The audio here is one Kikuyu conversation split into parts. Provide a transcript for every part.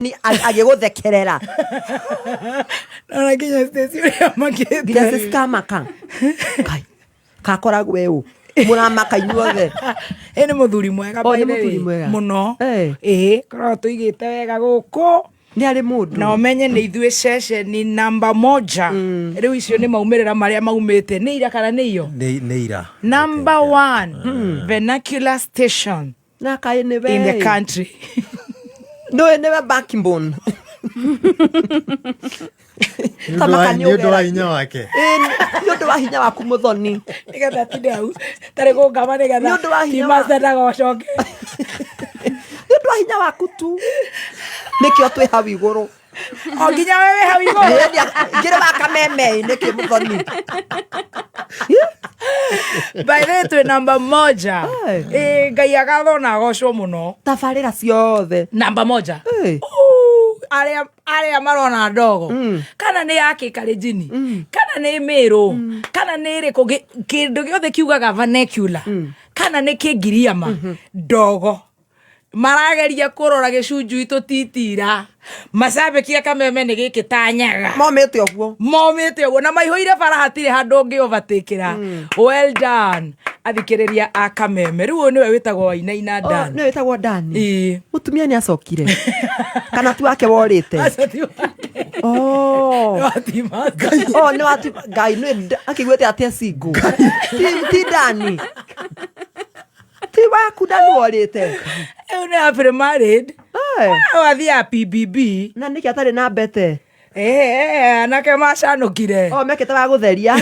Agĩgũthekerera. Nona nginya Stacy ũrĩa makĩte. Nginya Stacy kamaka Kai, kakoragwo ũ mũramaka inyuothe. Ĩ nĩ mũthuri mwega. O, by nĩ the mũthuri way. Mwega. Mũno. Eh. Ĩ koragwo tũigĩte wega gũkũ. Nĩ arĩ mũndũ. Na ũmenye nĩ ithuĩ ceceni namba moja. Rĩu icio nĩ maumĩrĩra marĩa maumĩte nĩ ira kana nĩ iyo. Nĩ ira. Number one vernacular station Na kaĩ nĩ in the we country. Nĩ nĩwe backbone. Nĩ ũndũ Tamaka wa- nĩ nĩ ũndũ wa ũgeragia. hinya wake. Ĩ, nĩ ũndũ wa hinya waku mũthoni. Nĩgetha tinde hau tarĩ kũngama nĩgetha Nĩ ũndũ wa hinya T-Master ndagacoke. Nĩ ũndũ wa hinya waku tu nĩkĩo twĩ hau igũrũ. O nginya we wĩ hau igũrũ. Ngĩrĩ wa kameme nĩkĩ mũthoni? By the way, twĩ namba moja. Ĩ. Ĩ, Ngai agathwo na agocwo mũno. Tabarĩra ciothe. Namba moja. Ĩ. Uu, arĩa marona ndogo kana nĩ ya kĩkarĩnjini kana nĩ mĩrũ kana nĩ ĩrĩkũ, kĩndũ gĩothe kiugaga vernacular kana nĩ kĩngiriama ndogo marageria kũrora gĩcunjui tũtitira macambĩki a Kameme nĩ gĩkĩ tanyaga. Momĩte ũguo. Momĩte ũguo na maihũire bara, hatirĩ handũ ũngĩ overtakeĩra. Well done, athikĩrĩria a Kameme. Rĩu ũyũ nĩwe wĩtagwo Wainaina Dan. Nĩ wĩtagwo Dani? Ĩĩ. Mũtumia nĩ acokire kana ti wake worĩte? Acio ti wake. Oh. Nĩ wa T-Master. Oh, nĩ wati Ngai nĩ akĩiguĩte atĩ single. Ti Dani, ti waku Dani worĩte. Rĩu nĩ happily married. Eh. Wathiaga PBB. Na nĩkĩ atarĩ na mbete? Eh, anake macanũkire. O mekĩte wa gũtheria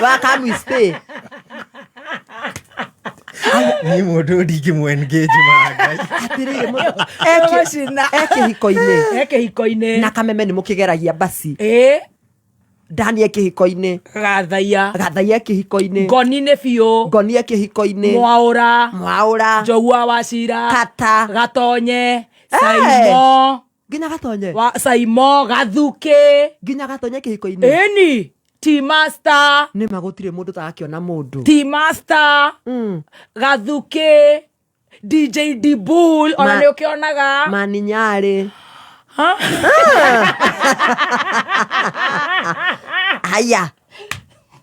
wa come we stay. Niĩ mũndũ ndingĩmũ engage ma Ngai. Atĩrĩrĩ, Macina. e kĩhiko-inĩ? E kĩhiko-inĩ. Na Kameme nĩ mũkĩgeragia basi. Ĩ. Dani e kĩhiko-inĩ? Gathaia. Gathaia e kĩhiko-inĩ? Ngoni nĩ biũ. Ngoni e kĩhiko-inĩ? Mwaũra. Mwaũra. Njogu wa Wacira. Kata. Gatonye. Saimo. Nginya Gatonye. Wa Saimo Gathuke. Nginya Gatonye kĩhiko-inĩ? Ĩni T-Master. Nĩ ma gũtirĩ mũndũ tarakĩona mũndũ. T-Master. Gathuke, DJ Dibul ona nĩ ũkĩonaga. Mani Nyarĩ. Ha? Haya,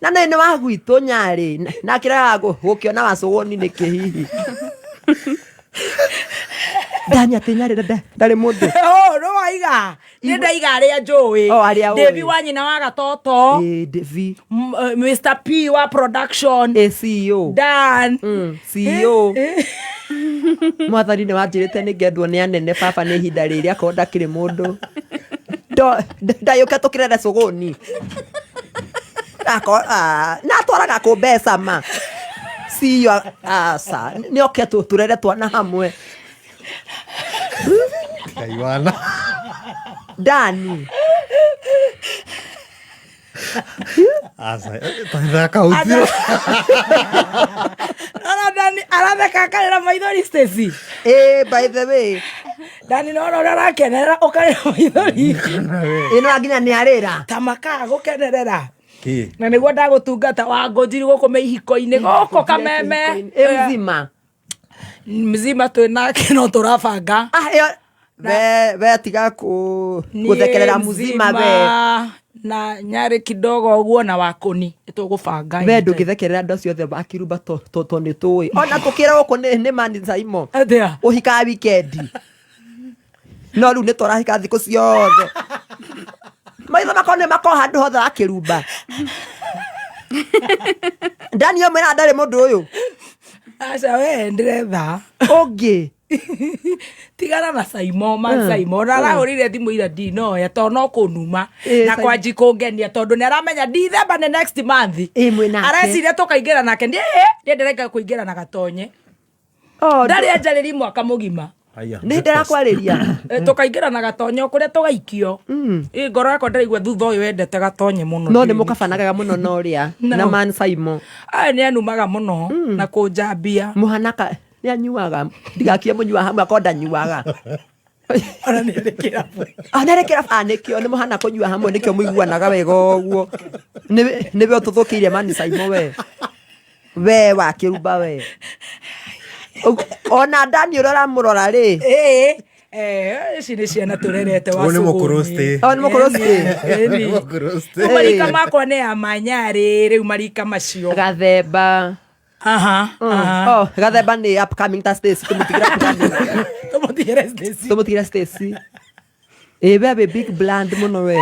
na nĩ wa gwitũ Nyarĩ na kĩrega gũkĩona wacũgũni nĩkĩ hihi Dani atĩ Nyarĩ ndarĩ mũndũ? Oh, no waiga nĩ ndaiga arĩa njũĩ. Oh, arĩa ũĩ. Devi wa nyina wa Gatoto. Ĩ, Devi. Mr P wa production. Ĩ, CEO. Dan. CEO. Mwathani nĩ wanjĩrĩte nĩ ngendwo nĩ anene baba nĩ ihinda rĩrĩ akorwo ndakĩrĩ mũndũ. Ndayũke tũkĩrere cũgũni. Ah, na atwaraga kũ mbeca ma CEO aca nĩ oke tũrere twana hamwe. Ngai wana. Dani. Aca, tathaka ũthiũ. Nona Dani aratheka akarĩra maithori, Stacy. Eh, by the way. Dani, nona ũrĩa ũrakenerera ũkarĩra maithori. Ĩno nginya nĩ arĩra. Ta makaa gũkenerera. Kĩ? Na nĩguo ndagũtungata wa ngũnjiri gũkũ mĩihiko-inĩ gũkũ Kameme. Ĩ mzima. Mzima twĩ nake no tũrabanga. Ah, ĩyo we tiga ku gũthekerera mzima we. Na Nyarĩ kidogo ũguo na Wakũni nĩ tũgũbanga. We ndũngĩthekerera andũ acio othe akirumba to nĩ tũĩ ona tũkĩra gũkũ nĩ mani Saimo. Atĩa? Ũhikaga wikendi no rĩu nĩ tũrahika thikũ ciothe, maitho makwa nĩ makorwo handũ hothe wakĩrumba. Dani ũmwe na ndarĩ mũndũ ũyũ. Aca we ndĩretha. Ũngĩ. Tigana na Saimo ma Saimo na arahũrire thimũ ira ndinoya tondũ no kũnuma. Na Saimo. kwanji kũngenia tondũ nĩ aramenya December nĩ next month. Ĩ, mwĩ nake. Areciria tũkaingĩra nake niĩ ndĩrenga kũingĩra na Gatonye. Oh, ndarĩ anjarĩri mwaka mũgima. Aya. Nĩ ndĩrakwarĩria. Tũkaingĩra na Gatonye o kũrĩa tũgaikio. Ĩ, ngoro yakwa ndĩraigua thutha ũyũ wendete Gatonye mũno. No nĩ mũkabanagaga mũno na ũrĩa No. na man Saimo. Aya nĩ anumaga mũno na kũnjambia. Mũhanaka nĩ anyuaga ndigakie mũnyua hamwe akorwo ndanyuaga. Ona nĩ arĩ kĩrabu. Ah, nĩ arĩ kĩrabu. Ah, nĩkĩo nĩ mũhana kũnyua hamwe, nĩkĩo mũiguanaga wega ũguo. Nĩwe ũtũthũkĩire mani Saimo we wa kĩrumba we. Ona Dani ũrĩa ũramũrora rĩ. Ĩĩ. Eh, ici nĩ ciana tũrerete wa Ũyũ nĩ Suguni. mũkũrũstĩ. Oh, nĩ mũkũrũstĩ. Ĩni. Nĩ mũkũrũstĩ. Rĩu marika makwa nĩ ya manyarĩ rĩu marika macio. Gathemba. Aha. Aha. Oh, Gathemba nĩ upcoming ta Stacy, tũmũtigĩre upcoming. Tũmũtigĩre Stacy. Tũmũtigĩre Stacy. Ĩ we wĩ big brand mũno we.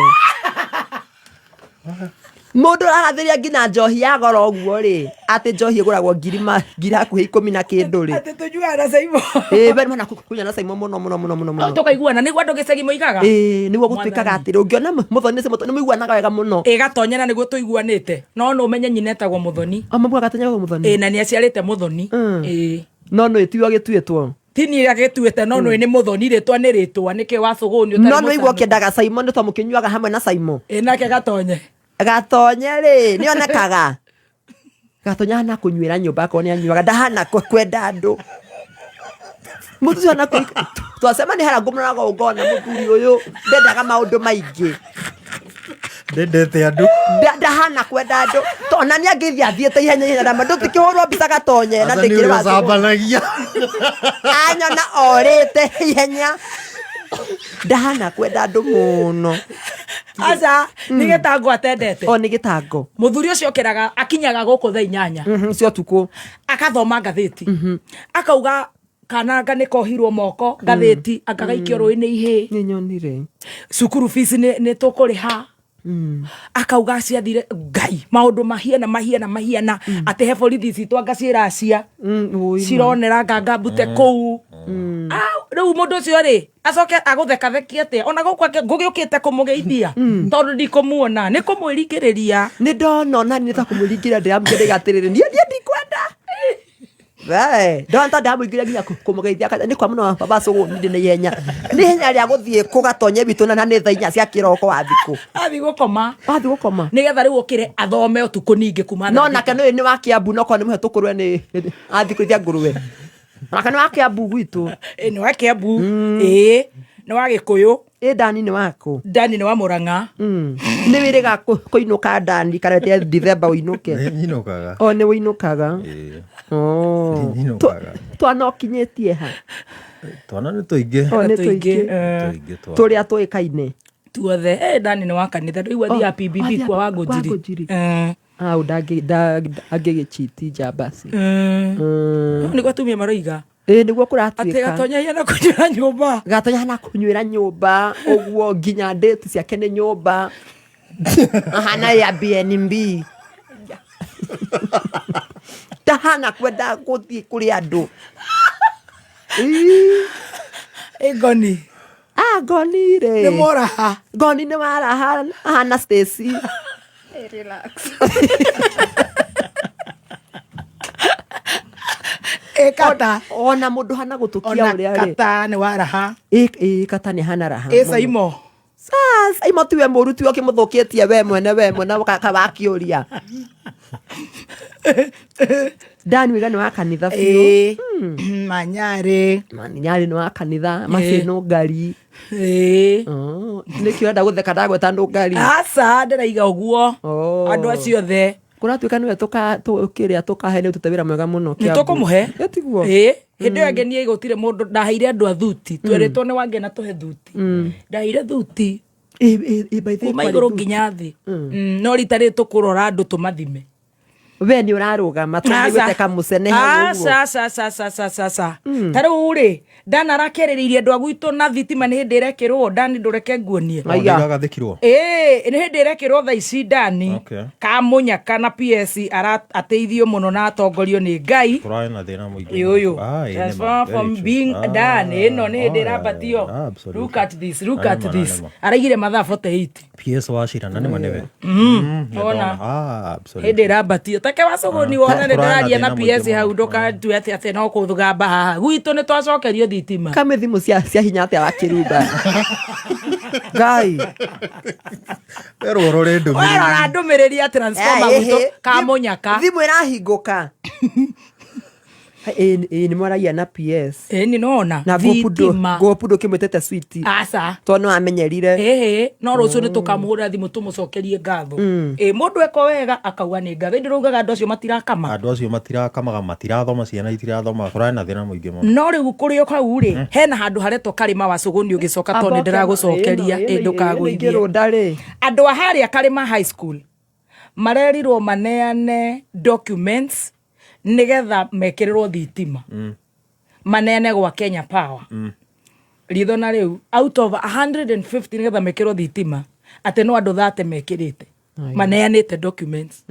Mũndũ arathĩria nginya njohi ya goro ũguo rĩ, atĩ njohi ĩgũragwo ngiri ma ngiri hakuhĩ ikũmi na kĩndũ rĩ. Atĩ tũnyuaga na Saimo. Ĩ we nĩ kũnyua na Saimo mũno mũno mũno mũno mũno. Tũkaiguana nĩguo andũ gĩcagi moigaga. Ĩ nĩguo gũtuĩkaga atĩrĩ ũngĩona mũthoni ũcio nĩ mũiguanaga wega mũno. Ĩ Gatonya na nĩguo tũiguanĩte. No no ũmenye nyina etagwo Mũthoni. O mabuga Gatonya gwĩ mũthoni. Ĩ na nĩ aciarĩte Mũthoni. Ĩ. No nĩ tiwe ũgĩtuĩtwo. Ti niĩ agĩtuĩte no nĩ nĩ Mũthoni rĩtwa nĩ rĩtwa nĩkĩ wa Sũgũni ũtarĩ No nĩ waigua mũcanũku. ũkĩendaga Saimo nĩ tondũ mũkĩnyuaga hamwe na Saimo. Ĩ nake Gatonye. Gatonye rĩ nĩ onekaga. Gatonye ahana kũnyuĩra nyũmba akorwo nĩ anyuaga ndahana kwenda andũ. Mũthuri ũcio ahana twacemania harĩa ngũmũroraga ũũ ngona mũthuri ũyũ ndendaga maũndũ maingĩ. Ndendete andũ. Ndahana kwenda andũ. Ona nĩ angĩthiĩ athiĩte ihenya ihenya ndama ndũtikĩhũrwo mbica Gatonye na Aca nĩ ndĩkĩrĩ ũrĩa wa Sũgũni. ũcambanagia. Anyona orĩte ihenya. Ndahana kwenda andũ mũno. Aca nĩ gĩtango atendete. O nĩ gĩtango. Mũthuri ũcio okĩraga akinyaga gũkũ thaa inyanya. Cia ũtukũ. Akathoma ngathĩti. Akauga kana anga nĩ kohirwo moko ngathĩti anga gaikio rũĩ nĩ ihĩĩ. Nĩ nyonire. Cukuru fees nĩ tũkũrĩha. Akauga ciathire Ngai maũndũ mahiana mahiana mahiana atĩ he borithi citũ anga ciĩ Racia cironera nganga mbute kũu. Ah, rĩu mũndũ ũcio rĩ acoke agũthekathekie atĩa ona gũkũ ake ngũgĩũkĩte kũmũgeithia tondũ ndikũmuona nĩ kũmwĩringĩrĩria. Nĩ ndona ona nĩ ta kũmwĩringĩrĩria ndĩramũkĩndĩga atĩrĩrĩ niĩ niĩ ndikwenda. We, ndona ta ndamũingĩria nginya kũmũgeithia nĩ kwa mũno baba Sũgũni ndĩ na ihenya. Nĩ ihenya rĩa gũthiĩ kũgatonye witũ na nĩ thaa inya cia kĩroko wa thikũ. Athiĩ gũkoma. Wathiĩ gũkoma. Nĩgetha rĩu ũkĩre athome ũtukũ ningĩ kuma No thaa nake thita. nĩ nĩ wa Kiambu no korwo nĩ mũhe tũkũrwe nĩ athiĩ kũrĩithia ngũrwe. Nake nĩ wa Kiambu gwitũ. Ĩ nĩ wa Kiambu. Ĩ nĩ wa Gĩkũyũ. Ĩ Dani nĩ waku? Dani nĩ wa Mũrang'a. Nĩ wĩrĩga kũinũka Dani kana weterere Dithemba ũinũke? Nĩ nyinũkaga. O nĩ ũinũkaga. Ĩĩ. Oh. Nĩ nyinũkaga. Twana ũkinyĩtie ha? Twana nĩ tũingĩ. O nĩ Tũingĩ, tũingĩ. Tũingĩ twana. Tũrĩa tũĩkaine. Tuothe. Dani nĩ wa kanitha. Rĩu athiaga PBB Athiaga kwa kwa Wangũnjiri. Wangũnjiri. Au ndangĩgĩchiti njamba ci. Nĩguo atumia maroiga. Ĩĩ nĩguo Atĩ kũratuĩka. Gatonya hiana kũnyuĩra nyũmba. Gatonya hana kũnyuĩra nyũmba ũguo nginya date ciake nĩ nyũmba. Ahana ya BNB. Ndahana kwenda gũthiĩ kũrĩ andũ. Ĩĩ. Ĩ Ngoni. Ah, Ngoni rĩ. Nĩ mũraha. Ngoni nĩ waraha ahana Stacy. Hey, relax. Ĩ Kata. Ona mũndũ hana gũtũkia Ona ũrĩa rĩ. Kata nĩ waraha. Ĩ ĩ Kata nĩ hana raha. Ĩ Saimo. Sasa Saimo tiwe mũru tiwe ũkĩmũthũkĩtie we mwene we mwene wakĩũria. Dan Wiga nĩ wa kanitha biũ. Ĩ Manyarĩ. Manyarĩ nĩ wa kanitha macio nũngari. Ĩ. Oh, nĩkĩo ũrenda gũtheka ndagweta nũngari. Aca ndĩraiga ũguo. Oh. Andũ acio othe. Kũratuĩka nĩwe kĩrĩa tũkahe nĩ ũtute wĩra mwega mũno. Nĩ tũkũmũhe. Ĩ tiguo. Ĩ. Hĩndĩ ĩyo ĩngĩ niĩ gũtirĩ mũndũ ndaheire andũ a thuti. Twerĩtwo nĩ Wangena tũhe thuti. Ndaheire thuti. Ĩ ĩ ĩ by the way Kuma kwarĩ igũrũ thuti. nginya thĩ. No rita rĩrĩ tũkũrora andũ tũmathime. We nĩ ũrarũgama tũiguĩte kamũcene hau ũguo. Aca aca aca aca aca aca aca. Ta rĩu rĩ Dan arakerĩrĩirie andũ a gwitũ na thitima nĩ hĩndĩ ĩrekĩrwo Dan ndũreke nguonie. Aiya. Nĩ gagathĩkirwo. Ĩĩ nĩ hĩndĩ ĩrekĩrwo thaa ici Dani. Okay. Kamũnyaka na PS ateithio mũno na atongorio nĩ Ngai. Tũrarĩ na thĩna mũingĩ. Ĩ ũyũ. Ah, ĩ nĩ ma. Transform Very from true. being Ah, Dan ĩno nĩ hĩndĩ oh, yeah, ĩrambatio. yeah, absolutely. Look at this, look Na at nĩ ma, na this. nĩ ma. Araigire mathaa 48. PS wacira na nĩ ma nĩwe. Wona. Ah, absolutely. Hĩndĩ ĩrambatio take wacũgũni wona nĩ Kũrarĩ na ndĩraria na thĩna mũingĩ PS hau mũno. ndũkatue atĩ atĩ no kũgamba haha gwitũ nĩ twacokerio thitima. Kamĩ thimũ cia hinya atĩa wa kĩrumba. Ngai. Werwo ũrore ndũmĩrĩri. Werora ndũmĩrĩri ya transformer Eh, gwitũ eh, kamũnyaka. Thimũ ĩrahingũka. Ĩ nĩ mwaragia na PS. Ĩni nona Na thitima. ngũpu ndũkĩmwĩtĩte sweet. Aca. Tondũ nĩ wamenyerire. Ĩhĩ, no rũciũ nĩ tũkamũhũrĩra thimũ tũmũcokerie ngatho. Ĩ mũndũ eko wega akauga nĩ ngatho. Ĩndĩ raugaga andũ acio matirakama. Andũ acio matirakamaga, matirathoma, ciana itirathoma, kũrarĩ na thĩna mũingĩ mũno. No rĩu kũrĩ o hau rĩ, hena handũ haretwo Karĩma wa Cũgũni ũgĩcoka tondũ nĩ ndĩragũcokeria ĩ ndũkagũithie. Ingĩrũnda rĩ. Andũ a harĩa Karĩma High School marerirwo maneane documents nĩgetha mekĩrĩrwo thitima. Maneane gwa Kenya Power. Ritho na rĩu out of 150 nĩgetha mekĩrwo thitima atĩ no andũ 30 mekĩrĩte. Maneanĩte documents.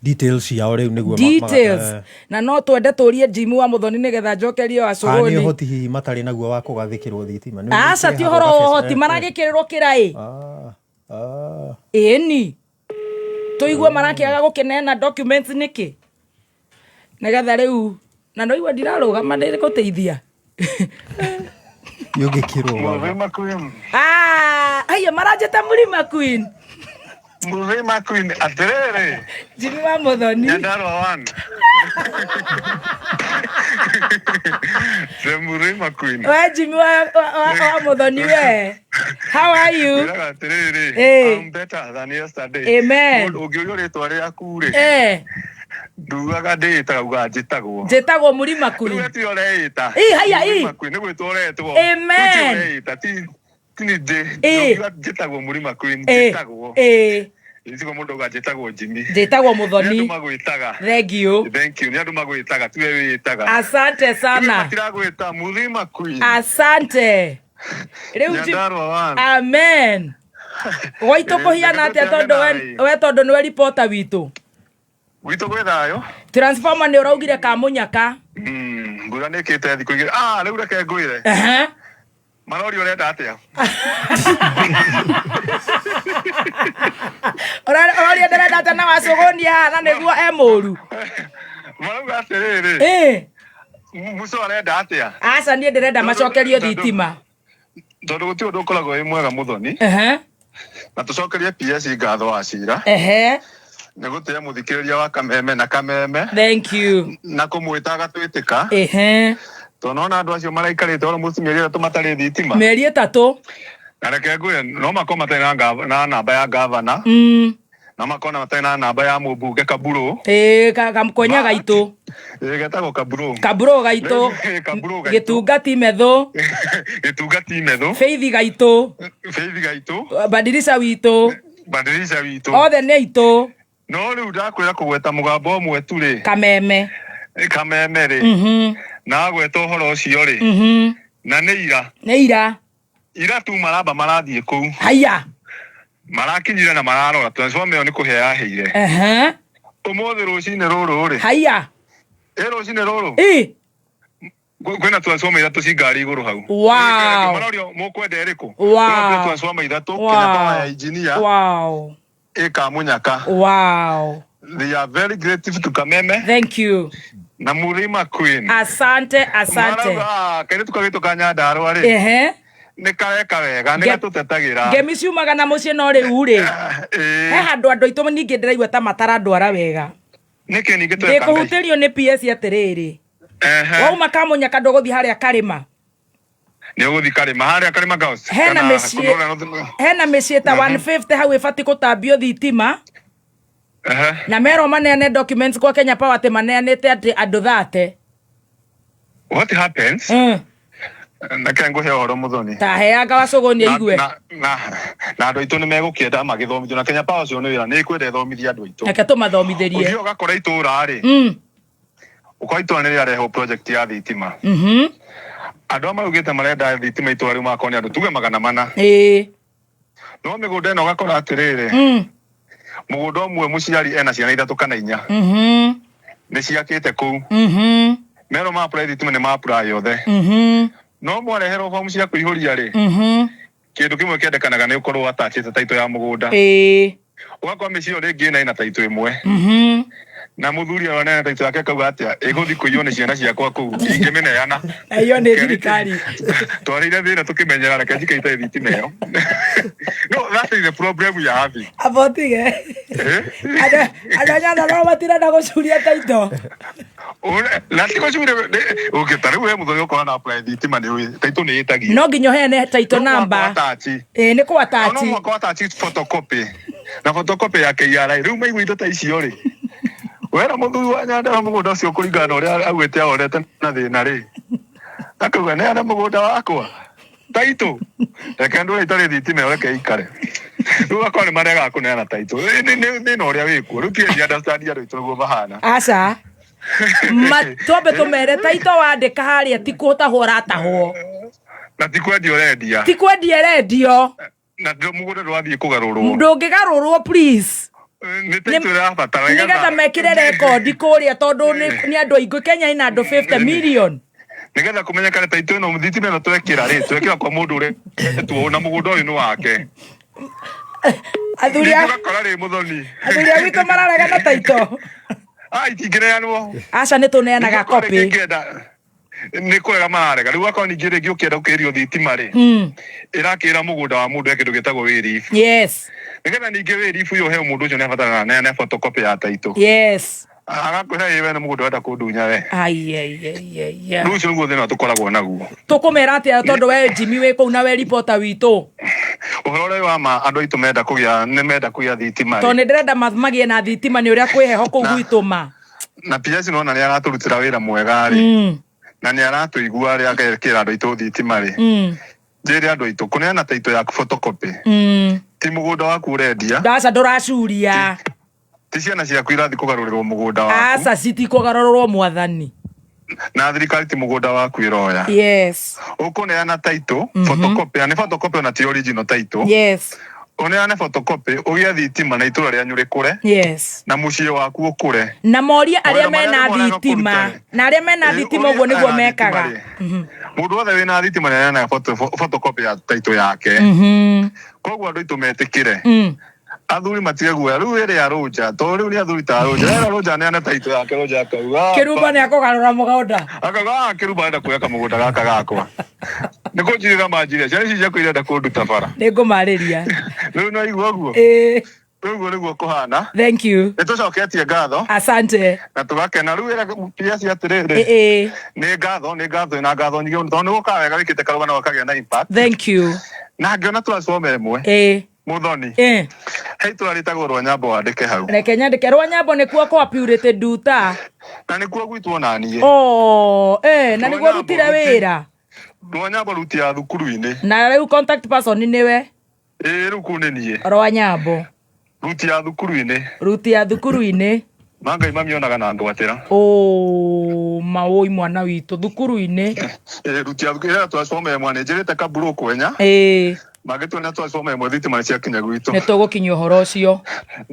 Details ciao rĩu nĩguo Details. Na no twende tũrie Jimmy wa Mũthoni nĩgetha njokerie wa Kana nĩ Cũgũni. ũhoti hihi matarĩ naguo wa kũgathĩkĩrwo thitima? Nĩ Aca ti ũrĩhagwo ũhoro wa gabeca, ũhoti maragĩkĩrĩrwo kĩraĩ. Ah, ah. Ĩni. Tũigue marakĩaga gũkĩneana documents nĩkĩ? Nĩgetha rĩu na no igua ndirarũgama nĩ gũteithia. Ũngĩkĩrũgama. Mrima Queen. Ah, haiya maranjĩta Mrima Queen. Mrima Queen atĩrĩrĩ. Jimmy wa Mũthoni. Nyandarua one. The Mrima Queen. We Jimmy wa Mũthoni we. How are you? Ngwĩraga atĩrĩrĩ. Eh. I'm better than yesterday. Amen. Mũndũ ũngĩũrio rĩtwa rĩaku rĩ. Eh. Ndugaga ndĩĩtaga ugaga njĩtagwo. Njĩtagwo Mrima Queen. Rĩu tiwe ũreĩta. Ĩ, haiya, ĩ. Mrima Queen nĩ gwĩtwo ũretwo. Amen. Rĩu tiwe ũreĩta ti ti nĩ ndĩ. Ĩ. Ndũngiuga njĩtagwo Mrima Queen Eh. njĩtagwo. Eh. Tiguo mũndũ auga njĩtagwo Jimmy. Njĩtagwo Nĩ andũ Mũthoni. magwĩtaga. Thank you. Thank you. Nĩ andũ magwĩtaga tiwe wĩĩtaga. Asante sana. Matiragwĩta Mrima Queen. Asante. Rĩu Nyandarua one. Amen. Gwaitũ kũhiana atĩa tondũ we tondũ nĩwe reporter witũ. Gwitũ gwĩ thayũ. Transformer nĩ ũraugire kamũnyaka. Mbura nĩ ĩkĩte thikũ igĩrĩ. Ah, rĩu reke ngwĩre. Ehe. Marori ũrenda atĩa? Ũroria ndĩrenda atĩa na wacũgũnia haha na nĩguo e mũru. Marauga atĩrĩrĩ. Ĩ. Muco arenda atĩa? Aca niĩ ndĩrenda macokerio thitima. Tondũ gũtirĩ ũndũ ũkoragwo wĩ mwega Mũthoni. Ehe. Na tũcokerie PS ngatho wa cira. Ehe. Nĩ gũtĩĩa mũthikĩrĩria wa Kameme na Kameme. Thank you. Na kũmwĩta agatwĩtĩka. Ehe. Tondũ nona andũ acio maraikarĩte almost mĩeri 3 matarĩ thitima. Mĩeri 3. Na reke ngwĩre no makorwo matarĩ na namba ya gavana. No makorwo matarĩ na namba ya mũmbunge Kaburu. Ĩĩ, kamkwenya gaitũ. Ĩĩ, getagwo Kaburu. Kaburu gaitũ. Kaburu gaitũ. Gĩtungati methu. Gĩtungati methu. Faith gaitũ. Faith gaitũ. Badirisha witũ. Badirisha witũ. Othe nĩ aitũ. No rĩu ndakwĩra kũgweta mũgambo ũmwe tu rĩ. Kameme. Kameme rĩ. Na agweta ũhoro ũcio rĩ. Na nĩ ira. Nĩ ira. Ira tu maramba marathiĩ kũu. Haiya. Marakinyire na mararora transformer ĩyo nĩ kũhĩa yaheire. Ehe. Ũmũthĩ rũcinĩ rũrũ rĩ. Haiya. Ĩ rũcinĩ rũrũ. Ĩ. Kwĩna transformer ithatũ ci ngari igũrũ hau. Wow. Marorio mũkwenda ĩrĩkũ? Wow. Kwĩna transformer ithatũ, Wow. Kenya Power ya engineer. Wow. Ĩ Kamunyaka. Wow. They are very grateful to Kameme. Thank you. Na Murima Queen. Asante, asante. Marauga kairĩtu kagĩtũ ka Nyandarua rĩ. Ehe. Nĩ kareka wega, nĩ gatũtetagĩra. Ngemi ciumaga na mũciĩ no rĩu rĩ. He handũ andũ aitũ ningĩ ndĩraigua ta matarandwara wega. Nĩkĩ ningĩ tweka Ngai? Ndĩkũhutĩrio nĩ PS atĩrĩrĩ. Ehe. Wauma Kamunyaka ndũgũthiĩ harĩa Karĩma. Nĩ ũgũthiĩ Karĩma, harĩa Karĩma Girls. Hena mĩciĩ hena mĩciĩ ta 150 hau ĩbatiĩ gũtambio thitima. Ehe. Na merwo maneane documents kwa Kenya Power atĩ maneanĩte atĩ andũ 30. What happens? Reke ngũhe ũhoro Mũthoni. Ta heanga wacũgũni aigue. Na andũ aitũ nĩ megũkĩenda magĩthomithio na Kenya Power ũcio nĩ wĩra nĩ ĩkwenda ĩthomithie andũ aitũ. Reke tũmathomithĩrie. Ũthiĩ ũgakora itũra rĩ. Ũkora itũra nĩ rĩarehwo project ya thitima. Andũ arĩa maugĩte marenda thitima itũra rĩu magakorwo nĩ andũ tuge 400. Ĩĩ. No mĩgũnda ĩno ũgakora atĩrĩrĩ. Mũgũnda ũmwe mũciari ena ciana 3 kana 4. Nĩ ciakĩte kũu. Merwo ma apply thitima nĩ ma apply yothe. No mwareherwo bomu cia kũihũria rĩ. Kĩndũ kĩmwe kĩendekanaga nĩ ũkorwo attachĩte title ya mũgũnda. Ĩĩ. Ũgakora mĩciĩ ĩyo rĩngĩ ĩna title ĩmwe. Na mũthuri ĩyo ena title yake akauga atĩa ĩgũthiĩ kũiywo nĩ ciana ciakwa kũu ingĩmĩneana. Na iyo nĩ thirikari. Twarĩire thĩna tũkĩmenyera reke njike itarĩ thitima ĩyo. No, that is the problem you are having. Abotige. Andũ a Nyandarua matirenda gũcuria title. Na ti gũcurĩ ũngĩta rĩu we mũthoni ũkora na apply thitima nĩ ũĩ taitũ nĩ ĩtagio. No nginya ũheane title No mũhaka number. attach. Ĩĩ, nĩ kwa No tachi. mũhaka attach photocopy na photocopy ya KRA. Rĩu maigua indo ta icio rĩ, wera mũthuri wa Nyandarua mũgũnda ũcio kũringana na ũrĩa augĩte aorete na thĩna rĩ, akauga neana mũgũnda wakwa taitũ, reke ndũre itarĩ thitima ĩyo, reke ikare. Rĩu akorwo nĩ maregaga kũneana taitũ. Nĩ thĩna ũrĩa wĩkuo. Rĩu ti understand andũ aitũ nĩguo mahana. Aca. Ma twambe tũmere taitũ wandĩka harĩa ti kũtahwo ũratahwo. Na ti kwendia ũrendia. Ti kwendia ĩrendio. Na mũgũnda ndũrathiĩ kũgarũrwo. Ndũngĩgarũrwo please. Nĩ taitũ ĩrabatara nĩgetha mekĩre rekondi kũrĩa tondũ nĩ andũ aingĩ. Kenya ĩna andũ 50 million. Nĩgetha kũmenyekane taitũ ĩno thitima ĩno twekĩra rĩ, twekĩra kwa mũndũ ũrĩa na mũgũnda ũyũ nĩ wake. Athuri a Ũgakora rĩ mũthoni. Athuri a gwitũ mararega na taitũ. Ah, itingĩneanwo. Aca, nĩ tũneanaga Ningĩ copy. ũngĩenda nĩ kũrega mararega. Rĩu akorwo ningĩ rĩngĩ ũkĩenda gũkĩrio thitima rĩ, ĩrakĩra mũgũnda wa mũndũ he kĩndũ gĩtagwo wĩribu. Nĩgetha ningĩ wĩribu ũyũ ũheo mũndũ ũcio nĩ abataraga aneane photocopy ya taitũ. Agakwĩra ĩ we nĩ mũgũnda ũrenda kũndunya we. Ai ai ai ai ai. Rĩu ũcio nĩguo thĩna tũkoragwo naguo. Tũkũmera atĩa tondũ we Jimmy wĩ kũu na we reporter witũ? Ũhoro ũrĩa wa ma, andũ aitũ menda kũgĩa nĩ menda kũgĩa thitima rĩ. Tondũ nĩ ndĩrenda magĩe na thitima nĩ ũrĩa kwĩ heho kũu gwitũ ma. Na PS nona nĩ aratũrutĩra wĩra mwega rĩ, na nĩ aratũigua rĩ, agekĩra andũ aitũ thitima rĩ, njĩre andũ aitũ kũneana taitũ yaku photocopy ti mũgũnda waku ũrendia. Aca, ndũracuria. Ti ciana ciaku irathiĩ kũgarũrĩrwo mũgũnda waku. Aca, citikũgarũrũrwo mwathani. Na thirikari ti mũgũnda waku ĩroya. Ũkũneana taitũ photocopy, na nĩ photocopy ona ti original taitũ. Ũneane photocopy ũgĩe thitima na itũra rĩanyu rĩkũre na mũciĩ waku ũkũre. Na morie arĩa Mawĩra marĩa mena andũ marega thitima kũruta-rĩ. na arĩa mena thitima Ũrĩa ũguo nĩguo ena thitima mekaga. rĩ. Mũndũ wothe wĩna thitima nĩ aneanaga photocopy ya taitũ yake. Koguo andũ aitũ metĩkĩre. Athuri matige guoya rĩu ĩrĩa Rũnja, tondũ rĩu nĩ athuri ta Rũnja. Rĩrĩa Rũnja aneane taitũ yake, Rũnja akauga, Kĩrumba nĩ akũgarũra mũgũnda. Akauga, "Ah, Kĩrumba arenda kuoya kamũgũnda gaka gakwa. Nĩ kũnjirĩra manjirĩra. Ciana ici ciakwa irenda kũnduta bara." Nĩ ngũmarĩria. Rĩu no igua ũguo? Ĩĩ. Rĩu ũguo nĩguo kũhana. Thank you. Nĩ tũcoketie ngatho. Asante. Na tũgakena. Rĩu ĩra PS atĩrĩrĩ. Ĩĩ. Nĩ ngatho, nĩ ngatho, na ngatho nyingĩ mũno, tondũ nĩ gũkaga wega wĩkĩte karũgano gakagĩa na impact. Thank you. Na ngĩona transformer ĩmwe. Ĩĩ. Mũthoni. He itũra rĩtagwo Rwanyambo, wandĩke hau. Reke nyandĩke Rwanyambo nĩkuo kwa Purity Nduta. Na nĩkuo gwitũ ona niĩ. Oh, na nĩguo Rwanyambo, rutire wĩra. Rwanyambo ruti ya thukuru-inĩ. Na rĩu contact person nĩwe. Ĩĩ, rĩu kũu nĩ niĩ. Rwanyambo. Ruti ya thukuru-inĩ. Ruti ya thukuru-inĩ. Na Ngai mamionaga na ndwatĩra. Oh, maũi mwana witũ thukuru-inĩ. Ĩĩ, ruti ya thukuru ĩrĩa transformer ĩmwe nĩ njĩrĩte kaburu kwenya. Mangĩtuonia transformer ĩmwe thitima nĩ ciakinya gwitũ. Nĩ tũgũkinyia ũhoro ũcio.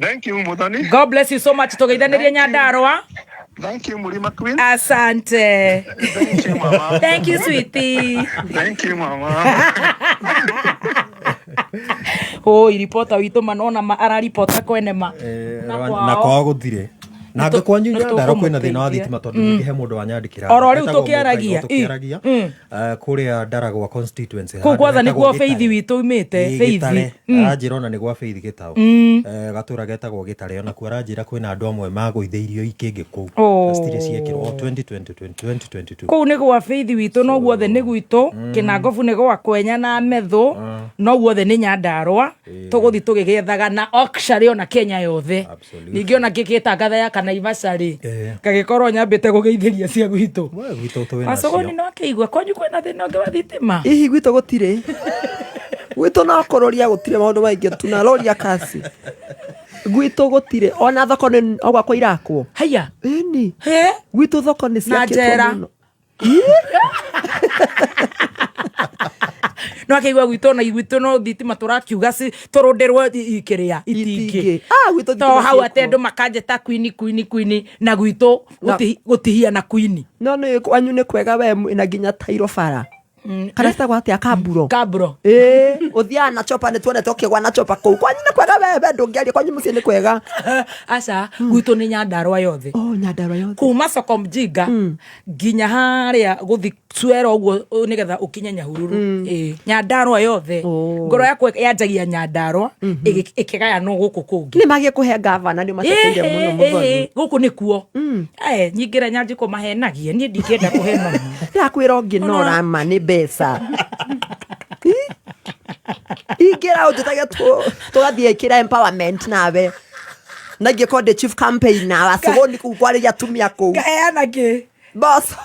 Thank you Mũthoni. God bless you so much. Tũgeithanĩrie Nyandarua. Thank you Murima Queen. Asante. Thank you mama. Thank you sweetie. Thank you mama. Oi, reporter witũ ma nona ma araripota kwene ma. Na kwao. Na kwao gũtirĩ na Nĩtũ- angĩ kwanyu Nyandarua kwĩna thĩna wa nĩtũkũmũteithia. thitima tondũ ningĩ he mũndũ wanyandĩkĩra Oro rĩu Etagwo tũkĩaragia. Mũkai, o tũkĩaragia. Kũrĩa Ndaragwa constituency Kũu handũ kwanza hetagwo nĩkuo Faith Gĩtare. witũ umĩte, Ĩ, Faith. Gĩtare. Aranjĩra ona nĩ gwa Faith Gĩtaũ. Gatũra getagwo Gĩtare onakuo aranjĩra kwĩna andũ amwe magũithĩirio ikĩngĩ kũu Oh. na citirĩ ciekĩrwo o 2020 2022. Kũu nĩ gwa Faith witũ no guothe nĩ gwitũ. Kĩnangobu nĩ gwa Kwenya na Methũ no guothe nĩ Nyandarua. Tũgũthiĩ tũgĩgethaga na auctionĩ ona Kenya yothe. Absolutely. Ningĩ ona ngĩgĩtangatha ya Kanaivasha rĩ, ngagĩkorwo nyambĩte gũgeithĩria cia gwitũ. We gwitũ twĩ Wacogoni nacio. no akĩigua kwanyu kwĩna thĩna ũngĩ wa thitima. Hihi gwitũ gũtirĩ, gwitũ no kũrũria gũtirĩ maũndũ maingĩ, tunaroria kasi gwitũ gũtirĩ ona thoko nĩ o gwakwa irakwo. Haya. Ĩni. He? Gwitũ thoko nĩ Na ciakĩtwo njera. mũno. No akĩigua gwitũ na gwitũ no thitima tũrakiuga tũrũndĩrwo ikĩrĩa itingĩ. Itingĩ. Ah, gwitũ To thitima hau ciĩkuo. atĩ andũ makanjĩta kwini kwini kwini na gwitũ gũtihiana kwini. No nĩ kwanyu nĩ kwega we na nginya tairo bara. Kana citagwo atĩa, kamburo? Kamburo. Ĩĩ, ũthiaga na chopa, nĩ tuonete ũkĩgwa na chopa kũu. Kwanyu nĩ kwega We we ndũngĩaria kwanyu mũciĩ nĩ kwega. Aca, gwitũ nĩ Nyandarũa yothe. Oh, Nyandarũa yothe. Kuma soko mjinga nginya harĩa gũthi Cwera ũguo nĩgetha ũkinye Nyahururu. Ĩĩ, Nyandarũa yothe. Oh. Ngoro yakwa yanjagia Nyandarũa ĩkĩgayanwo gũkũ kũngĩ. Nĩ magĩkũhe ngavana nĩ macekeire mũno mũthoni. Gũkũ nĩkuo. Eh, nyingĩra Nyanjikũ mahenagie, niĩ ndingĩenda kũhenania. Ndakwĩra ũngĩnora ma nĩ mbeca. Ingĩra ũnjĩtage tũgathiĩ kĩra empowerment nawe. Na ingĩkorwo ndĩ chief campaigner wa Sogoni kũu kwarĩria atumia kũu. Ngaheana kĩ? Boss.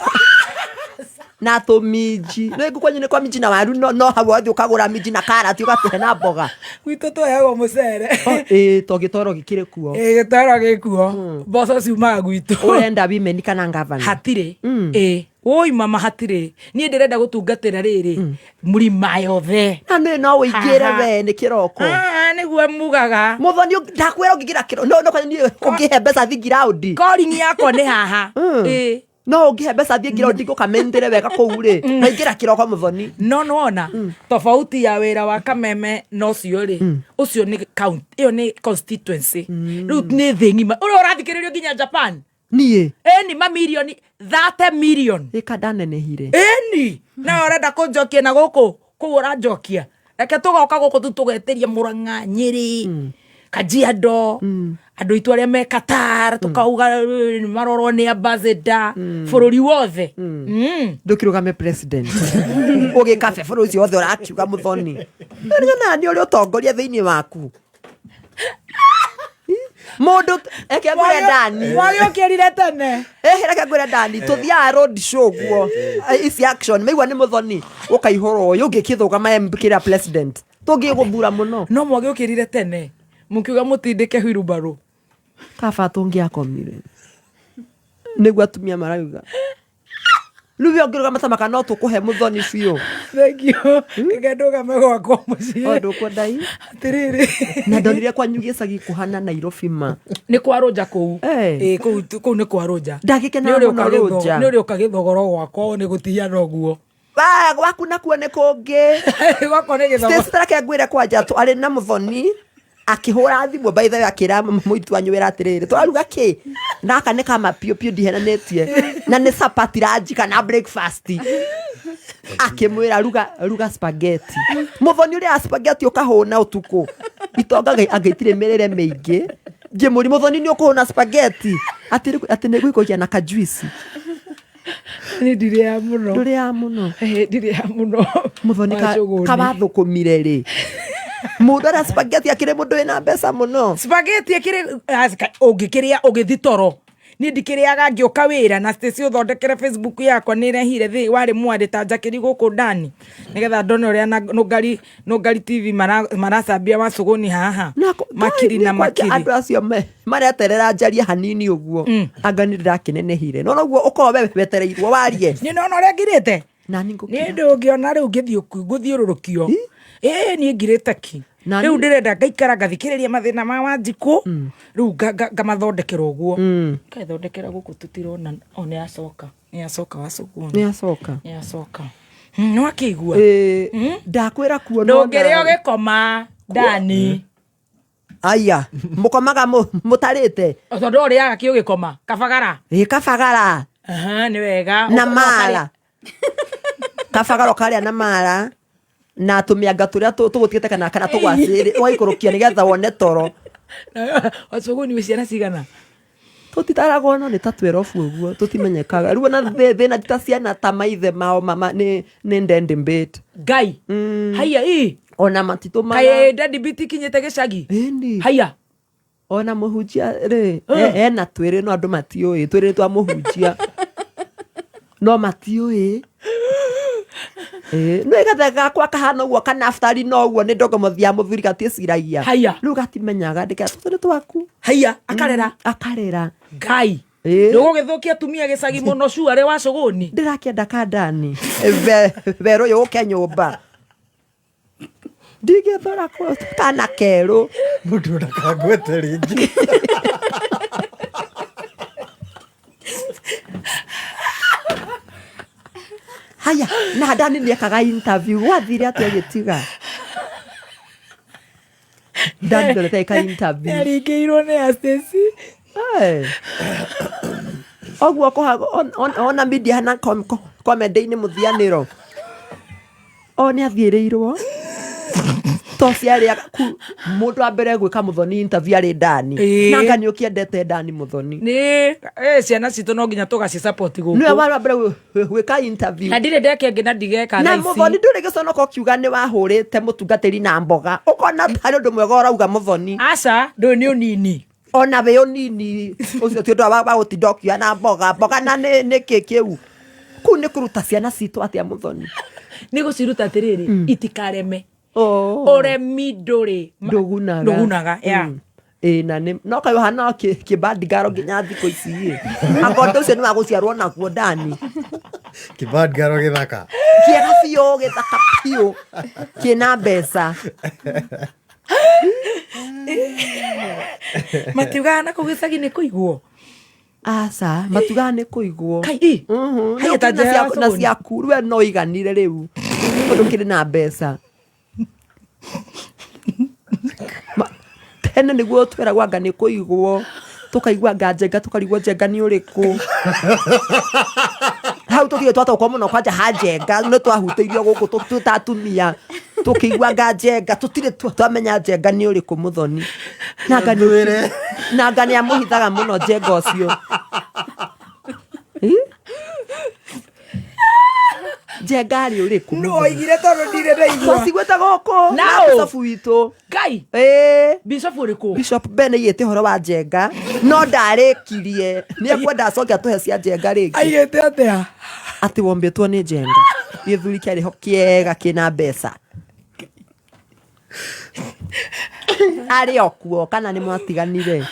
Na tũminji. Nĩ kwanyu nĩ kwa minji na waru no, no hau wathiĩ ũkagũra minji na karati ũgatũhe na mboga. Gwitũ tũheagwo mũcere. Oh, ĩĩ to gĩtoro gĩkĩrĩ kuo. Ĩĩ, gĩtoro gĩkuo. Mboco ciumaga gwitũ. Ũrenda women kana ngavana? Hatirĩ. Ĩĩ. Woi mama hatirĩ. Niĩ ndĩrenda gũtungatĩra rĩrĩ mũrima yothe. Na nĩ no ũingĩre Haha. we nĩ kĩroko. Ah, nĩguo mugaga. Mũthoni ndakwĩra ũngĩingĩra kĩroko. No no kwani niĩ ũngĩhe mbeca thiĩ ngiraũndi. Calling yakwa nĩ haha. Ĩĩ. No ũngĩhe mbeca thiĩ ngiraũndi ngũkamĩndĩre wega kũu rĩ. Waingĩra kĩroko mũthoni. No nĩwona tofauti ya wĩra wa Kameme na ũcio rĩ, ũcio nĩ county, ĩyo nĩ constituency. Rĩu nĩ thĩ ng'ima. Ũrĩa ũrathikĩrĩrio nginya Japan. Niĩ. Ĩni mamirioni 30 million. Ĩka ndanenehire. Ĩni nawe ũrenda kũnjokia na gũkũ kũu ũranjokia. Reke tũgoka gũkũ tu tũgetĩria Mũrang'a, Nyĩrĩ, Kajiado, andũ aitũ arĩa me Qatar, tũkauga eh, marorwo nĩ ambassador bũrũri wothe. Ndũkĩrũgame president. Ũgĩkabe bũrũri ũcio wothe ũrakiuga mũthoni. Nyonaga nĩ ũrĩ ũtongoria thĩinĩ waku. Mũndũ reke ngwĩre Dani. Wagĩũkĩrire tene. Eh, reke ngwĩre Dani, tũthiaga road show guo. Ici action, maigua nĩ mũthoni, ũkaihũra ũyũ ũngĩkĩthũgama MP kĩrĩa president. Tũngĩgũthura mũno. No mwagĩũkĩrire tene mũkiuga mũtindĩke huirubarũ. Kaba tũngĩakomire. Nĩguo atumia marauga. Rĩu we ũngĩrũgama ta maka no tũkũhe mũthoni biũ. Thank you. Reke ndũgame gwakwa mũciĩ. O ndũkwenda i. Atĩrĩrĩ. Na ndonire kwanyu gĩcagi kũhana Nairobi ma. Nĩ kwa Rũnja kũu. Eh. Ĩĩ, kũu kũu nĩ kwa Rũnja. Ndagĩkenaga Nĩ ũrĩ mũno ũka gĩtho- Rũnja. Nĩ ũrĩ ũka gĩthogoro gwakwa nĩ gũtihana ũguo. Wa- Gwaku nakuo nĩ kũngĩ. Gwakwa nĩ gĩthogoro. Stacy tareke ngwĩre kwanja tũ arĩ na mũthoni akĩhũra thimũ by the way akĩra mũitu wanyu wĩra atĩrĩrĩ tũraruga kĩ naka nĩ kama piũ piũ ndihenanĩtie na nĩ chapati ranji kana breakfast akĩmwĩra ruga ruga spaghetti mũthoni ũrĩa spaghetti ũkahũna ũtukũ itonga anga itirĩ mĩrĩre mĩingĩ ngĩmũri mũthoni nĩ ũkũhũna spaghetti atĩ atĩ nĩ gwĩkũgia na kajuici Niĩ ndirĩaga mũno. Ndũrĩaga mũno. Ĩĩ, ndirĩaga mũno. Mũthoni Wa njũgũni. kawathũkũmire rĩ. Mũndũ arĩa spaghetti akĩrĩ mũndũ wĩna mbeca mũno. Spaghetti ĩkĩrĩ ũngĩkĩrĩa ũgĩthi toro. Niĩ ndikĩrĩaga ngĩũka wĩra na Stacy ũthondekere Facebook yakwa nĩ ĩrehire thĩ warĩ mwarĩ ta njakĩri gũkũ ndani nĩgetha ndone ũrĩa na Nũngari Nũngari TV maracambia wacũgũni haha Na ko- makiri Ngai, na niĩ kwanja makiri. andũ acio mareterera njarie hanini ũguo anga nĩ ndĩrakĩnenehire no noguo ũkorwo we wetereirwo warie. Niĩ nona ũrĩa ngirĩte. Nani ngũkira. Niĩ ndũngĩona rĩu ngĩthiĩ gũthiũrũrũkio. Ĩĩ niĩ ngirĩte ki. Nani- Rĩu ndĩrenda ngaikara ngathikĩrĩria mathĩna ma Wanjikũ rĩu ngamathondekera ũguo. Ngathondekera gũkũ tũtirona o nĩ acoka. Nĩ acoka Wacũgũni. Nĩ acoka. Nĩ acoka. Nĩ wakĩigua? Ĩĩ, ndakwĩra kuo no Ndũngĩrĩa ũgĩkoma Dani. Aya, mũkomaga mũtarĩte. Tondũ ũrĩaga kĩ ũgĩkoma? Kabagara. Ĩ kabagara. Aha, nĩ wega. Na mara. Kabagara ũkarĩa na mara na tũmĩanga tũrĩa tũgũtigĩte kana kana tũgwacĩrĩ ũgaikũrũkia nĩgetha wone toro. Wacũgũni wĩ ciana cigana? Tũtitaragwo no nĩ ta twerobu ũguo tũtimenyekaga. Rĩu ona thĩna ti ta ciana ta maithe mao mama nĩ ndendi mbĩt. Ngai. Haiya ĩ. Ona matitũmaga. Kaĩ ndendi mbĩt ikinyĩte gĩcagi? Ĩni. Haiya. Ona mũhunjia rĩ, ena twĩrĩ no andũ matiũĩ, twĩrĩ nĩ twa mũhunjia. No matiũĩ. Ĩĩ, nĩ gathe gakwa kahana ũguo kanaftari no ũguo nĩ ndongomothi ya mũthuri gatiĩciragia. Haiya. Rĩu gatimenyaga ndĩkera tũtũ nĩ twaku. Haiya, akarera. Akarera. Ngai. Ĩĩ. Ndũgũgĩthũkia atumia gĩcagi mũno cuarĩ wa cũgũni. Ndĩrakĩenda kandani. Werũ ũyũ ũke nyũmba. Ndingĩthora kana kerũ. Mũndũ ndakangwete rĩngĩ. Haya, na Dani nĩekaga interview gwathire atĩa agĩtiga? Ndani ndorete ka interview. Nĩaringĩirwo nĩ Stacy. Eh. Oguo ona media na comedy-inĩ mũthianĩro. O nĩ athiĩrĩirwo. To ciarĩa mũndũ wa mbere gwĩka Muthoni interview arĩ Dani. Ĩĩ. Nanga nĩ ũkĩendete Dani Muthoni. Nĩ ciana citũ no nginya tũgaci support Nĩwe gũkũ. warĩ wa mbere gwĩka interview. Na ndirĩ ndeka ĩngĩ na ndigeka Na thaa ici. Muthoni ndũrĩ gĩconoko ũkiuga nĩ wahũrĩte mũtungatĩri na mboga. Ũkona tarĩ ũndũ mwega ũrauga Muthoni. Aca, ndũyũ nĩ ũnini. Ona wĩ ũnini ũcio ti ũndũ wa gũtinda ũkiuga na mboga mboga na nĩ kĩ kĩu. Kũu nĩ kũruta ciana citũ atĩa Muthoni? Nĩ gũciruta atĩrĩrĩ, itikareme. Oh. Ũremi ndũrĩ Ndũgunaga. Ndũgunaga, yeah. Ĩĩ na nĩ no kaĩ ũhana kĩbandigaro nginya thikũ ici ĩ. Anga ũndũ ũcio nĩ wa gũciarwo naguo Dani. Kĩbandigaro gĩthaka. Kĩega biũ, gĩthaka biũ. Kĩna mbeca. Matiugaga na kũu gĩcagi nĩ kũigwo. Aca, matiugaga nĩ kũigwo. Kai, ĩ. Haya, ta Na njĩra ya na sokoni. ciaku rĩu we no iganire rĩu tondũ kĩrĩ na mbeca. Tene nĩguo tweragwo anga nĩ kũigwo, tũkaigua anga njenga, tũkarigwo njenga nĩ ũrĩkũ. Hau tũtirĩ twataũkwo mũno kwanja ha njenga, nĩ twahutĩirio gũkũ twĩ ta atumia, tũkĩigua anga njenga, tũtirĩ twamenya njenga nĩ ũrĩkũ Muthoni. Na anga nĩ Twĩre. na anga nĩ amũhithaga mũno njenga ũcio. Ĩ? Njenga arĩ ũrĩkũ? Nũ oigire tondũ ndirĩ ndaigua. Twaciguĩte gũkũ na Nao. bishop witũ. Ngai. Ĩĩ. Bishop ũrĩkũ? Bishop Ben aigĩte ũhoro wa njenga no ndarĩkirie. Nĩ ekwenda acoke atũhe cia njenga rĩngĩ. Aigĩte atĩa? Atĩ wombĩtwo nĩ njenga. Gĩthuri kĩarĩ ho kĩega kĩna mbeca. Arĩ o kuo kana nĩ mwatiganire?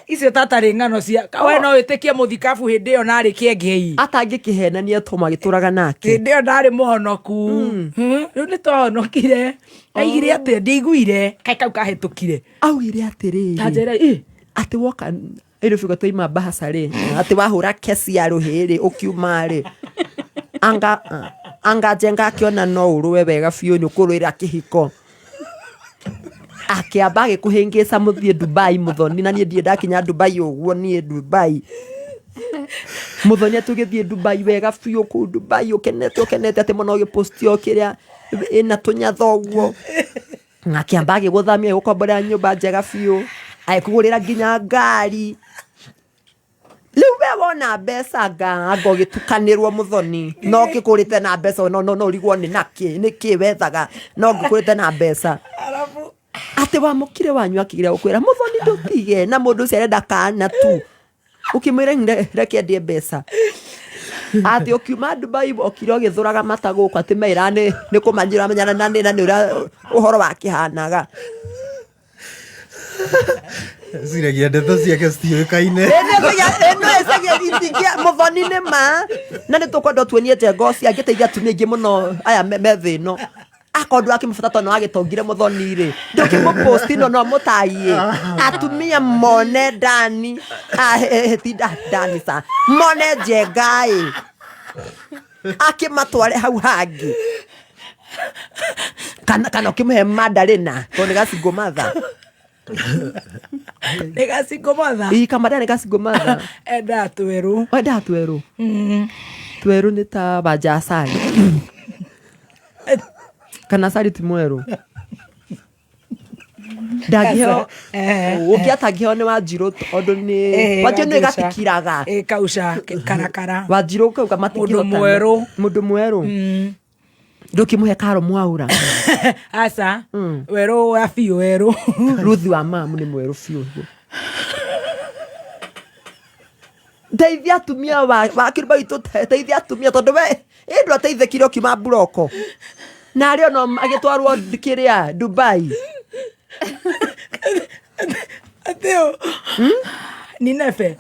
Icio tatarĩ ng'ano cia we no wĩtĩkie mũthikabu hĩndĩ ĩyo narĩ kĩengei. Atangĩkĩhenania to magĩtũraga nake. Hĩndĩ ĩyo ndarĩ mũhonoku. Rĩu nĩ twahonokire. Aigire atĩa ndiaiguire. Kaĩ kau kahĩtũkire. Augire atĩrĩrĩ. Ta njĩra ĩ. Atĩ woka ĩrĩ bigo twaima mbahaca rĩ, atĩ wahũra kesi ya rũhĩ rĩ, ũkiuma rĩ, anga njenga akĩona no ũrũe wega biũ nĩ ũkũrũĩra kĩhiko. Akĩamba agĩkũhĩngĩca mũthiĩ Dubai Muthoni, na niĩ ndirĩ ndakinya Dubai ũguo niĩ Dubai. Muthoni atĩ ũgĩthiĩ Dubai wega biũ kũu Dubai ũkenete ũkenete atĩ mũno ũgĩpost o kĩrĩa ĩna tũnyatha ũguo. Akĩamba agĩgũthamia agĩgũkomborera nyũmba njega biũ, agĩkũgũrĩra nginya ngari. Rĩu we wona mbeca anga ũgĩtukanĩrwo Muthoni, no ũkĩkũrĩte na mbeca no no ũrigwo nĩ nakĩ, nĩkĩ wethaga no ngĩkũrĩte na mbeca. Atĩ wamũkire wanyu akĩgeria gũkwĩra Muthoni ndũtige na mũndũ ũcio arenda kana tu. Ũkĩmwĩra reke ndĩe mbeca. Atĩ ũkiuma Dubai okire ũgĩthũraga mata gũkũ atĩ meira nĩ kũmanyĩra menyana na nĩ na nĩ ũrĩa ũhoro wakĩhanaga. Ciragia ndeto ciake citiũĩkaine. Ĩno ĩcagia itingia Muthoni nĩ ma na nĩ tũkwenda tuonie njenga ũcio angĩteithia atumia aingĩ mũno aya me thĩ ĩno. Akorwo ndũrakĩmũbata tondũ nĩwagĩtongire Muthoni rĩ, ndũkĩmũpost no no mũtaiĩ atumia mone Dani, ti Dani ca, mone njenga ĩ akĩmatware hau hangĩ kana ũkĩmũhe mandarĩna tondũ nĩ gacingo matha. Nĩ gacingo matha. Ii kamarĩa nĩ gacingo matha. Endaga twerũ. Endaga twerũ. Twerũ nĩ ta wanja asali. Kana asali ti mwerũ. Ndangĩheo ũngĩ atangĩheo nĩ Wanjirũ tondũ nĩ Wanjirũ nĩ gatikiraga. Ĩ kauca karakara. Wanjirũ kauga matingĩhotana. Mũndũ mwerũ. Mũndũ mwerũ. Ndũkĩmũhe karo mwaura. Aca. Werũ wa biũ werũ. Ruthi wa mamu nĩ mwerũ biũ. Teithia atumia wa kĩrũma gitũ, teithia atumia tondũ we ĩ ndwateithĩkire ũkiuma mburoko. Na arĩ ona agĩtwarwo kĩrĩa Dubai. Atĩo. Ni nebe.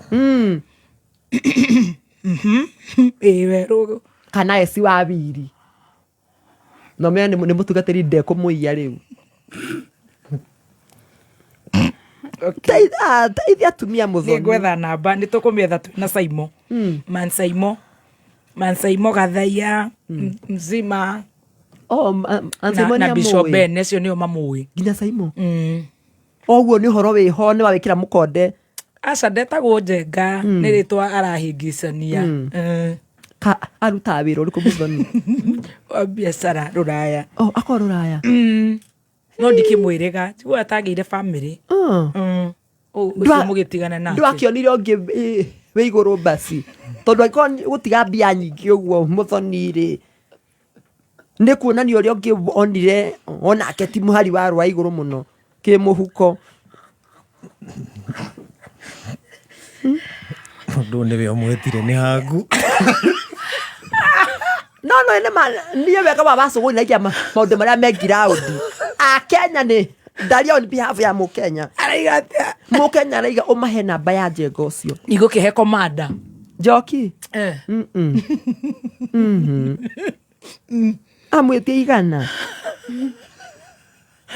Ĩ werũ. Kana eci wa wiri. No menya nĩ mũtungatĩri ndekũmũiya rĩu. Teithia atumia Muthoni. Nĩngwetha namba, nĩ tũkũmĩetha twĩ na Saimo. Man Saimo. Mansaimo Gathaiya mzima. Oh, na, na Bishop Ben acio nĩo mamũĩ. Nginya Saimo. Oguo nĩ ũhoro wĩho nĩ wawĩkĩra mũkonde. Aca, ndetagwo Njenga, nĩ rĩtwa arahĩngĩcania. Ka arutaga wĩra ũrĩkũ Muthoni? Wa biacara rũraya. Oh, akorwo rũraya. No ndikĩmwĩrĩga tiguo atagĩire family. Ũcio mũgĩtigana nake. Ndwakĩonire ũngĩ wĩ igũrũ basi, tondũ angĩkorwo gũtiga mbia nyingĩ ũguo Muthoni rĩ, nĩ kuonania ũrĩa ũngĩ onire onake ti mũhari wa rwa igũrũ mũno kĩmũhuko. Ũndũ nĩwe ũmwĩtire nĩ hangu. No nĩ ma niĩ wega wa wacũgũri naikia maũndũ marĩa me ngiraũndi. Akenya nĩ ndaria on behalf ya mũkenya. Araiga atĩa? Mũkenya araiga ũmahe namba ya Njenga ũcio. Igũkĩhe komanda. Njoki. Eh. Amwĩtie 100.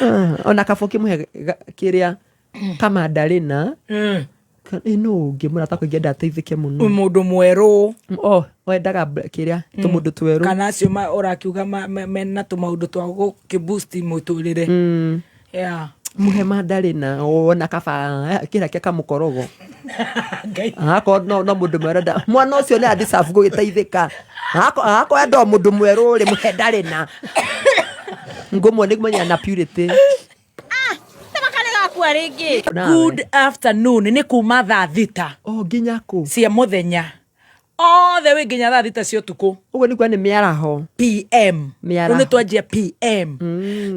Ah, ona kaba ũkĩmũhe kĩrĩa kamandarĩna. Ĩ nũ ũngĩ mũrata kũingĩenda ateithĩke mũno? Mũndũ mwerũ. Oh, wendaga kĩrĩa tũmũndũ twerũ. Kana acio ũrakiuga mena tũmaũndũ twa gũkĩboost mũtũrĩre. Yeah. Mũhe mandarĩna ona kaba kĩrĩa kĩa kamũkorogo. Ngai. Akorwo no mũndũ mwerũ enda mwana ũcio nĩ adeserve gũgĩteithĩka. Akorwo enda o mũndũ mwerũ rĩ, mũhe ndarĩna ngũmwe nĩ kũmenya na purity. Nawe. Good afternoon, nĩ kuma thaa 6. Oh, nginya kũ? Cia mũthenya othe wĩ nginya thaa 6 cia ũtukũ. Ũguo nĩkuo nĩ mĩaraho. PM. Mĩaraho. Rĩu nĩ twanjia PM,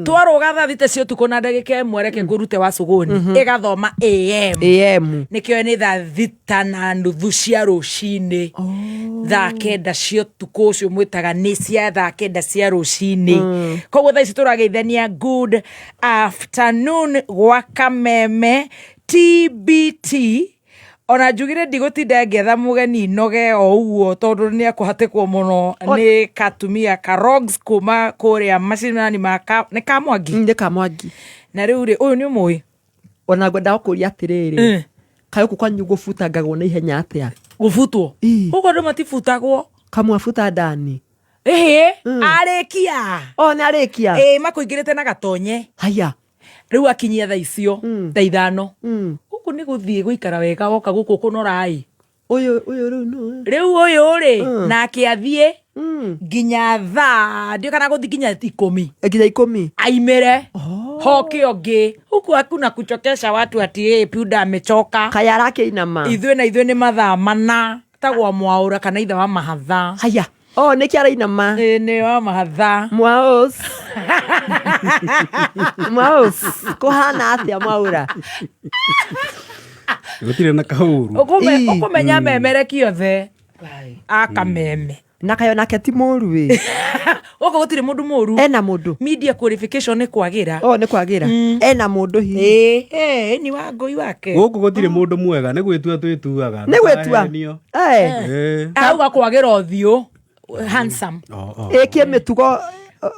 twarũga thaa 6 cia ũtukũ na ndagĩka 1, reke ngũrute wa cũgũni ĩgathoma AM. AM. Nĩkĩo nĩ thaa 6:30 cia rũcinĩ, thaa 9 cia ũtukũ ũcio mwĩtaga nĩ cia thaa 9 cia rũcinĩ. Koguo thaa ici tũrageithania good afternoon gwa Kameme TBT. Ona njugire ndigũtinda ngĩetha mũgeni noge o ũguo, tondũ nĩ ekũhatĩkwo mũno nĩ katumia ka Rogs kuma kũrĩa macinani ma nĩ Kamwangi. Nĩ Kamwangi. Na rĩu rĩ, ũyũ nĩ ũmũĩ. Ona ngwendaga kũria atĩrĩrĩ, kaĩ gũkũ kwanyu gũbutangagwo na ihenya atĩa? Gũbutwo? Ii. Gũkũ andũ matibutagwo. Kamwabuta ndani. Ĩhĩ, arĩkia. O nĩ arĩkia. Ĩĩ, makũingĩrĩte na gatonye. Haya. Rĩu akinyia thaa icio thaa 5 gũkũ nĩ gũthiĩ gũikara wega, woka gũkũ kũnora-ĩ. Ũyũ rĩu nũ? Rĩu ũyũ rĩ, nake athiĩ nginya thaa ndiũ kana gũthiĩ nginya 10. Nginya 10. Aimĩre hoke ũngĩ. Huku hakuna kuchokesha watu ati "Eh, punda amechoka." Kaya arakĩinama. Ithuĩ na ithuĩ nĩ mathaa 4, tagwa Mwaũra kana ithe wa Mahatha. Haya, o nĩkĩ arainama? Ĩ, nĩ wa Mahatha. Mwaũs, mwaũs, kũhana atĩa Mwaũra? Gũtirĩ na kaũru. Ũkũmenya memereki othe akameme. Na kayo nake ti mũru ĩ. Gũkũ gũtirĩ mũndũ mũru. Ena mũndũ. Media qualification nĩ kwagĩra. O nĩ kwagĩra, ena mũndũ hihi? Ĩĩ, ni wa ngũi wake. Gũkũ gũtirĩ mũndũ mwega, nĩ gwĩtua twĩtuaga. Nĩ gwĩtua. Ndũkahenio. Eh. Ĩĩ. Auga kwagĩra ũthiũ handsome. O, o. Ĩkĩ mĩtugo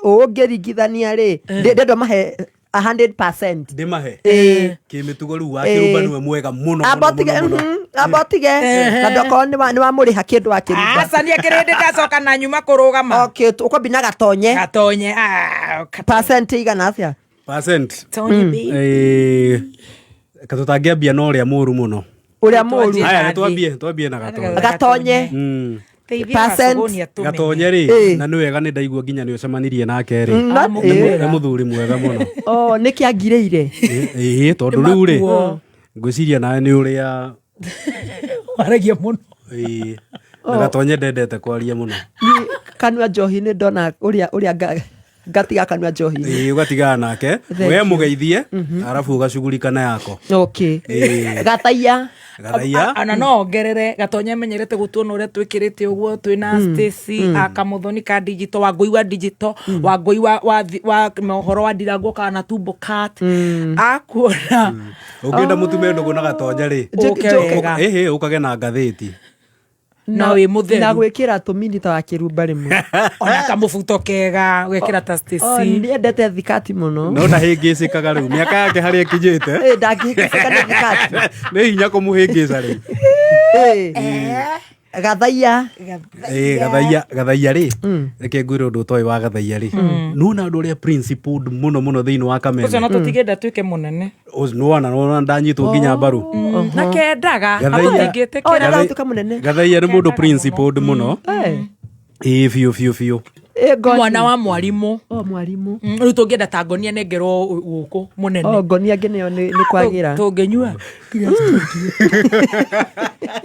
ũngĩringithania rĩ, ndenda mahe 100%. Ndĩmahe. Ĩĩ. Kĩmĩtugo rĩu wa kĩrumba nĩwe mwega mũno Amba mũno ũtige. mũno mũno. Amba ũtige na ndokorwo nĩ wamũrĩha kĩndũ akĩrumba. Aca, niĩ kĩrĩndĩ ndacoka na nyuma kũrũgama. Okay, ũkwambi na gatonye. Gatonye, ah. Percent igana atĩa? Percent. Gatonye baby. Ĩĩ, katũtangĩambia na ũrĩa mũru mũno. Ũrĩa mũru. Twanjie. Haya, Nathi. nĩ twambie na gatonye. Gatonye. Teithia. Percent. Gacũgũni atũmenye. Gatonye rĩ, na nĩ wega nĩ ndaigua nginya nĩ ũcemanirie nake rĩ. Amũkĩra. Nĩ mũthuri mwega mũno. Oh, nĩkĩ angirĩire? Ĩĩ, tondũ rĩu rĩ, Makuo. ngwĩciria nawe nĩ ũrĩa Waragia mũno. Ĩĩ. Na gatonye ndendete kwaria mũno. Niĩ kanua njohi nĩ ndona ũrĩa ngatiga kanua njohi. Ĩĩ, ũgatigana nake. Thank We you. mũgeithie arabu ũgacugurika na yako. Okay. Ĩĩ. Gataiya. Gathaia. Ona no ongerere gatonya menyerete gutuona uria twikirite uguo twina Stacy akamuthoni ka digital, wa ngui wa digital, wa ngui wa mohoro wa ndirangwo kana tumbo cat akuona. Ũngĩenda mũtume ndũgũ na gatonye rĩ, Ũke wega. ĩhĩ, ũkage na ngathĩti. Na wĩ mũtheru. Na gwĩkĩra tũmini ta wa kĩrumba rĩmwe. Ona kamũbuto kega gwĩkĩra ta Oh, Stacy. nĩendete thikati mũno. No ndahĩngĩcĩkaga rĩu mĩaka yake harĩa ĩkinyĩte. Ĩ, ndangĩhĩngĩcĩka nĩ thikati. Nĩ hinya kũmũhĩngĩca rĩu. Ĩ. Gathaiya. Ĩĩ, Gathaiya, Gathaiya rĩ, reke ngwĩre ũndũ ũtoĩ wa Gathaiya rĩ, nĩwona andũ arĩa principled mũno mũno thĩinĩ wa Kameme. Ũcio na tũtigenda tuĩke mũnene. Nĩwona, nĩwona ndanyitwo nginya mbaru. Na kendaga. Gathaiya. Atũtingĩtĩkĩra. Oh, nĩ aratuĩka mũnene. Gathaiya nĩ mũndũ principled mũno. Ĩĩ, biũ biũ biũ. Ĩ, Ngoni. Mwana wa mwarimũ. Oh, mwarimũ. Rĩu tũngĩenda ta ngonia nengerwo gũkũ mũnene. Oh, ngoni angĩ nĩyo nĩ kwagĩra. Tũngĩnyua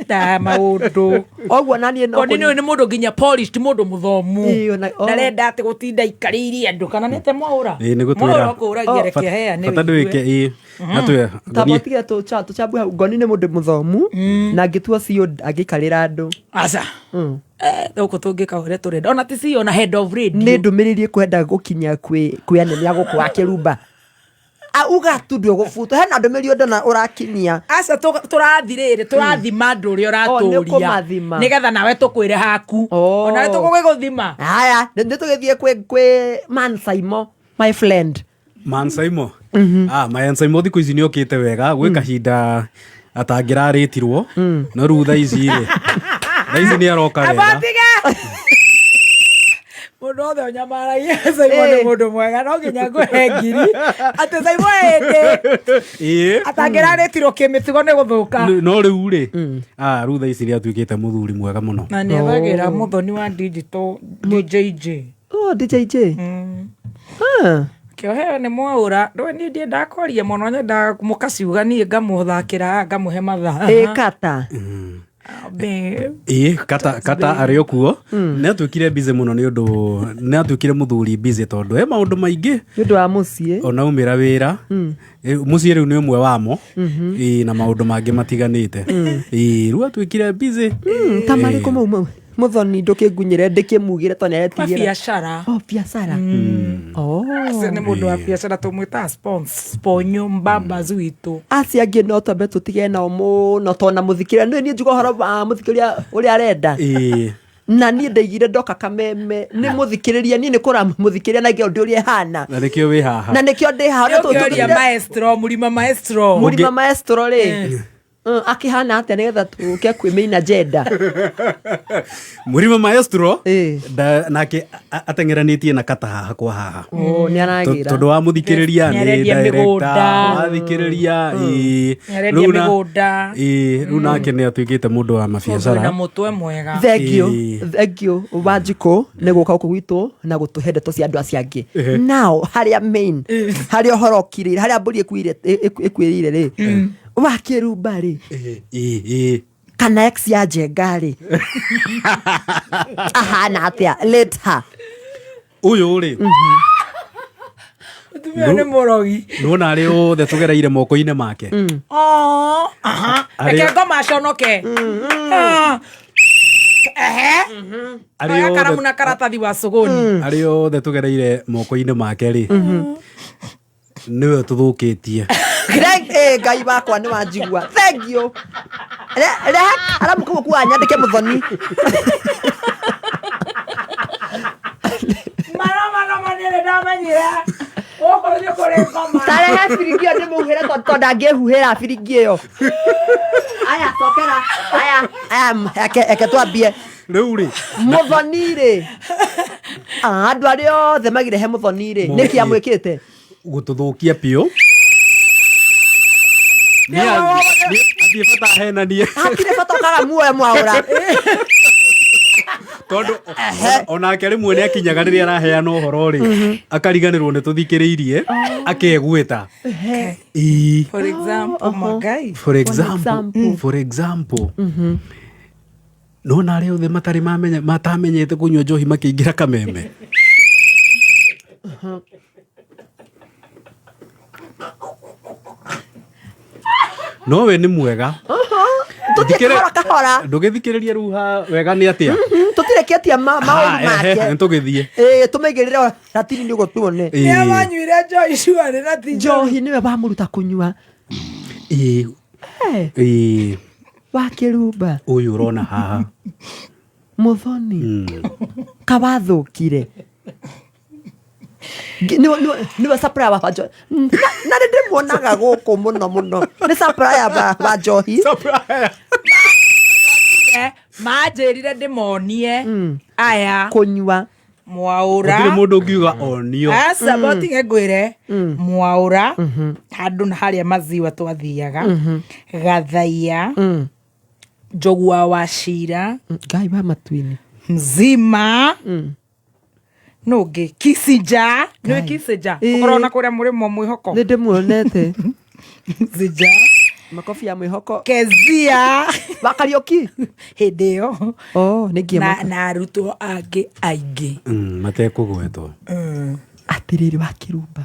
ta maũndũ. Oguo na niĩ no Ngoni nĩ nĩ mũndũ nginya polished, mũndũ mũthomu. Ĩĩ, oh. Ndarenda atĩ gũtinda aikarĩire andũ kana nĩ te mwaũra. Ĩĩ, nĩ gũtwĩra. Mwaũra ũkũragia reke heane. Bata ndwĩke, ĩĩ. Na twĩ Tamba tige tũcambue hau. Ngoni nĩ mũndũ mũthomu na angĩtua CEO angĩikarĩra andũ. Aca. Gũkũ tũngĩka ũrĩa tũrenda. Ona ti CEO na head of radio. Nĩ ndũmĩrĩri ĩkwenda gũkinya kwĩ anene a gũkũ wa Kĩrumba. Auga tu ndũgũbutwo. Hena ndũmĩrĩri ndona ũrakinyia. Aca tũrathi rĩrĩ, tũrathima andũ ũrĩa Oh, nĩ ũratũria. ũkũmathima. Nĩgetha nawe tũkwĩre haku. Oh. Ona nĩ tũgũgĩgũthima. Haya, nĩ tũgĩthiĩ kwĩ Man Saimo, my friend. Man Saimo. Ah, Man Saimo thikũ ici nĩ okĩte wega, gwĩ kahinda atangĩrarĩtirwo, no rĩu thaa ici rĩ, thaa ici nĩ aroka wega. Abatige. Mũndũ wothe ũnyamaragia Saimo nĩ mũndũ mwega, no nginya ngũhe ngiri. Atĩ Saimo hĩndĩ Ĩĩ. atangĩrarĩtirwo kĩmĩtugo nĩ gũthũka. No rĩu rĩ, ah, rĩu thaa ici nĩ atuĩkĩte mũthuri mwega mũno. Na nĩ ethagĩra mũthoni wa digital DJJ. Oh, DJJ. Ah. Kĩoheo nĩ mwaũra. Ndũĩ niĩ ndiendaga kwaria mũno, nyendaga mũkaciuga niĩ ngamũthakĩra, ngamũhe mathaa. Ĩ, kata. Babe. Ĩĩ, kata arĩ o kuo. Nĩ atuĩkire busy mũno nĩ ũndũ, nĩ atuĩkire mũthuri busy tondũ he maũndũ maingĩ. Nĩ ũndũ wa mũciĩ. Ona aumĩra wĩra. Mũciĩ rĩu nĩ ũmwe wamo. Ĩĩ, na maũndũ mangĩ matiganĩte. Ĩĩ, rĩu atuĩkire busy. Ta marĩkũ mau mau? Mũthoni ndũkĩngunyĩre ndĩkĩmugĩre tondũ nĩaretigĩra. Mabiacara. Oh, biacara. Oh. Acio nĩ mũndũ wa biacara tũmwĩtaga sponyo mbambas witũ. Acio angĩ no twambe tũtige nao mũno tondũ na mũthikĩrĩria nĩ niĩ njuga ũhoro wa mũthikĩrĩria ũrĩa arenda. Na niĩ ndaigire ndoka Kameme nĩ mũthikĩrĩria, niĩ nĩ kũra mũthikĩrĩria na ngĩo ũrĩa ĩhana. Na nĩkĩo wĩ haha. Na nĩkĩo ndĩ haha. Nĩ ũkĩũria maestro, mũrima maestro. Mũrima maestro rĩ. Akĩhana atĩa nĩgetha tũke kwĩ main agenda? Mũrima maestro, nake ateng'eranĩtie na kata haha kwa haha. Oh, nĩ aragĩra. Tondũ wa mũthikĩrĩria Nĩ nĩ arendia director, mĩgũnda. wathikĩrĩria, ĩĩ. Nĩ arendia Rĩu na- mĩgũnda. ĩĩ, rĩu nake nĩ atuĩkĩte mũndũ wa mabiacara. Mũndũ wĩna mũtwe mwega. Thank you. Thank you, Wanjikũ, nĩ gũka gũkũ gwitũ na gũtũhe ndeto cia andũ acio angĩ. Now, harĩa main, harĩa ũhoro ũkirĩire, harĩa mbũri ĩkuĩrĩire rĩ, wa Kĩrumba rĩ, kana ex ya Njenga rĩ, ahana atĩa? Late her. Ũyũ rĩ, Mũtumia nĩ mũrogi. Nĩwona arĩ othe tũgereire moko-inĩ make. Oh, aha. Reke ngoma aconoke. Ah. Ehe. Arĩ Oya karamu othe na karatathi wa sogoni. Arĩ othe tũgereire moko-inĩ make rĩ, nĩwe tũthũkĩtie. Greg, Ngai wakwa nĩ wanjigua. Thank you. Rehe karamu kau ũkuaga nyandĩke mũthoni. Maroma no manene ndamenyire. Gũkũ nĩ kũrĩ ngoma. Ta rehe biringi ĩyo ndĩmũhuhĩre tondũ ndangĩhuhĩra biringi ĩyo. Aya, cokera. Aya, aya, eke twambie. Rĩu rĩ. Mũthoni rĩ. Andũ arĩa othe magire he mũthoni rĩ, nĩkĩ amwĩkĩte? Gũtũthũkia biũ. Nĩ athiĩ bata ahenanie. Hatirĩ bata ũkaga muoyo mwaũra. Tondũ onake rĩmwe nĩ akinyaga rĩrĩa araheana ũhoro rĩ, akariganĩrwo nĩ tũthikĩrĩirie, akegwĩta. Ĩĩ. For example, Magai. For example, for example. Nona arĩa othe matarĩ mamenya, matamenyete kũnyua njohi makĩingĩra Kameme. No we nĩ mwega. Tũthiĩ kahora kahora. Ndũgĩthikĩrĩrie rĩu ha wega nĩ atĩa? Tũtirĩkĩtie maũndũ make. Nĩ tũgĩthiĩ. Ĩĩ, tũmĩigĩrĩre ratiri nĩ ũguo tuone. Nĩ awanyuire njohi cuarĩ na ti njohi. Nĩwe wamũruta kũnyua. Ĩĩ. Ĩĩ. Wa Kĩrumba. Ũyũ ũrona haha. Mũthoni. Kawathũkire. Nĩwe supplier wa njohi. Na nĩ ndĩmuonaga gũkũ mũno mũno. Nĩ supplier wa njohi. Supplier. Manjĩrire, manjĩrire ndĩmonie aya Kũnyua. Mwaũra. Gũtirĩ mũndũ ũngiuga onio. Aca, botige ngwĩre Mwaũra handũ na harĩa maziwa twathiaga Gathaiya, Njogua wa Cira. Ngai wa matuini. Mzima nũngĩ Kisinja, nĩwe Kisinja. Ĩĩ. Ũkorwo na kũrĩa mũrĩmo mwĩhoko. Nĩ ndĩmuonete. Kisinja. Makobi ya mwĩhoko. Kezia. Wa Kariũki. Hĩndĩ ĩyo. Oh, nĩ na, ngĩma. Na arutwo angĩ aingĩ. Matekũgwetwo. Atĩrĩrĩ, wa Kĩrumba.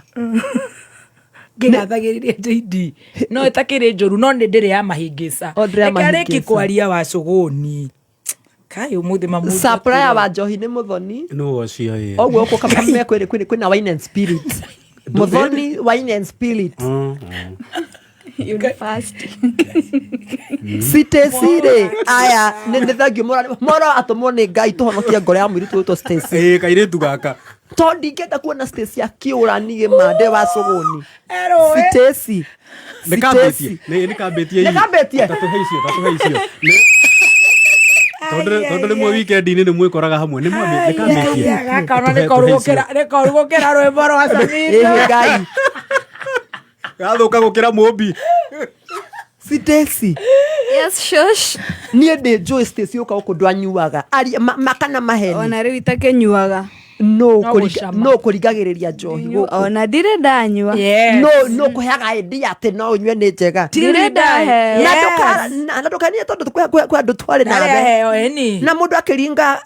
Ngĩgathagĩrĩria JD no ĩtakĩrĩ njũru, no nĩ ndĩrĩ ya mahĩngĩca. O, ndĩrĩ ya Reke arĩki mahĩngĩca. Kwaria wa cũgũni kai ũmũthĩ mamu. Supplier wa njohi nĩ Mũthoni. Nũ ũcio ĩ? Oguo gũkũ kama kwĩna wine and spirit. Mũthoni wine and spirit. University. Stacy rĩ, aya nĩ thengio moro moro atũmwo nĩ Ngai tũhonokie ngoro ya mũirĩtu wĩtwo Stacy. Ĩ kairĩtu gaka. Tondũ ndingĩenda kuona Stacy akĩũra niĩ mande wa cũgũni. Erũĩ. Stacy. Nĩ kambĩtie. Nĩ kambĩtie. Nĩ kambĩtie? Tatũhe icio, tatũhe icio. Tondũ rĩmwe weekend-inĩ nĩ mwĩkoraga hamwe nĩ mwambĩ nĩ kambĩtie. Gaka ona Tũhe- nĩ koru tũhe icio. gũkĩra, nĩ koru gũkĩra rwĩmbo rwa Samido. Ĩhĩ Ngai. Gathũka gũkĩra mũmbi. Stacy. Yes, shush. Niĩ ndĩ njũĩ Stacy ũka gũkũ ndwanyuaga. Aria makana maheni. Ona rĩu itakĩnyuaga. No No gũcama. No kũringagĩrĩria njohi gũkũ. Ona ndirĩ ndanyua. Yes. No kũheaga idea atĩ no ũnyue nĩ njega. Ndirĩ ndaheo. Na Yes. na ndũkanie tondũ kwĩ andũ twarĩ Narĩa nawe. heo ĩni. Na mũndũ akĩringa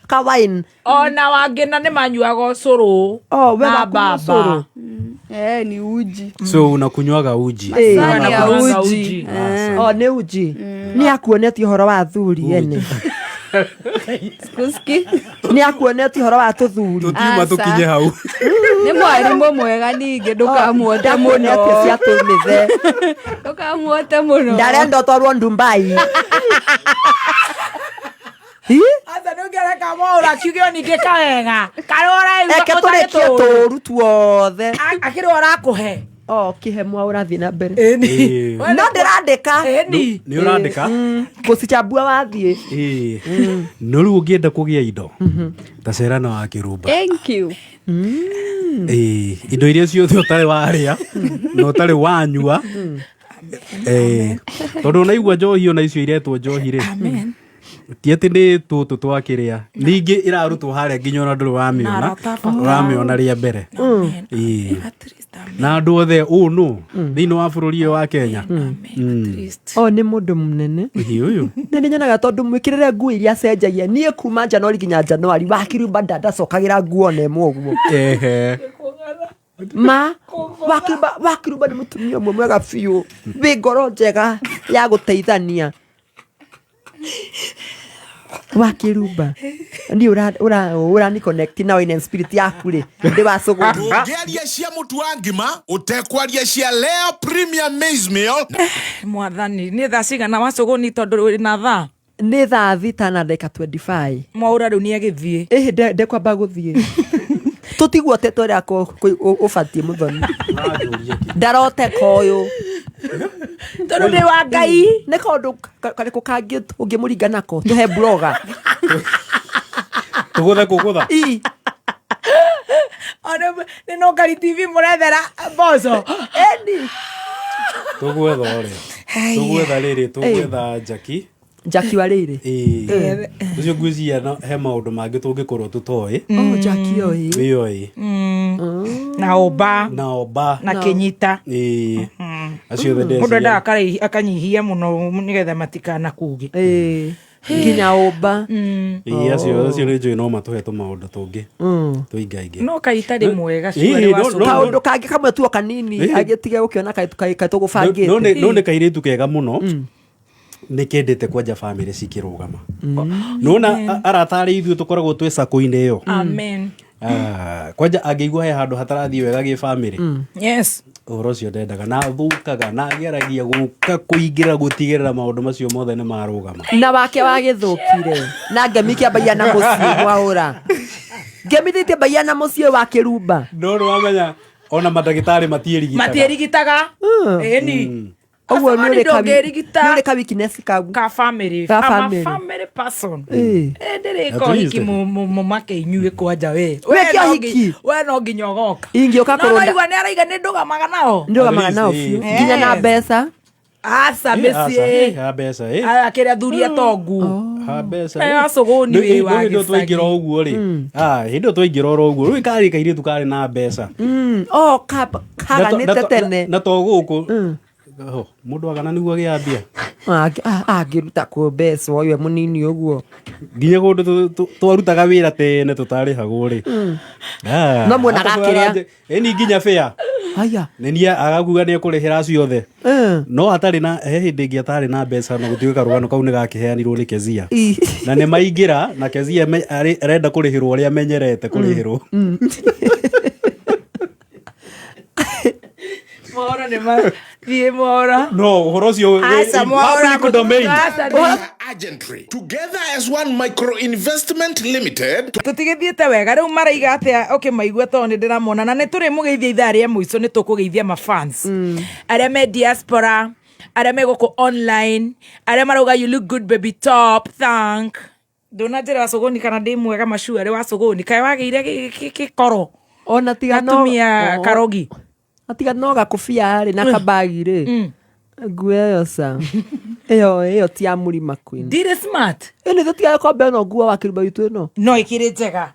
ka wine. Ona wangĩ na nĩ manyuaga ũcũrũ. Oh, we na wakunyua baba. ũcũrũ. Eh, ni uji. So unakunywaga uji? Eh. Macani ya Wanakunywaga uji. uji. O nĩ uji. Nĩ akuonetie ũhoro wa athuri ene. Sikuski. Nĩ akuonetie ũhoro wa tũthuri. Tũtiuma Aca. tũkinye hau. Nĩ mwarimũ mwega ningĩ, ndũkamuote mũno. Ndakuonetie cia tũmĩthe. Ndũkamuote mũno. Ndarenda ũtwarwo Dubai. Hi? Aca nĩ ũngĩreka Mwaũra kiuge o ningĩ kawega karĩa ũraigua Eke ũtarĩ tũrĩkie tũũru. tũũru tuothe. Akĩrĩ ũrakũhe. O kĩhe Mwaũra thiĩ na mbere. Ĩĩ. No ndĩrandĩka. Ĩni. Nĩ ũrandĩka? Gũcichambua wathiĩ. Ĩĩ. No rĩu ũngĩenda kũgĩa indo ta cerana wa Kĩrumba. Thank you. Ĩĩ, indo iria ciothe ũtarĩ warĩa na ũtarĩ wanyua. Ĩĩ. Tondũ ũnaigua njohi ona icio iretwo njohi rĩ, Amen. ti atĩ nĩ tũtũ twakĩrĩa, ningĩ ĩrarutwo harĩa nginya ona ndũrĩ wamĩona. Na arata bata. Ũramĩona rĩa mbere. Ĩĩ. At least, amen. Na andũ othe ũũ nũ thĩinĩ wa bũrũri ũyũ wa Kenya. Amen. At least. O nĩ mũndũ mũnene. Ĩĩ, ũyũ. Nĩ nyonaga tondũ mwĩkĩrĩre nguo iria cenjagia niĩ kuma Januari nginya Januari wa Kĩrumba ndacokagĩra nguo ona ĩmwe ũguo. Ehe. Ma wa Kĩrumba nĩ mũtumia ũmwe mwega biũ wĩ ngoro njega ya gũteithania. Wa Kĩrumba niĩ ũrani connect na wine and spirit yaku rĩ ndĩ wa cũgũri. Ndũngĩaria cia mũtu wa ngima ũtekwaria cia Leo Premium Maize Meal. Mwathani, nĩ thaa cigana wa cũgũni tondũ wĩ na thaa? Nĩ thaa 6 na ndagĩka 25. Mwaũra rĩu nĩ agĩthiĩ. Ĩhĩ, ndekwamba gũthiĩ. Tũtiguo tete ũrĩa ũbatiĩ Mũthoni. Ndaroteka ũyũ. Tondũ ndĩ wa Ngai. Nĩ kaũndũ karĩkũ kangĩ ũngĩmũringa nako? Tũhe blogger. Tũgũthe kũgũtha. Ii. Ona nĩ Nũngari TV mũrethera mboco. Eni. Tũgwetha ũrĩa. Tũgwetha rĩrĩ, tũgwetha Jackie. Jackie wa rĩrĩ. Ĩĩ. Ũcio ngwĩciria he maũndũ mangĩ tũngĩkorwo tũtoĩ. Oh, Jackie oĩ. Ĩyo ĩ. Na ũmba. Na ũmba. Na kĩnyita. Ĩĩ. Acio othe Mũndũ ndeciria. endaga akanyihia mũno nĩgetha matikanakuge. Ĩĩ. Nginya ũmba. Ĩĩ, acio nĩ njũĩ no matũhe tũmaũndũ tũngĩ. Tũingaingĩ. No kai itarĩ mwega Ĩĩ, cuarĩ wa cũgũ. Kaũndũ kangĩ kamwe tuo kanini agĩtige gũkĩona kaĩ tũgũbangĩte. No nĩ kairĩtu kega mũno. Nĩ kendete kwanja bamĩrĩ cikĩrũgama. Nĩwona arata arĩa ithuĩ tũkoragwo twĩ sako-inĩ ĩyo. Amen. Kwanja angĩigua he handũ hatarathiĩ wega gĩ bamĩrĩ. Yes. Ũhoro ũcio ndendaga na athũkaga na ageragia gũka kũingĩra gũtigĩrĩra maũndũ macio mothe nĩ marũgama. Na wake wagĩthũkire na ngemi kĩambagia na mũciĩ Mwaũra. Ngemi thĩtiambagia na mũciĩ wa Kĩrumba. No nĩ wamenya ona mandagĩtarĩ matiĩrigitaga. Matiĩrigitaga. Ĩni. Ũguo nĩ ũrĩ ka Ndũngĩrigita. nĩ ũrĩ ka weakness kau. Ka family. Ka I'm a family. family person. Ĩĩ. Eh, ndĩrĩka At least. ũhiki mũmake inyuĩ kwanja we. We We kĩ no ũhiki? we no nginya ũgoka. Ingĩũka No kũrũnda- noigua nĩ araiga nĩ ndũgamaga nao. Ndũgamaga At least, nao ĩĩ. biũ. Nginya na Yes. mbeca. Aca Eh, aca, mĩciĩ. eh, ha mbeca eh. Aya kĩrĩa athuri atongu. Ha mbeca Eh, eh. acũgũni Nĩ- wĩ ĩ, wa hĩndĩ ĩyo twaingĩra gĩcagi. ũguo rĩ Ah, hĩndĩ ĩyo twaingĩra oro ũguo rĩu karĩ kairĩtu karĩ na mbeca Oh, kaganĩte tene. na to gũkũ Oh, mũndũ agana nĩguo agĩa mbia Angĩruta kũ mbeca ũyũ e mũnini ũguo. nginya kũndũ twarutaga wĩra tene tũtarĩhagwo rĩ Ah, No muonaga hata kĩrĩa. Ĩni nginya bĩa Haya. nĩ niĩ agakuga nĩ ekũrĩhĩra ciothe no atarĩ na he hĩndĩ ĩngĩ atarĩ na mbeca na gũtuĩka karũgano kau nĩ gakĩheanirwo nĩ Kezia na nĩ maingĩra na Kezia arenda kũrĩhĩrwo ũrĩa amenyerete kũrĩhĩrwo Mohoro nĩ mathiĩ mohoro. no ũhoro ũcio wĩ Aca in mohoro. public domain Aca nĩ- Agentry. Together as one micro investment limited. Tũtigĩthiĩte wega rĩu maraiga atĩa ũkĩmaigua tondũ nĩ ndĩramona na nĩ tũrĩmũgeithia ithaa rĩa mũico nĩ tũkũgeithia mafans arĩa me diaspora arĩa me gũkũ online arĩa marauga you look good baby top thank ndũna njĩra wacũgũni kana ndĩ mwega macuarĩ wacũgũni kaĩ wagĩire gĩkoro Ona tiga no atumia Oh. karogi Atiga no gakũbia rĩ na kabagi rĩ. Nguo ĩyo ca. Ĩyo ĩyo ti ya mũrima queen. ndirĩ smart Ĩni tũtigaga kwamba ĩno nguo wa kĩrumba gitũ ĩno. no ĩkĩrĩ njega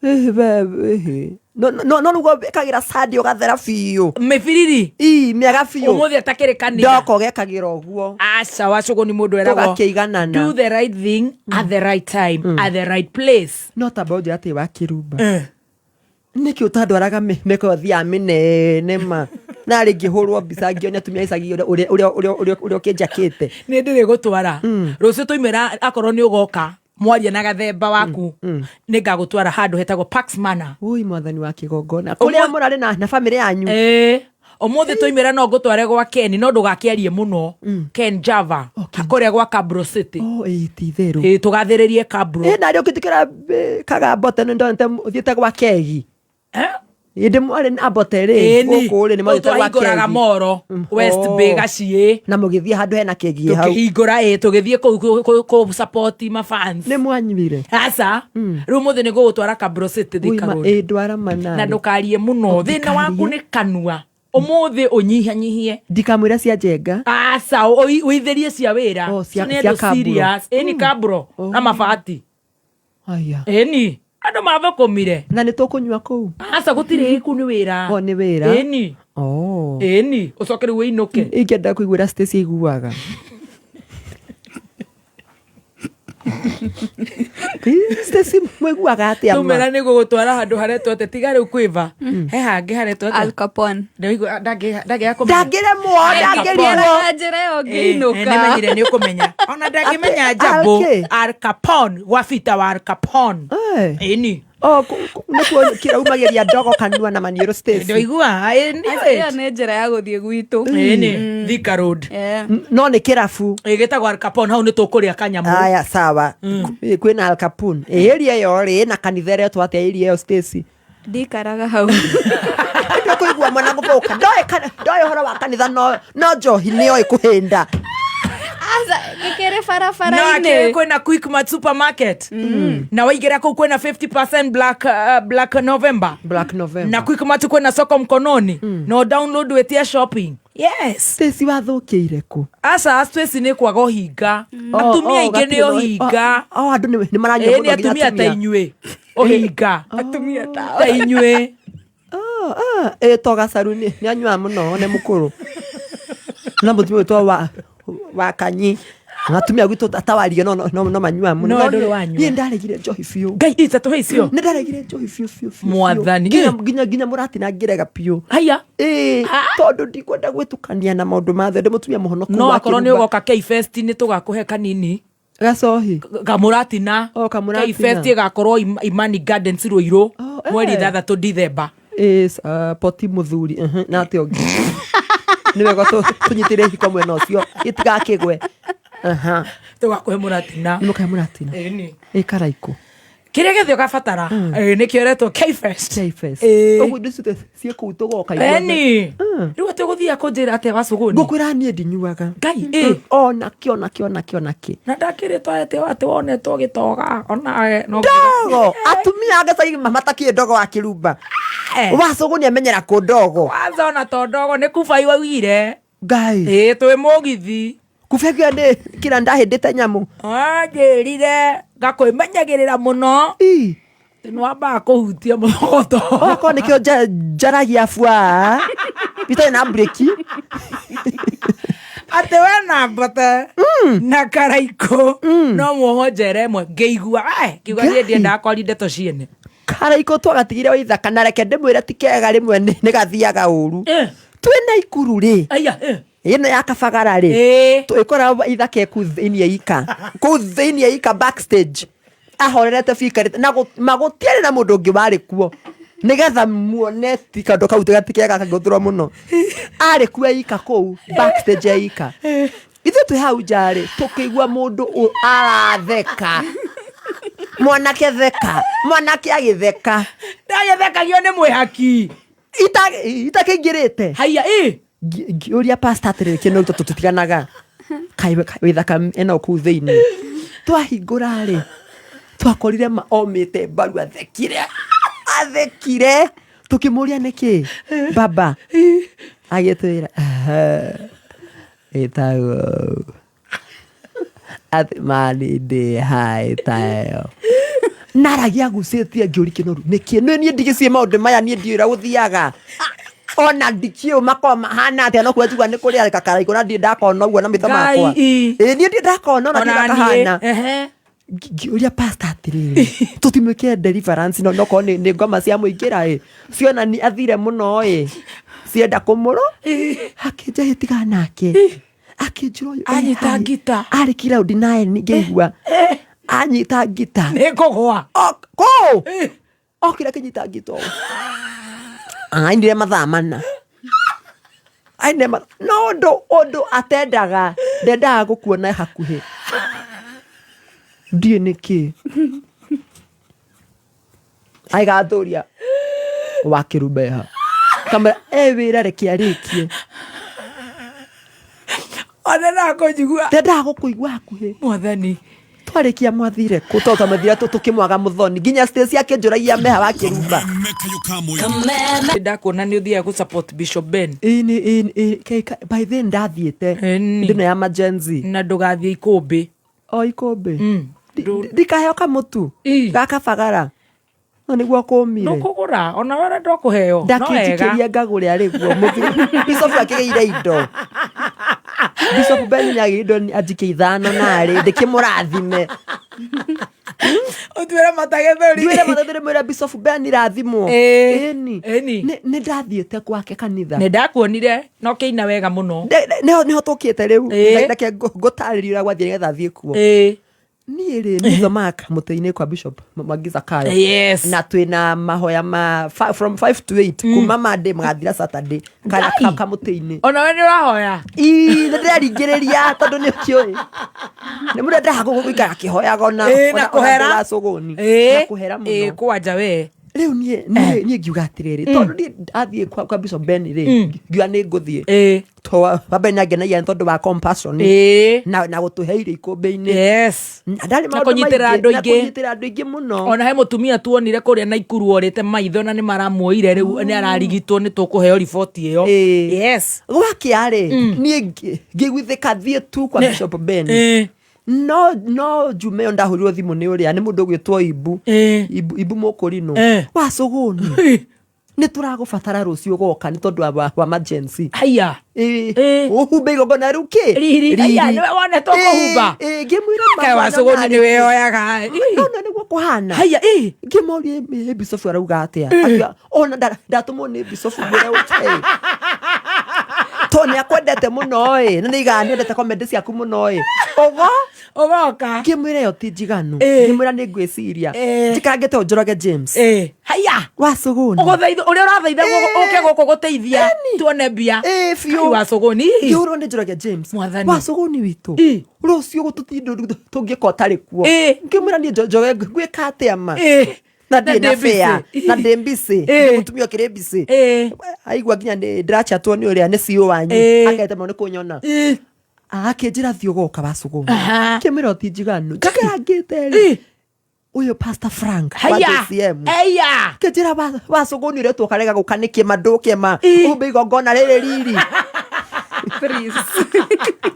Ĩhĩ, we, ĩhĩ. No no no nĩguo ĩkagĩra sandi ũgathera biũ. mĩbiriri Ii mĩega biũ. ũmũthĩ atakĩrĩ kanitha Ndoko gekagĩra ũguo. aca wacũgũni mũndũ eragwo Tũgakĩiganana. do the right thing at the right time at the right place No tamba ũnjĩre atĩ wa kĩrumba. Nĩkĩ ũtandwaraga mĩko thiaga mĩnene ma. Narĩ ngĩhũrwo mbica ngĩonia atumia a icagi ũrĩa ũrĩa ũrĩa ũrĩa ũrĩa ũkĩnjakĩte. nä ndä rä gå twara rå cio twaimä akorwo nä å goka mwaria na gathemba waku nä ngagå twara handå hetagwo Pax Manor. Ui mwathani wa kĩgongona. Kũrĩa mũrarĩ na na bamĩrĩ yanyu. Ĩĩ. ũmũthĩ twaimä no ngå tware gwa Ken no ndå gakä arie må no Ken Java kå rä a gwa Cabro City Oh, ĩĩ ti itherũ. Ĩĩ, tũgathä rä rie Cabro Ĩ narĩ ũkĩtĩkĩra kagambo tene ndonete ũthiĩte gwa kegi. Eh? Hĩndĩ mwarĩ na mbote rĩ Ĩni. gũkũ rĩ nĩ Kũu mwathiĩte gwa twahingũraga kegi. moro West Oh. Bay gaciä Na mũgĩthiĩ handũ hena kegi hau. tå kä hingå ra tå gä thiä kå kå support mafans Nĩ mwanyuire. aca rä u må thä nä gå gå twara Cabro City Ui, Thika ma- Road. ĩ ndwara mana. na ndũkarie mũno thĩna waku nĩ kanua ũmũthĩ ũnyihanyihie Ndikamwĩra cia njenga. aca ũithĩrie cia wĩra Oh, Nĩ cia andũ Kabro. serious. Ĩni kabro na mabati Aya. ĩni andũ mathũkũmire Na nĩ tũkũnyua kũu. aca gũtirĩ kũu nĩ wĩra Oh, nĩ wĩra. ĩni Oh. ĩni ũcoke rĩu wĩinũke Ingĩenda kũiguĩra Stacy aiguaga. Ĩ, Stacy mũiguaga atĩa ma? tumĩra nĩ gũgũtwara handũ haretwo atĩa tiga rĩu kwĩva he hangĩ haretwo atĩa Al Capone. Ndĩraigua- ndangĩaga kũmenya. Ndangĩremwo, ndangĩremwo. Ngĩraga njĩra ĩyo ngĩinũka. nĩmenyire nĩ ũkũmenya ona ndangĩmenya Atĩ, njambũ Al kĩ? Al Capone gwa bita wa Al Capone Eh. ĩni Oh, nĩkuo kĩraumagĩria ndogo kanua na maniũrũ Stacy. ndĩraigua Aca, ĩyo nĩ njĩra ya gũthiĩ gwitũ. ĩni Thika Road Eh. No nĩ kĩrabu. ĩgĩtagwo Al Capone hau nĩ tũkũrĩa kanyamũ Aya sawa. Kwĩna Al Capone. Ĩ area ĩyo rĩ ĩna kanitha ĩretwo atĩa area ĩyo Stacy? Ndikaraga hau. Nĩ kũigua mwana gũthũka. Ndoĩ ũhoro wa kanitha no no njohi nĩoĩ kũhĩnda. Aca, gĩkĩrĩ no akĩrĩ barabara-inĩ. kwĩna Quickmart supermarket na waingĩra kũu kwĩna 50% black, black November Black November. na Quickmart kwĩna soko mkononi no download wĩtie shopping yes Stacy wathũkĩire kũ? aca Stacy nĩ kwaga ũhinga atumia aingĩ nĩ ũhinga Oh, andũ nĩ maranyua ĩĩ mũno nĩ nginya atumia ta inyuĩ ũhinga Atumia tao. ta inyuĩ Oh, ah, ĩ to gacaru nĩ anyuaga mũno nĩ mũkũrũ. Na mũtumia wĩtwo wa wa kanyi. Na atumia gwitũ atawario no no no manyuaga mũno. No, No, ndũrĩ wanyua. Niĩ ndaregire njohi biũ. ngai ita tũhe icio Nĩ ndaregire njohi biũ biũ biũ. Mwathani. Nginya nginya nginya mũratina ngĩrega biũ. haya Ĩĩ, tondũ ndikwenda gwĩtukania na maũndũ ma thĩ ndĩ mũtumia mũhonoku no wa akorwo nĩ kĩrumba. ũgoka K-Fest nĩ tũgakũhe kanini gacohi kamũratina Oh, kamũratina. K-Fest ĩgakorwo Imani Gardens Ruiru Oh, eh. mweri ithathatũ Dithemba Is, poti mũthuri na atĩ ũngĩ nĩ wega tũnyitĩre hiko mwena ũcio itigakĩgwe. Aha. Tũgakũhe mũratina. Nĩ mũkahe mũratina. Ĩni. Ĩ karaikũ. Kĩrĩa gĩothe ũgabatara nĩkĩo ĩretwo K-Fest. K-Fest. Ĩĩ. Ũguo indo ciothe ciĩ kũu tũgoka ithuothe. Eni rĩu atĩ ũgũthiaga kũnjĩra atĩa wacũgũni? Ngũkwĩra niĩ ndinyuaga. Ngai ĩ. Onakĩ onakĩ onakĩ onakĩ. Na ndakĩrĩtwo atĩ atĩ wonetwo gĩtoga onawe no Ndogo atumia a gĩcagi matakĩũĩ ndogo wa kĩrumba. Wacũgũni amenyera kũ ndogo. Kwanza ona to ndogo nĩ kubai waugire. Ngai. Ĩĩ twĩ mũgithi. Kubekio nĩ kĩra ndahĩndĩte nyamũ. Anjĩrire ngakwĩmenyagĩrĩra mũno. Ii. Nĩwambaga kũhutia mũthogoto. Okorwo nĩkĩo njaragia bua itarĩ na breki. Atĩ we na mbote na karaikũ no muohwo njera ĩmwe ngĩigua ngiuga niĩ ndiendaga kwaria ndeto ciene. Karaikũ twagatigire o ithaka na reke ndĩmwĩre ti kega rĩmwe nĩ gathiaga ũru. Twĩna ikuru rĩ. Aya. Ĩno ya kabagara rĩ. Ĩkoragwo ithaka ĩkũ thĩinĩ ika. Kũu thĩinĩ ika backstage. Ahorerete biũ aikarĩte na magũtiarĩ na mũndũ ũngĩ warĩ kuo. Nĩgetha muone ti kaũndũ kau ti kega kangĩhũthĩrwo mũno. Arĩ kuo ika kũu backstage ya ika. Ithuĩ twĩ hau nja rĩ, tũkĩigua mũndũ aratheka. Mwanake theka, mwanake agĩtheka. Ndagĩthekagio nĩ mwĩhaki. Itakĩingĩrĩte. Haiya, ĩ. Ngĩũria pastor atĩrĩrĩ, kĩno tũtiganaga. Kaĩ wĩthaka ĩno kũu thĩinĩ. Twahingũra rĩ, twakorire ma omĩte mbaru athekire. Athekire. Tũkĩmũria nĩkĩ? Baba. Agĩtwĩra, ĩtagwo atĩ mani ndĩ haĩ tayo. Naragia agucĩtie ngĩũria kĩnoru nĩkĩ nĩ niĩ ndigĩciĩ maũndũ maya niĩ ndiũĩ ũrĩa gũthiaga. Ona ndikĩũĩ makoragwo mahana atĩa no kuga njigua nĩ kũrĩ gakaraikũ na ndirĩ ndakona ũguo na maitho makwa. Ngai. Ĩĩ niĩ ndirĩ ndakona ona Ona ndiũĩ niĩ. kahana. Ehe. Ngĩũria pastor atĩrĩrĩ, tũtimwĩkĩre deliverance no nokorwo nĩ ngoma cia mũingĩra ĩ, ciona nĩ athire mũno ĩ, cienda kũmũrũ. Akĩnjĩra ĩ tigana nake. Akĩnjĩra ũyũ e Anyita haĩ. ngita. Arĩ cloud nine ngĩigua. Anyita ngita. Nĩ ngũgwa. Kũ? Okire akĩnyita ngita ũũ. Ainire mathaa mana. Ainire mathaa. No ũndũ atendaga, ndendaga gũkuona hakuhĩ. Ndiũĩ nĩkĩ. Aigathũria wa kĩrumbeha. Kamwĩra e wĩra reke arĩkie. Ona ndakũnjigua. Ndendaga gũkũigua hakuhĩ. Mwathani. Twarĩkia mwathire kũ tondũ twamathire tũkĩmwaga mũthoni nginya Stacy akĩnjũragia meha wa kĩrumba. Ndakuona nĩ ũthiaga gũ support Bishop Ben. Ĩĩ, by then ndathiĩte. Ĩni. Ndĩno ya majenzi. Na ndũgathiĩ ikũmbĩ. O ikũmbĩ. Ndikaheo kamũtu. Ĩ. Ga kabagara. No nĩguo kũmire. Ndũkũgũra ona we ũrenda kũheo. No wega. Ndakĩnjikĩrie ngagũre arĩ guo. Bishop akĩgĩire indo. Bishop Ben nĩagĩire indo anjikie ithano narĩ ndĩkĩmũrathime. Ũtuĩre matagethũri. Nduĩre matagethũri mwĩre Bishop Ben rathimwo. Ĩĩ. Ĩni. Ĩni. Nĩ ndathiĩte gwake kanitha. Nĩ ndakuonire na ũkĩina wega mũno. Nĩho tũkĩte rĩu. Ĩĩ. Reke ngũtarĩrie ũrĩa gwathiĩ nĩgetha thiĩ kuo. Ĩĩ. Niĩ rĩ, nĩ thomaga kamũtĩ-inĩ kwa Bishop Mwangi Zakayo. Yes. Na twĩna mahoya ma from 5 to 8 kuma Monday magathira Saturday kana Ngai. kamũtĩ-inĩ. Ona we nĩ ũrahoya? Ii, nĩ ndĩraringĩrĩria tondũ nĩ ũkĩũĩ. Nĩ mũndũ endaga gũikara akĩhoyaga Ĩĩ, na ona kũhera. andũ a cũgũni. Ĩĩ. Na kũhera mũno. Ĩĩ, kwanja we. Rĩu niĩ ngiuga atĩrĩrĩ, tondũ niĩ ndathiĩ kwa Bishop Ben rĩ, ngiuga nĩ ngũthiĩ. Ĩĩ. Wa mbere nĩangenagia nĩ tondũ wa compassion. Ĩĩ. Na gũtũhe irio ikũmbĩ-inĩ. Yes. Na ndarĩ Na maũndũ kũnyitĩrĩra maingĩ, andũ na aingĩ. kũnyitĩrĩra andũ aingĩ mũno. Ona he mũtumia tuonire kũrĩa Naikuru orĩte maitho na nĩ maramuoire rĩu nĩ ararigitwo nĩ tũkũheo riboti ĩyo. Ĩĩ. Yes. Gwakĩa rĩ, niĩ ngĩiguithĩka thiĩ tu kwa Bishop Ben. Ĩĩ. No njume ĩyo ndahũrirwo thimũ nĩ ũrĩa nĩ mũndũ ũgwĩtwo Ibu. Ĩĩ. Ibu Mũkũrinũ. Ĩĩ. Wa Cũgũni. Nĩ tũragũbatara rũciũ ũgoka nĩ tondũ wa emergency. Haiya. Ĩĩ. Ĩĩ. Ũhumbe igongona rĩu kĩ? Riri. Haiya, nĩwe wonetwo kũhumba. Ĩĩ, ngĩmwĩra Kaĩ wa mama, Cũgũni na nĩwe yoyaga. No, no, nĩguo kũhana. Haiya, ĩĩ. Ngĩmũria, ĩ, Bishop arauga atĩa? Akiuga, ona ndatũmwo nĩ Bishop ngwĩre ũke. Tondũ nĩ akwendete mũno ĩ, na nĩ aigaga nĩ endete comedy ciaku mũno ĩ. Ũgo? Ũgoka. Ngĩmwĩra ĩyo ti njiganu. Ĩĩ. Ngĩmwĩra nĩ ngwĩciria. Ĩĩ. Njikangĩte ũũ Njoroge James. Ĩĩ. Haiya. Haya. Wacũgũni. Ũgũthaitha ũrĩa ũrathaitha ũke gũkũ gũteithia tuone mbia. Ĩĩ, biũ. Kai Wacũgũni. Ngĩhũrwo nĩ Njoroge James. Mwathani. Wacũgũni witũ. Ĩ. Rũciũ gũtũtindũ tũngĩka ũtarĩ kuo. Ĩ. Ngĩmwĩra niĩ Njoroge ngwĩka atĩa ma. Ĩ. Na ndirĩ Na na ndĩ fare. busy. Na ndĩ busy. Ĩ. Ndĩ mũtumia ũkĩrĩ busy. Ĩ. Aigua nginya nĩ ndĩrachatwo nĩ ũrĩa nĩ CEO wanyu. Ĩ. Akete mũno nĩ kũnyona. Ĩ. Akĩnjĩra thiĩ ũgoka Wacũgũni. Aha. Ngĩmwĩra ti njiganu. Njikarangĩte rĩ. Ĩ. Ũyũ Pastor Frank wa Haya. JCM. Eya. Kĩnjĩra Wacũgũni ũretwo ũkarega gũka nĩkĩ ma ndũke ma. Ĩ. Umbe igongona rĩrĩ riri. Please.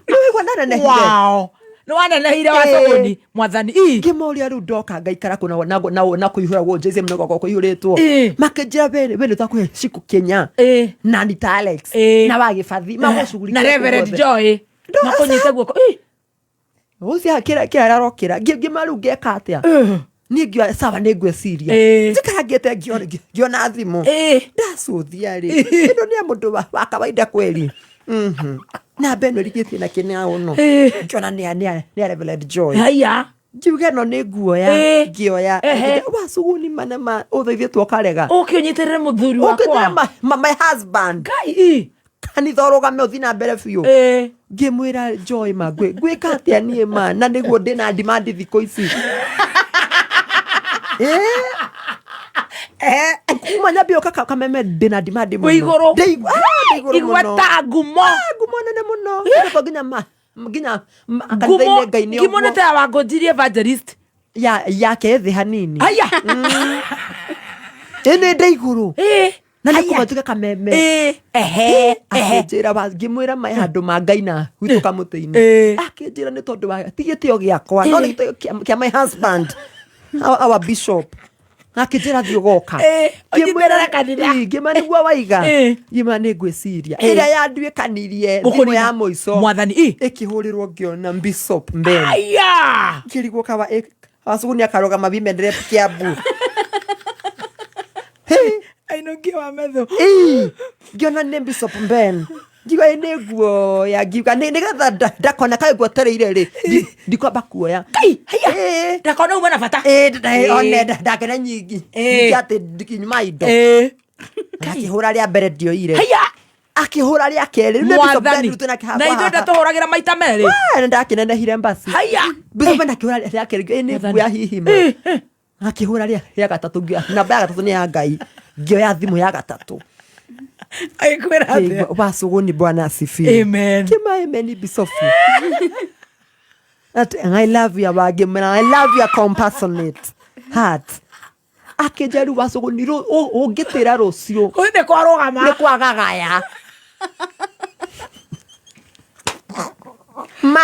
Nĩwaigua ndanenehire. Wow. Nĩ wanenehire Wacũgũni. Mwathani. Ĩ. Ngĩmoria rĩu ndoka ngaikara kũ na kũihũra gũ JCM nĩ gũkorwo kũihũrĩtwo. Ĩ. Makĩnjĩra we nĩ twakũhe Shiku Kenya. Ĩ. Na Anita Alex. Ĩ. Na Wagĩbathi. Magũcugurikia Na kũu Reverend guothe. Joy. Ndo- Makũnyite guoko. Ĩ. Ũcio kĩra kĩra arokĩra. Ngĩma rĩu ngeka atĩa? Niĩ ngĩoya sawa nĩ ngwĩciria. Ĩ. Njikarangĩte ngĩona thimũ. Ĩ. Ndacũthia rĩ. Ĩno nĩ ya mũndũ wa kawaida kweli. Namba ĩno ĩrigĩtie na kĩnĩa ũno. Ĩ. Ngĩona nĩ ya Reverend Joy. Haya. Ngiuga ĩno nĩ nguoya. Ĩ. Ngĩoya. Ehe. Wacũgũni mana ma ũthaithĩtwo ũkarega. Ũke ũnyitĩrĩre mũthuri Ũkĩtĩre wakwa. my husband. Ngai. Ĩ. Kanitha ũrũgame ũthiĩ na mbere biũ. Ĩ. Ngĩmwĩra Joy ma ngwĩka atĩa niĩ ma na nĩguo ndĩna demand thikũ ici. Kuma nyambie ũka kameme ndĩna demand mũno. Wĩ igũrũ. Ndĩ igũrũ mũno. Igweta ngumo. Ngumo nene mũno. Nĩguo nginya nginya Ngumo. kanitha-inĩ Ngai nĩ Ngumo nĩ ũguo. ta ya Wangũnjiri evangelist. Ya yake thĩ hanini. Haya. Ĩ nĩ ndĩ igũrũ. Ĩ. Na nĩ Haya. kũmatuĩka kameme. Ĩ. Ehe. Ehe. Akĩnjĩra ngĩmwĩra maĩ handũ ma Ngai na gwitũ kamũtĩ-inĩ. Ĩ. Akĩnjĩra nĩ tondũ wa ti gĩtĩo gĩakwa no nĩ gĩtĩo kĩa my husband our bishop. Akĩnjĩra thiĩ ũgoka. Ĩ, Ngĩmwĩra ũnyitĩrĩre kanitha. Ĩ, ngĩmwĩra nĩguo waiga. Ĩ. Ngĩmwĩra nĩ ngwĩciria. Ĩ. Ĩrĩa yanduĩkanirie thimũ Gũkũnina. ya mũico. Mwathani. Ĩ. Ĩkĩhũrĩrwo ngĩona Bishop Ben. Aya. Ngĩrigwo kawa Wacũgũni akarũgama women rep Kiambu. Ainũkie wa metho. Ĩĩ, ngĩona nĩ Bishop Ben. Ngiuga ĩ nĩ nguoya ngiuga nĩgetha ndakona kaĩ ngwetereire rĩ ndikwamba kuoya. Ngai. Haya. Ĩ. Ndakona uma na bata. Ĩ, one ndakena nyingi. Ĩ. Nyingĩ atĩ ndikinyuma indo. Ĩ. Akĩhũra rĩa mbere ndioire. Haya. Akĩhũra rĩa kerĩ. Rĩu nĩ Bishop Ben Mwathani. rĩu twĩnake haha Na kwa ithuĩ haha. ndatũhũragĩra maita merĩ. Wee, nĩ ndakĩnenehire mbasi. Haya. Bishop Ben akĩhũra rĩa kerĩ ĩ nĩ Mwathani. nguoya hihi ma. Akĩhũra rĩa gatatũ namba ya gatatũ nĩ ya Ngai. Ngĩoya thimũ ya gatatũ. Agĩkwĩra atĩa? Wacũgũni Bwana asifiwe. Amen. Kĩma amen Bishop. That I love you wangĩmwĩra I love your compassionate heart. Akĩnjĩra rĩu Wacũgũni ũngĩtĩra rũciũ Kũu nĩ kwarũgama. nĩ kwagagaya. Ma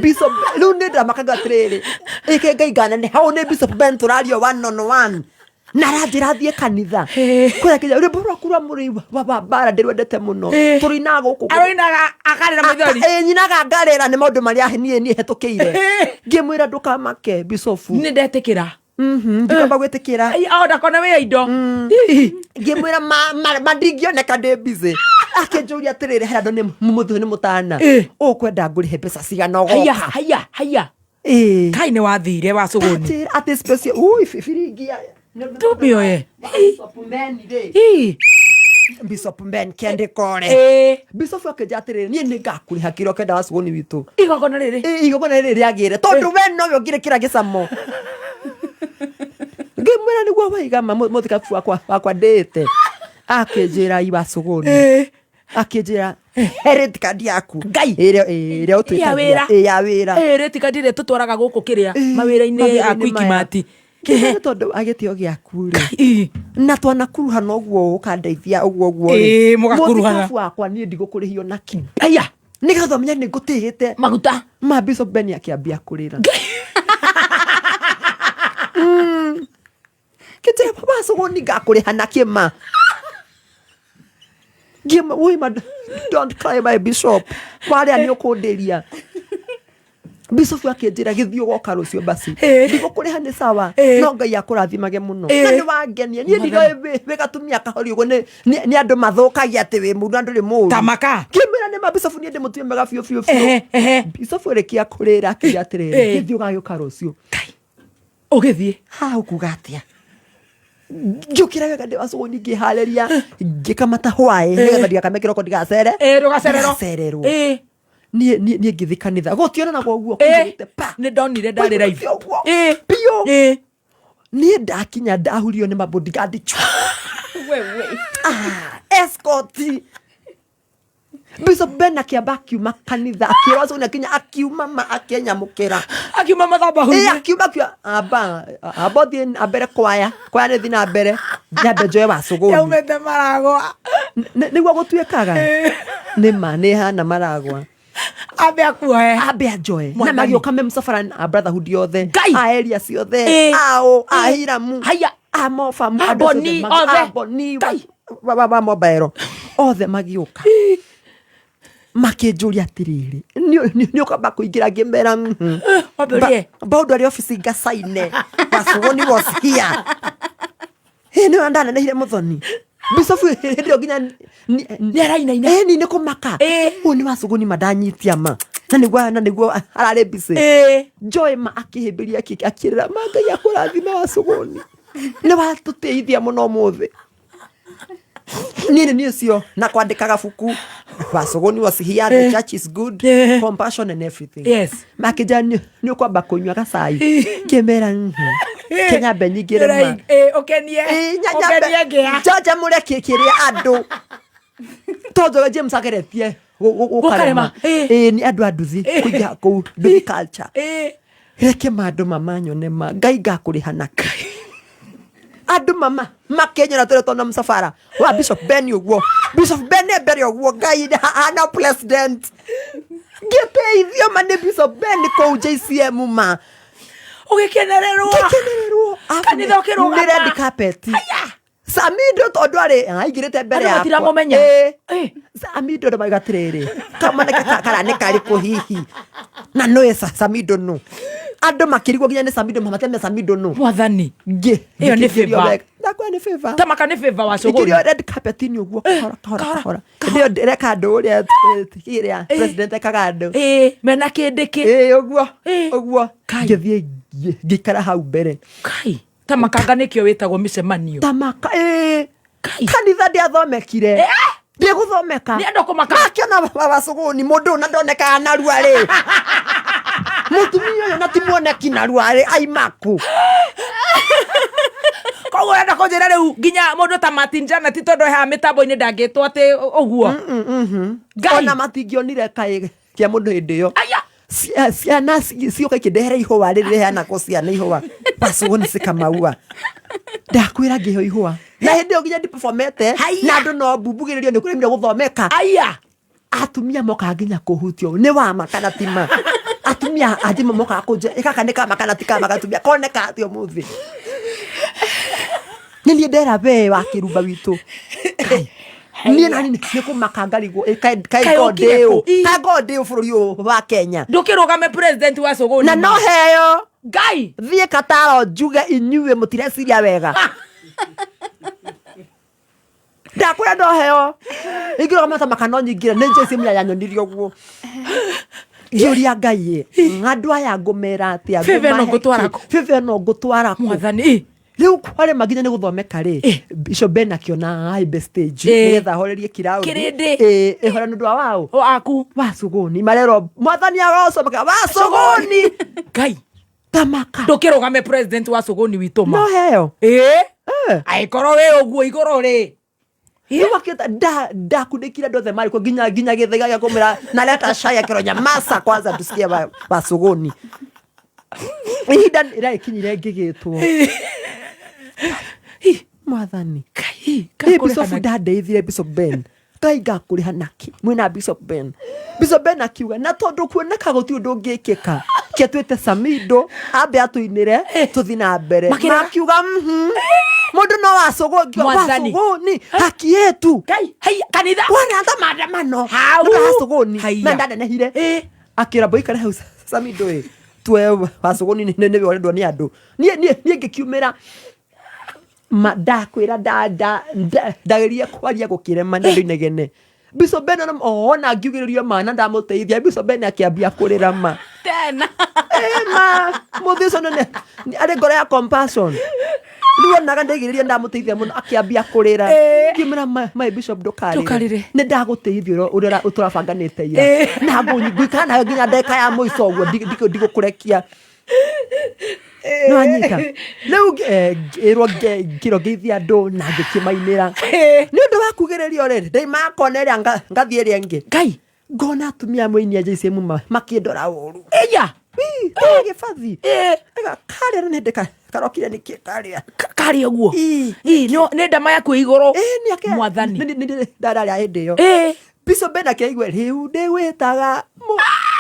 Bishop rĩu nĩ ndamakaga atĩrĩrĩ ĩke Ngai nganene hau nĩ Bishop Ben tũraria one on one na aranjĩra thiĩ kanitha kũrĩa kĩnya rwĩmbo rwaku rwa mũrĩi wa mbara ndĩrwendete mũno tũrĩinaga gũkũ Aroinaga akarĩra maithori. Nyinaga ngarĩra nĩ maũndũ marĩa niĩ hetũkĩire. Ngĩmwĩra ndũkamake Bishop. Nĩ ndetĩkĩra. Ndikamba gwĩtĩkĩra. O ndakona wĩ indo. Ngĩmwĩra ma ndingĩoneka ndĩ busy. Akĩnjũria atĩrĩrĩ he andũ nĩ mũthũ nĩ mũtana. Ũkwenda ngũrĩhe mbeca cigana Haya ũgoka. haya haya. Ĩ. Kai nĩ wathire Wacũgũni. Atĩ atĩ special ui biringi ya Tumioe. Bishop Ben rĩ. Ĩ. Bishop Ben kende kore. Ĩ. Bishop akĩnjĩra atĩrĩrĩ niĩ nĩ ngakũrĩha kĩrĩa ũkenda Wacũgũni witũ. Igongona rĩrĩ. Ĩ, igongona rĩrĩ rĩagĩre tondũ we nowe ũngĩrĩkĩra gĩcamo. Ngĩmwĩra nĩguo waiga ma mũthikabu wakwa ndĩĩte. Akĩnjĩra i Wacũgũni. Akĩnjĩra he rate card yaku. Ngai. Ĩrĩa ĩrĩa Ya wĩra. ũtwĩtagia. Ĩ, ya wĩra. Ĩ rĩti kandi ĩrĩa tũtwaraga gũkũ kĩrĩa mawĩra-inĩ a Mawĩra-inĩ Quick maya. Mart. Kĩheo nĩ tondũ wa gĩtĩo gĩaku rĩ. Ĩ. Na twanakuruhana ũguo ũkandeithia ũguo ũguo rĩ. Ĩ, mũgakuruhana. Mũthikabu wakwa niĩ ndigũkũrĩhio na kĩ. Aya. Nĩgetha ũmenye nĩ ngũtĩĩte. Maguta. Ma Bishop Ben akĩambia kũrĩra. Kĩnjĩra Wacũgũni ngakũrĩha na kĩma. Ngĩma woi ma don't cry my bishop. Warĩa nĩ ũkũndĩria. Bishop akĩnjĩra gĩthiĩ ũgoka rũciũ basi. Ndigũkũrĩha nĩ sawa. No Ngai akũrathimage mũno. Na nĩ wangenia. Niĩ ndiroĩ wĩ gatumia kahori ũguo nĩ andũ mathũkagia atĩ wĩ mũru na ndũrĩ mũru. Tamaka. Ngĩmwĩra nĩ ma Bishop niĩ ndĩ mũtumia mwega biũ biũ biũ. Bishop rĩkia kũrĩra akiuga atĩrĩrĩ gĩthiĩ ũgagĩũka rũciũ. Ũgĩthiĩ. Ha ũkuga atĩa? Ngĩũkĩra wega ndĩ wacũgũni, ngĩharĩria, ngĩkamata hwaĩ nĩgetha ndigakame kĩroko, ndigacere. Ĩ, ndũgacererwo. Ndigacererwo. Ĩ. Niĩ ngĩthiĩ kanitha gũtionanagwo ũguo Ĩ. kũiyũrĩte pa. Nĩ ndonire ndarĩ live. Kũiyũrĩte ũguo. Ĩ. Biũ. Ĩ. Niĩ ndakinya ndahurio nĩ mabodyguard chwa. Ah, escort. Bishop Ben akĩamba akiuma kanitha, akĩrwo acũni akinya, akiuma ma akĩnyamũkĩra. Akiuma Ĩ, mathabahu-inĩ. Akiuma amba amba ũthiĩ na mbere, kwaya kwaya nĩ thiĩ na mbere, nyambe njoe wacũgũni. Yaumĩte maragwa. Nĩguo gũtuĩkaga nĩ ma nĩ hana maragwa. Ambe akuoe. Ambe anjoe na Mwathani. magĩũka me mũcabara a brotherhood yothe, Ngai. a area ciothe, Ĩ. ao a Ĩ. Hiramu, Haya. a Mofamu, A andũ acio othe Boni, othe. a Boni, Ngai. wa mobaero othe magĩũka makĩnjũria atĩrĩrĩ, nĩ ũkwamba kũingĩra? Ngĩmera mhm. Wambĩrĩrie. Baũndũ arĩ obici ngacaine Wacũgũni was here. Ĩ, nĩ ndanenehire mũthoni Bishop hĩndĩ ĩyo nginya Nĩarainaina. Ĩ, nĩ kũmaka. Ĩ. Ũyũ nĩ Wacũgũni ma ndanyitia ma na nĩguo ararĩ busy. Ĩ. Joy ma akĩhĩmbĩria akĩrĩra ma, Ngai akũrathime Wacũgũni, nĩ watũteithia mũno ũmũthĩ. Niĩ nĩ niĩ ũcio na kwandĩka gabuku Wacũgũni was here, the church is good, compassion and everything. Makĩnjĩra nĩ ũkwamba kũnyua gacai? Ngĩmera kĩnyambe nyingĩre ma. Ĩ, ũkenie. Ĩ, Ũkenie ngĩa. Njanjamũre kĩrĩa andũ tondũ James ageretie Gũkarema, gũkarema. ĩ. Ĩ, nĩ andũ a nduthi kũingĩra kũu nduthi culture. Ĩ. Reke mandũ mamanyone ma Ngai ngakũrĩha naka andũ mama makenyona tũrĩ tona mũcabara wa Bishop Ben ũguo, Bishop Ben e mbere ũguo, Ngai hana president ngĩteithio ma nĩ Bishop Ben kũu JCM ma. Ũgĩkenererwo. Ngĩkenererwo. Kanitha ũkĩrũgama. Nĩ red carpet. Samido tondũ arĩ aingĩrĩte mbere Andũ yakwa. matiramũmenya. Ĩ. Ĩ. Samido andũ mauga atĩrĩrĩ, kamwana kana nĩ karĩkũ hihi na nũĩ Samido nũ, andũ makĩrigwo nginya nĩ Samido, mamateme Samido nũ. Mwathani. Ngĩ Ĩyo nĩ ngĩkĩrio favor. wega. Ndakwa nĩ favor. Tamaka nĩ favor wa cũgũni. Ikĩrio red carpet-inĩ ũguo kahora kahora kahora. Hĩndĩ ĩyo ndĩreka andũ ũrĩa kĩrĩa president ekaga andũ. Ĩ, mena kĩndĩkĩ. Ĩ, ũguo. Ĩ. Ũguo. Kai. Ngĩthiĩ ngĩikara hau mbere. Kai. Tamakanga nĩkĩo wĩtagwo mĩcemanio. Tamaka ĩ. Kai. Kanitha ndiathomekire, ndĩgũthomeka. Nĩ andũ kũmaka. Makĩona wacũgũni mũndũ ũyũ na ndonekaga narua rĩ, mũtumia ũyũ na ti muoneki narua rĩ, aimaku. Koguo ũrenda kũnjĩra rĩu nginya mũndũ ta Martin Jana ti tondũ haha mĩtambo-inĩ ndangĩtwo atĩ ũguo. Ngai. Ona matingĩonire kaĩ kĩa mũndũ hĩndĩ ĩyo. Aya. Ciana cioka ikĩndehera ihũa rĩrĩ rĩheanagwo ciana ihũa, wacũgũni cikamaua, ndakwĩra ngĩheo ihũa na hĩndĩ ĩyo nginya ndiperformete. Haiya. Na andũ no mbugĩrĩrio nĩ kũremire gũthomeka. Aya. Atumia mokaga nginya kũhutio nĩ wama kana ti ma, atumia anjima mokaga kũnjĩra, "Ĩ, gaka nĩ kama kana ti kama?" Gatumia koneka atĩ ũmũthĩ nĩ niĩ ndera we wa kĩrumba witũ. Kai, niĩ nani nĩ kũmaka ngarigwo, ĩ, kaĩ Kaĩ ngo ũkire ndĩũ kũ? Ĩ. kaĩ ngo ndĩũ bũrũri ũyũ wa Kenya. Ndũkĩrũgame president wa cũgũni. Na no heo. Ngai. Thiĩ kataro njuge inyuĩ mũtireciria wega, ndakwĩra no heo ingĩrũgama ta maka no nyingĩre nĩ njĩci mĩa yanyonirie ũguo, ngĩũria Ngai ĩ, andũ aya ngũmera atĩa? Favor ĩno Ngũmahe ngũtwara kĩ? kũ? Favor ĩno ngũtwara kũ? Mwathani. Ĩ. Rĩu kwarema nginya nĩ gũthomeka rĩ, Bishop Ben akĩona aimbe stage nĩgetha ahorerie kiraũndi. Kĩrĩndĩ. Ĩhora nĩ ũndũ wa waũ Waku. Wacũgũni marerwo mwathani agocwo wacũgũni. Ngai. Tamaka. Ndũkĩrũgame president wa cũgũni witũ ma. No heo. Ĩ. Angĩkorwo wĩ ũguo igũrũ rĩ. Rĩu akĩta ndakundĩkire andũ othe marĩ kuo nginya gĩthaiga gĩa kũmĩra na leta cai akĩrwo nyamaza kwanza tusikie wacũgũni. Ihinda rĩragĩkinyire ngĩgĩtwo mwathani. Kai. Ĩ, Bishop ndandeithire, Bishop Ben, Ngai ngakũrĩha naki mwĩna Bishop Ben. Bishop Ben akiuga na tondũ kuoneka gũtirĩ ũndũ ũngĩkĩka, ke twĩte Samido ambe atũinĩre tũthi na mbere. Makĩrega. Makiuga mũndũ no wacũgũ Mwathani. wacũgũni haki yetu. Ngai. Haiya kanitha. Wanaanza maandamano. Hau. Nĩ ũndũ wa wacũgũni. Haiya. Na ndanenehire. Ĩ. Akĩra boikare hau Samido ĩ tuoe wacũgũni nĩwe ũrendwo nĩ andũ. Niĩ ngĩkiumĩra ma ndakwĩra ndageria kwaria gũkĩrema nĩ andũ inegene. Bishop Ben ona ngiugĩrĩrio ma na ndamũteithia, Bishop Ben akĩambia kũrĩra ma. Tena. Ĩ ma mũthĩ ũcio nĩ arĩ ngoro ya compassion. Rĩu onaga ndaigĩrĩria ndamũteithia mũno akĩambia kũrĩra. Ngĩmwĩra my bishop Ndũkarĩre. ndũkarĩre. Nĩ ndagũteithia ũrĩa ũtũrabanganĩte ira. Na ngũikara nawe nginya ndagĩka ya mũico ũguo ndigũkũrekia. Nĩwanyita? Rĩu ngĩrwo ngĩrwo ngeithie andũ na ngĩkĩmainĩra. Nĩ ũndũ wa kugĩrĩrio rĩ, ndaimaga kona ĩrĩa ngathiĩ ĩrĩa ĩngĩ. Ngai. Ngona atumia amwe aini a JCM makĩndora ũru. Ĩya. Gĩbathi. Karĩa nĩ hĩndĩ karokire nĩkĩ karĩa. Karĩa ũguo. Ii. Ii, nĩ ndama yaku ĩ igũrũ. Ĩĩ, nĩ ake- Mwathani. nĩ ndararĩa hĩndĩ ĩyo. Ĩĩ. Bishop Ben akĩigua rĩu ndĩgwĩtaga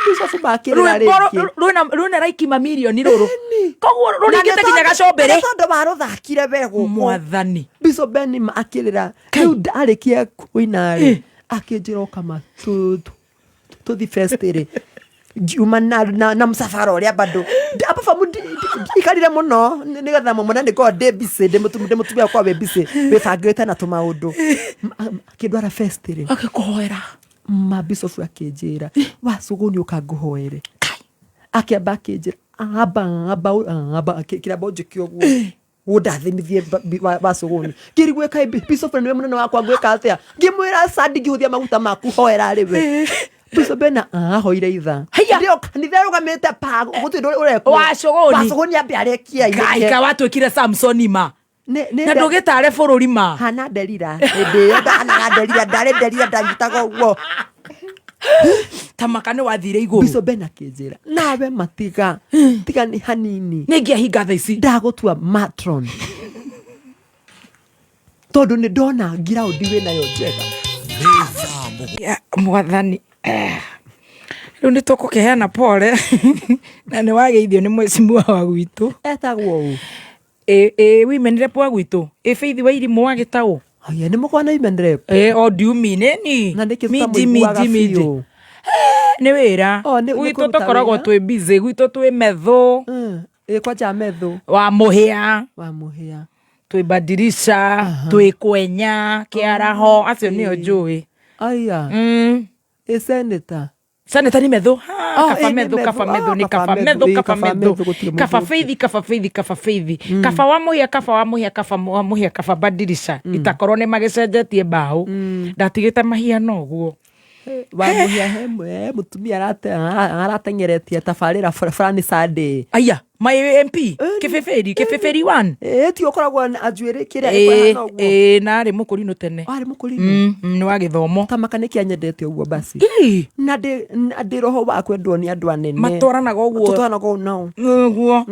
Bishop makĩrĩra Rwĩmbo rĩngĩ. rwĩna raiki mamirioni rũrũ. Ĩni. Koguo rũringĩte Na nĩ nginya tondũ- gacũmbĩrĩ. na nĩ tondũ warũthakire we gũkũ. Mwathani. Bishop Ben akĩrĩra rĩu ndarĩkia kũina rĩ akĩnjĩra ũkama tũthi fest rĩ ngiuma na msafara ũrĩa bado ababamu ndikarire mũno nĩgetha mũmone nĩkorwo ndĩ busy ndĩ mũtumia ũkorwo wĩ busy wĩbangĩte na tũmaũndũ akĩndwara fest rĩ Akĩkũhoera. mabicobu akĩnjĩra wacũgũni ũka ngũhoere akĩamba akĩnjĩra amba amba amba kĩramba ũnjĩke ũguo ũndathimithie wacũgũni ngĩrigwo kaĩ bishop nĩwe mũnene wakwa ngwĩka atĩa ngĩmwĩra ca ndingĩhũthia maguta maku hoera rĩ we Bishop Bena ahoire ithaa Haiya. Ndio kanitha ĩrũgamĩte pa gũtirĩ ũndũ ũrekwo Wacũgũni. wacũgũni ambe arĩkie Ngai ainũke. ka watuĩkire Samsoni ma. Nĩ Na ndũgĩtare bũrũri ma. hana nderira hĩndĩ ĩyo ndahanaga nderira ndarĩ nderira ndanyitaga ũguo Ta maka nĩ wathire igũrũ. Bishop Ben akĩnjĩra nawe matiga tiga nĩ hanini Nĩ ingĩahinga thaa ici. ndagũtua matron tondũ nĩ ndona ngiraundi wĩnayo njega Ya, mwathani rĩu nĩ tũkũkĩheana pole na nĩ wageithio nĩ mwecimua wa gwitũ etagwo ũ ĩ women rep wa gwitũ ĩ Faith wa irimũ wa gĩtaũ Aya nĩ mũkwana women rep ĩ o ndiumi nĩni na nĩkĩ minji tũtamũiguaga minji minji biũ nĩ wĩra O, nĩ gwitũ kũruta tũkoragwo wĩra. twĩ busy gwitũ twĩ methũ Ĩ kwanja methũ wa mũhĩa wa mũhĩa twĩ badirisha twĩ kwenya kĩaraho acio nĩo njũĩ aya ĩ senator Senator nĩ methu Oh, kaba ĩ, nĩ methu methu. kaba methu Oh, nĩ kaba kaba methu, methu ĩ, kaba kaba methu methu, gũtirĩ mũndũ kaba ũngĩ. feithi kaba feithi kaba feithi kaba wa mũhĩa kaba wa mũhĩa kaba wa mũhĩa kaba badirisha itakorwo nĩ magĩcenjetie mbaũ ndatigĩte mahiano ũguo wa mũhĩa he mũtumia arateng'eretie tabarĩra fulani Sunday aya my MP kĩbĩbĩri kĩbĩbĩri one ĩ ti ũkoragwo na njuĩrĩ kĩrĩa ĩ ĩkũhana ũguo ĩ na arĩ mũkũrinũ tene arĩ mũkũrinũ Nĩ wa gĩthomo tamaka nĩkĩ anyendete ũguo basi Ĩ, na ndĩ roho wa kwendwo nĩ andũ anene matwaranaga ũguo tũtwaranaga ũguo nao ũguo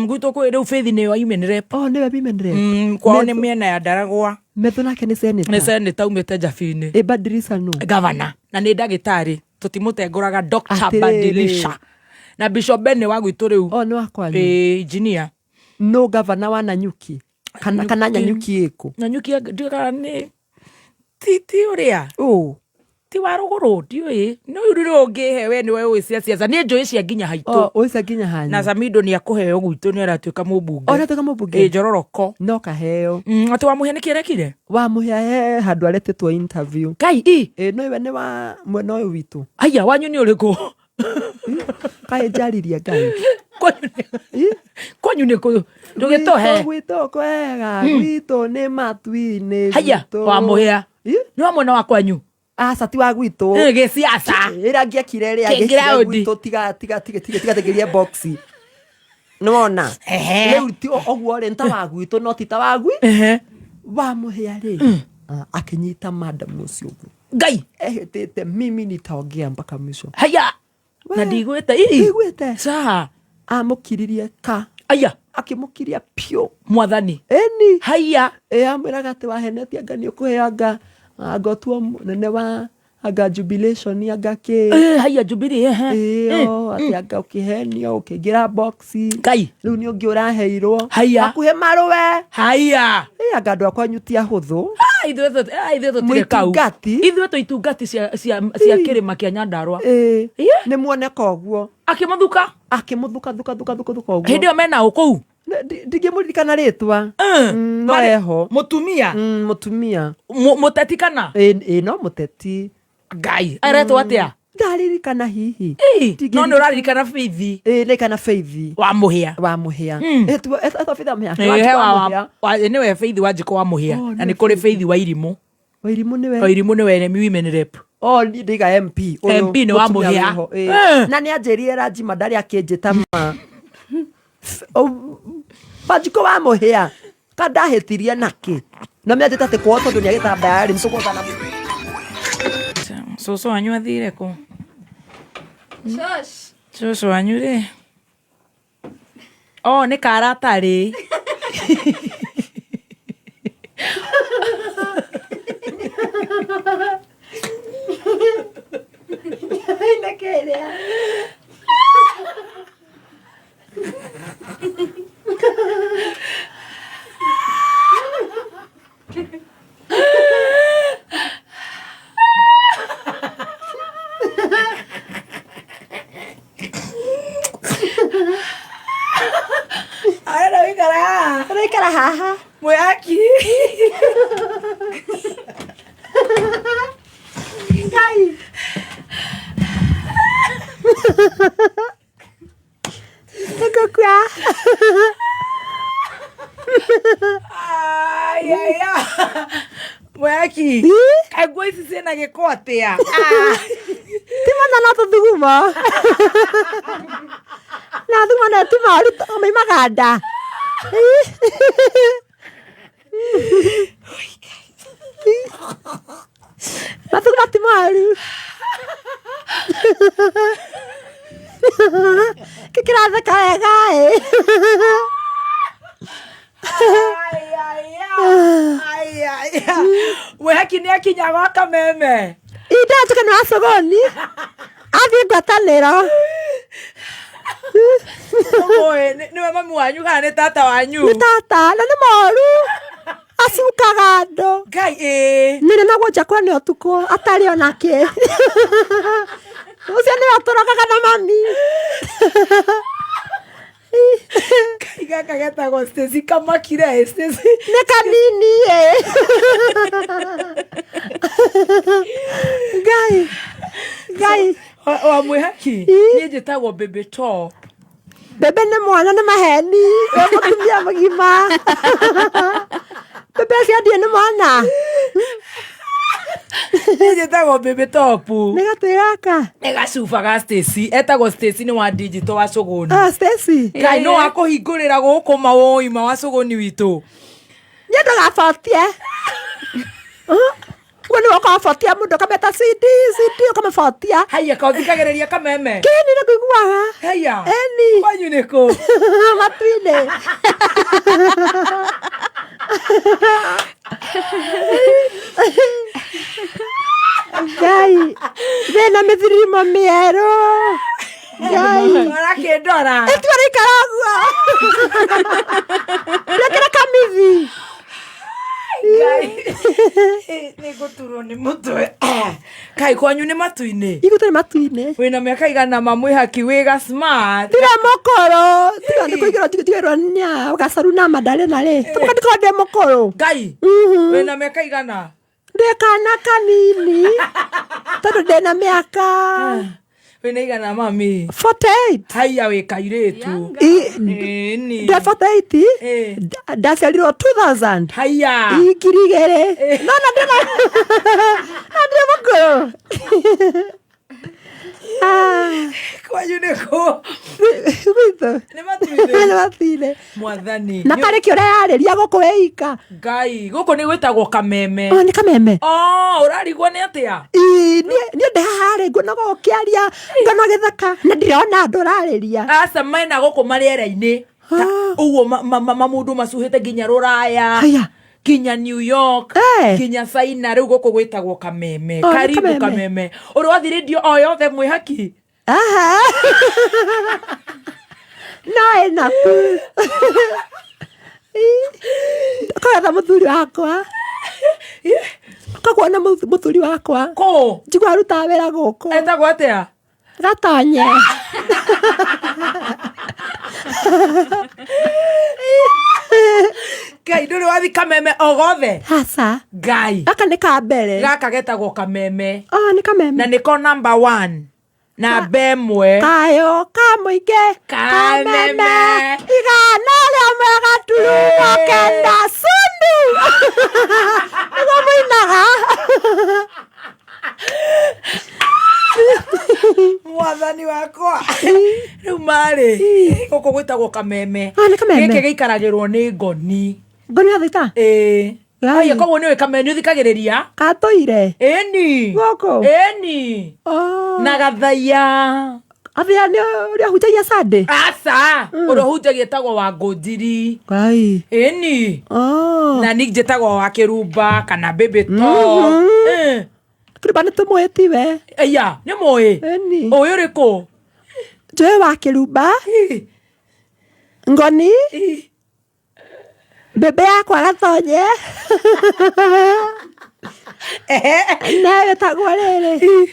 gwitũ kwĩ rĩu Faith nĩyo women rep oh nĩwe women rep Kwao nĩ mĩena ya Ndaragwa metho nake nĩ senator nĩ senator umĩte Njabini ĩ Badilisha no gavana na nĩ ndagĩtarĩ tũtimũtengũraga Dr. Atĩrĩrĩ. Badilisha na Bishop Ben wa gwitũ rĩu oh nĩ wakwanyu ĩ engineer no gavana wa Nanyuki kana Nanyuki ĩkũ Nanyuki ndiũĩ kana nĩ ti ũrĩa ũ ti wa rũgũrũ ndiũĩ nĩ ũyũ rĩu ũngĩhe we nĩwe ũĩ cia ciaca niĩ njũĩ cia nginya haitũ oh ũĩ nginya hanyu na Samido nĩ akũheo gwitũ nĩ aratuĩka mũmbunge Oh, nĩatuĩka mũmbunge? Ĩ, njororoko no kaheo Atĩ wa mũhĩa nĩkĩ arekire wa mũhĩa he handũ aretĩtwo interview Ngai i ĩ no iwe nĩ wa mwena ũyũ witũ aya wanyu nĩ ũrĩkũ kaĩ njaririe Ngai Kwanyu nĩ kũ ndũgĩtũhe gwitũ kwega gwitũ nĩ matu-inĩ haya gwitũ. wa mũhĩa Ĩ? nĩ wa mwena wa kwanyu aca ti wa gwitũ Ĩ, gĩciaca ĩrĩa angĩekire rĩ Kĩ- angĩekire ground. gwitũ tiga tiga tiga tiga tiga tĩngĩrie box nĩwona Ehe. rĩu ti ũguo rĩ nĩ ta wa gwitũ no ti ta wa gwi Ehe. wa mũhĩa rĩ akĩnyita madam ũcio ũguo Ngai ehĩtĩte mimi nitaongea mpaka mwisho haya na We, ndigwĩte ii ndigwĩte. Sawa. Amũkiririe ka aya akĩmũkiria piũ mwathani ĩni haya ĩ amwĩraga atĩ wahenetie anga nĩ ũkũheo anga anga ũtuo mũnene wa anga jubilation anga kĩ Eh, haya Jubilee ehe. ĩyo atĩ anga ũkĩhenio ũkĩingĩra box Ngai rĩu nĩ ũngĩ ũraheirwo Haya. hakuhĩ marũe haya ĩ anga andũ akwa nyuti ahũthũ Ah, ithuĩ tũtirĩ kau Mũitungati. ithuĩ twĩ itungati cia kĩrĩma kĩa Nyandarua ĩ Iye. nĩ muoneka ũguo akĩmũthuka akĩmũthuka thuka thuka thuka thuka ũguo hĩndĩ ĩyo mena ũ kũu Ndingĩmũririkana rĩtwa no Marĩ- eho mũtumia Mũtumia Mũteti kana ĩ no mũteti Ngai aretwo atĩa Ndaririkana hihi. Ĩ, no nĩ ũraririkana Faith. Ĩ, ndirikana Faith. Wa Mũhĩa. Wa Mũhĩa. Etwo Faith wa Mũhĩa. Ĩ, Wanjikũ he wa wa- Mũhĩa. nĩwe Faith Wanjikũ wa Mũhĩa. Oh, Na nĩwe nĩ kũrĩ Faith wa Irimũ. Wairimũ nĩwe. Wa Irimũ nĩwe women rep. Oh, niĩ ndĩiga MP. Ũyũ MP nĩ wa mũtumia Mũhĩa. wĩho, ĩ. Eh. Na nĩ anjĩrire Rajima ndarĩ akĩnjĩta ma. Wanjikũ wa Mũhĩa. Ka ndahĩtirie nakĩ? Na mĩanjĩta atĩ kwao tondũ nĩ agĩtambaya rĩ, nĩtũkũhotana. Cũcũ wanyu athire kũ? Shush. Cũcũ wanyu rĩ? Oh, nĩ karatarĩ. Arenda gũikara haha. Ũraikara haha. Mwĩhaki. Ngai. Nĩngũkua. Ai, ai, ai. Mwĩhaki. Kaĩ nguo ici ciĩna gĩko atĩa? Ti mana no tũthugumo. Na thuguma na ti moru maimaga nda. Mathuguma ti moru. Kĩ kĩratheka wega ĩ. Ai, ai, ai. Ai, ai, ai. Mwĩhaki nĩ akinya gwa kameme. Indanjũke nĩ wa Sogoni. Athiĩ ngwatanĩro. Ũmũĩ, nĩwe mami wanyu kana nĩ tata wanyu? Nĩ tata na nĩ moru. Acukaga andũ. Ngai ĩĩ. Nĩrĩ na guoja kwa nĩ ũtukũ atarĩ onake. Ũcio nĩwe ũtũrogaga na mami. Ngai gaka getagwo Stacy kamakire ĩ, Stacy. Nĩ kanini ĩ. Ngai. Ngai. Wa mwĩhaki. Niĩ njĩtagwo Baby Too. Bebe nĩ mwana nĩ maheni. We mũtumia mũgima. Bebe ũcio ndiĩ nĩ mwana. Niĩ njĩtagwo Baby Top. Nĩ gatĩ gaka. Nĩ gacuba ga Stacy. Etagwo Stacy nĩ wa digital wa Sogoni. Ah, Stacy. Ngai no akũhingũrĩra gũkũ mawũi ma wa Sogoni witũ. Niĩ ndũgabotie. Ũguo nĩwe ũkabotia mũndũ ũkameta CD, CD ũkamĩbotia. Haiya kaũthikagĩrĩria kameme. Kĩni nĩ ngũiguaga. Haiya. Ĩni. Kwanyu nĩ kũ? Matu-inĩ. Ngai, wĩna mĩthirimo mĩerũ. Ngai. Ũrakĩndora. Ĩtua rĩikara ũguo. Rekera kamithi. Ngai. Nĩ ngũturwo nĩ mũtwe. Kai kwanyu nĩ matu-inĩ. Igũtũ nĩ matu-inĩ. Wĩna mĩaka igana ma mwĩhaki wĩ ga smart. Ndirĩ mũkũrũ. Tiga nĩ kũigĩrwo ndigĩrwo nya gacaru na mandarĩ na rĩ. Tũka ndikorwo ndĩ mũkũrũ. Ngai. Wĩna mĩaka igana. Ndĩ kana kanini. Tondũ ndĩna mĩaka Wĩna igana mami. 48. Haiya wĩ kairĩtu. Ĩni. Ndĩ 48. Ĩ. Ndaciarirwo 2000. Haiya. Ngiri igĩrĩ. No na ndĩna na ndirĩ mũkũrũ. Ah, Kwanyu nĩ kũ? Gwitũ. Nĩ matu-inĩ. Nĩ matu-inĩ. Mwathani. Na karĩ kĩ ũreyarĩria gũkũ wĩika. Ngai, gũkũ nĩ gwĩtagwo kameme. Oh, nĩ kameme. Oh, ũrarigwo nĩ atĩa? Ii, niĩ ndĩ haha rĩ nguonaga ũkĩaria ngona gĩthaka na ndirona andũ ũrarĩria. Aca mena gũkũ marĩera-inĩ. Ũguo mamũndũ macuhĩte nginya rũraya. Haya. Nginya New York, Eh. nginya China, rĩu gũkũ gwĩtagwo kameme. Oh, nĩ Karibu kameme. kameme. Ũrĩ wathiĩ rĩndio o yothe mwĩhaki? Aha. No ĩna tu. Kũgetha mũthuri wakwa. Koguo na mũthuri wakwa. Kũ? Njigua arutaga wĩra gũkũ. Etagwo atĩa? Gatonye. Ngai, ndũrĩ wathi Kameme o gothe? Aca. Ngai. Gaka nĩ ka mbere. Gaka getagwo Kameme. Oh, nĩ Kameme. Na nĩko number one, namba ĩmwe. Kayo ka mũingĩ. Kameme. 101.9 sundu. Nĩguo mũinaga. Mwathani wakwa, rĩu marĩ gũkũ gwĩtagwo Kameme. Ah, nĩ Kameme. Gĩkĩ gĩikaragĩrwo nĩ ngoni. Ngoni ya thita. Ĩĩ. Ngai. Aya, koguo nĩ ũĩ Kameme, nĩ ũthikagĩrĩria? Katũire. Ĩni. Gũkũ? Ĩni. Oh. Na gathaiya. Athia nĩ ũrĩa hunjagia Sunday? Aca, ũrĩa ũhunjagia etagwo wa Ngũnjiri. Ngai. Ĩni. Oh. Na ni njĩtagwo wa Kĩrumba kana Bĩbĩ to. Kĩrumba nĩ tũmũĩ tiwe. Aya, nĩ mũĩ? Ĩni. Ũĩ ũrĩkũ? Njũĩ wa Kĩrumba. Ngoni. Mbembe yakwa gatonye. Nayo ĩtagwo rĩrĩ.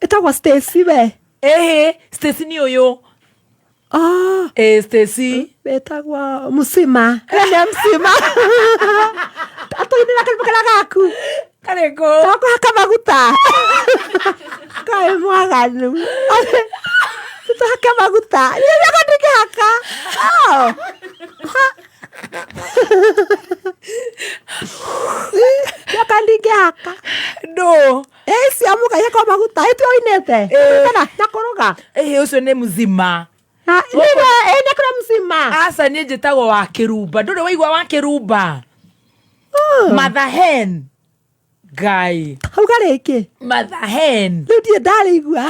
Ĩtagwo Stacy we. Ĩhĩ, Stacy nĩ ũyũ. Oh. Ĩ, Stacy. Ĩtagwo Musima. We nĩ Musima. Atũinĩra karĩmũ karĩa gaku. Karĩkũ? Gakũhaka maguta. Kaĩ mwaganu. Tũhake maguta. Niĩ nĩko ndingĩhaka. Oh. Nĩko ndingĩhaka. Ndũ. Ĩ cia mũkaihaka maguta. Ĩ tiwe ũinĩte. Kana na kũruga. Ĩhĩ, ũcio nĩ Mzima. Nĩwe, ĩ nĩ kũrĩa Mzima. Aca, niĩ njĩtagwo wa Kĩrumba. Ndũrĩ waigua wa Kĩrumba? Mother hen. Ngai. Uga rĩngĩ. Mother hen. Rĩu ndirĩ ndarĩigua.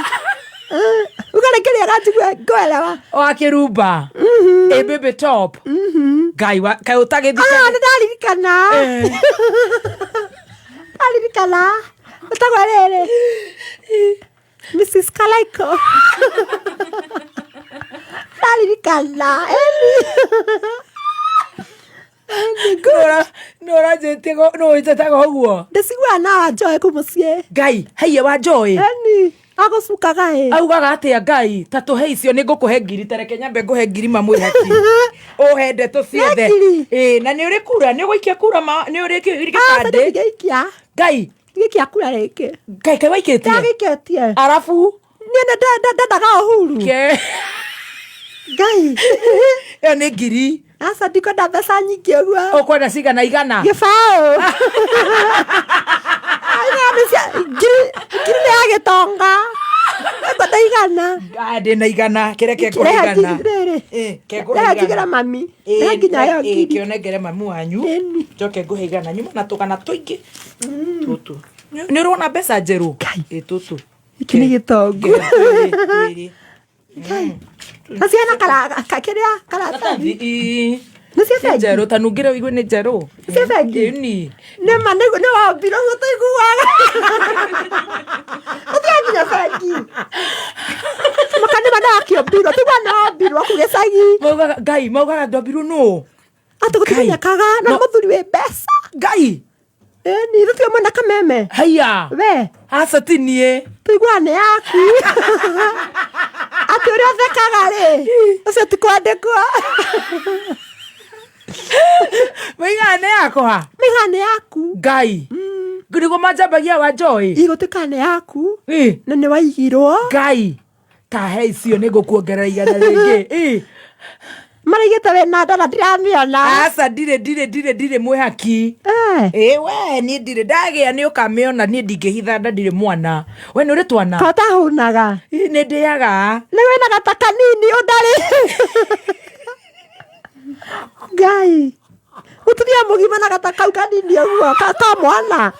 Uga rĩngĩ rĩega njigue ngũelewa. Wa Kĩrumba. Ĩ baby top. Ngai wa kaĩ ũtagĩthika. Ah, nĩ ndaririkana. Ndaririkana. Ĩtagwo rĩrĩ. Mrs. Kalaiko. Ndaririkana. Ĩni. Nĩ ũranjĩtie nĩ ũnjĩtaga ũguo? Ndĩciguaga na Wanjoĩ kũ mũciĩ. Ngai, haiya Wanjoĩ. Ĩni. Agũcukaga ĩ. Augaga atĩa Ngai? Ta tũhe icio, nĩ ngũkũhe ngiri, ta reke nyambe ngũhe ngiri mamwĩhaki. Ũhe ndeto ciothe. Nĩ ngiri? Ĩ, na nĩ ũrĩ kura, nĩ ũgũikia kura ma, nĩ ũrĩ Ah, gĩbandĩ? ndingĩikia. Ngai. Ndingĩikia kura rĩngĩ. Ngai, kaĩ waikĩtie? Ndagĩikĩtie. Arabu? Niĩ nĩ ndendaga Uhuru. Ke. Ngai. Ĩyo nĩ ngiri. Aca, ndikwenda mbeca nyingĩ ũguo. Ũkwenda cigana igana? Gĩbaũ. Igana nĩ cia ngiri, ngiri nĩ ya gĩtonga. Ngwenda igana. Ah, ndĩna igana, kĩreke ngũhe Rehe igana. ngiri rĩrĩ. Ĩ, ke ngũhe Rehe igana. njigĩre mami. Ĩ, Rehe nginya yo ĩ, ngiri. kĩonengere mami wanyu. Ĩni. Njoke ngũhe igana. Nyuma na tũgana tũingĩ. Tũtũ. Nĩ ũrona mbeca njerũ? Ngai. Ĩ, tũtũ. Gĩkĩ nĩ gĩtongu. Twĩrĩ, twĩrĩ. Na ciana kĩrĩa karatathi. Ĩ. Nĩ cia Nĩ bengi? njerũ, ta nungĩre ũigue nĩ njerũ. Cia bengi? Ĩni. Nĩ ma nĩ wombirwo ũguo tũiguaga. Ũthiaga nginya bengi. Maka nĩ ma nĩ wakĩombirwo, tũiguaga nĩ wombirwo kũu gĩcagi. Maugaga, Ngai, maugaga ndombirwo nũ? Atĩ gũtimenyekaga na No. mũthuri wĩ mbeca. Ngai. Ĩni, ithuĩ tiwe mwena Kameme. Haiya. We. Aca ti niĩ. Tũiguaga nĩ yaku. Atĩ ũrĩa ũthekaga rĩ, ũcio ti kwandĩkwo. Maigaga nĩ yakwa? Maigaga nĩ yaku. Ngai. Nĩguo manjambagia wa Joy. Igũtuĩka nĩ yaku. Ĩ. Na nĩ waigirwo. Ngai. Ta he icio nĩ ngũkuongerera igana rĩngĩ. Ĩ. Maraigĩte wĩna nda na ndiramĩona. Aca, ndirĩ, ndirĩ, ndirĩ, ndirĩ mwĩhaki. Eh. Ĩ, we niĩ ndirĩ ndagĩa, nĩ ũkamĩona, niĩ ndingĩhitha nda, ndirĩ mwana. We nĩ ũrĩ twana? Kotahũnaga. Ĩ, nĩ ndĩaga. Nĩ wĩna gata kanini ũndarĩ. Ngai. Mũtumia mũgima na gata kau kanini ũguo ka mwana.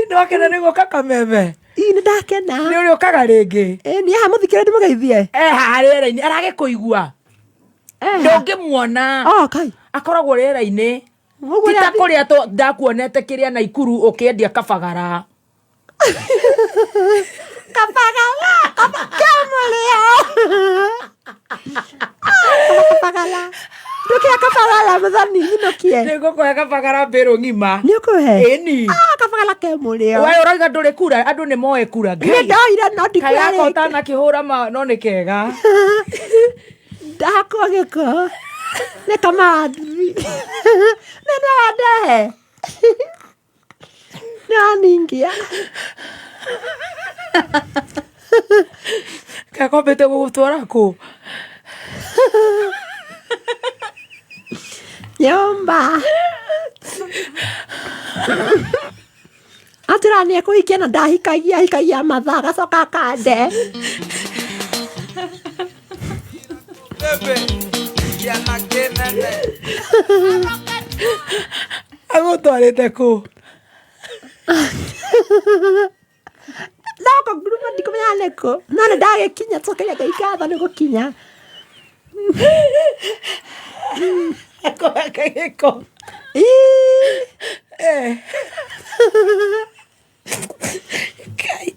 Nĩ wakena nĩ gũka Kameme? Ĩ, nĩ ndakena. Nĩ ũrĩũkaga rĩngĩ? Ĩ, niĩ haha mũthikĩre ndĩmũgeithie. Eh, haha rĩera-inĩ aragĩkũigua. Ndũngĩmuona. Oh, kai. Akoragwo rĩera-inĩ. Ũguo Ti ta rĩa- kũrĩa ndakuonete kĩrĩa Naikuru ũkĩendia kabagara. Kabagala, kemũrĩo. Kabagala. Ndũkĩra kabagala mũthoni nyinũkie. Nĩngũkũhe kabagara mbĩrũ ng'ima. Nĩ ũkũhe? Ĩni. Ah, kabagala kemũrĩo. We ũrauga ndũrĩ kura, andũ nĩ moe kura. Nĩ ndoire no ndikura Kaĩ gaka rĩngĩ. ũtanakĩhũra ma no nĩ kega. Ndakwa. Gĩko nĩ kamathi nĩ nĩ wandehe nĩ waningia. Kakombĩte gũgũtwara kũ? Nyũmba atĩra nĩ ekũhikia na ndahikagia, ahikagia mathaa agacoka akande. Agũtwarĩte kũ? Noko nguruma ndikumenya nĩkũ, no nĩ ndagĩkinya, cokeria Ngai ngatho nĩ gũkinya. Akũhaka gĩko. Ii. Eh. Ngai.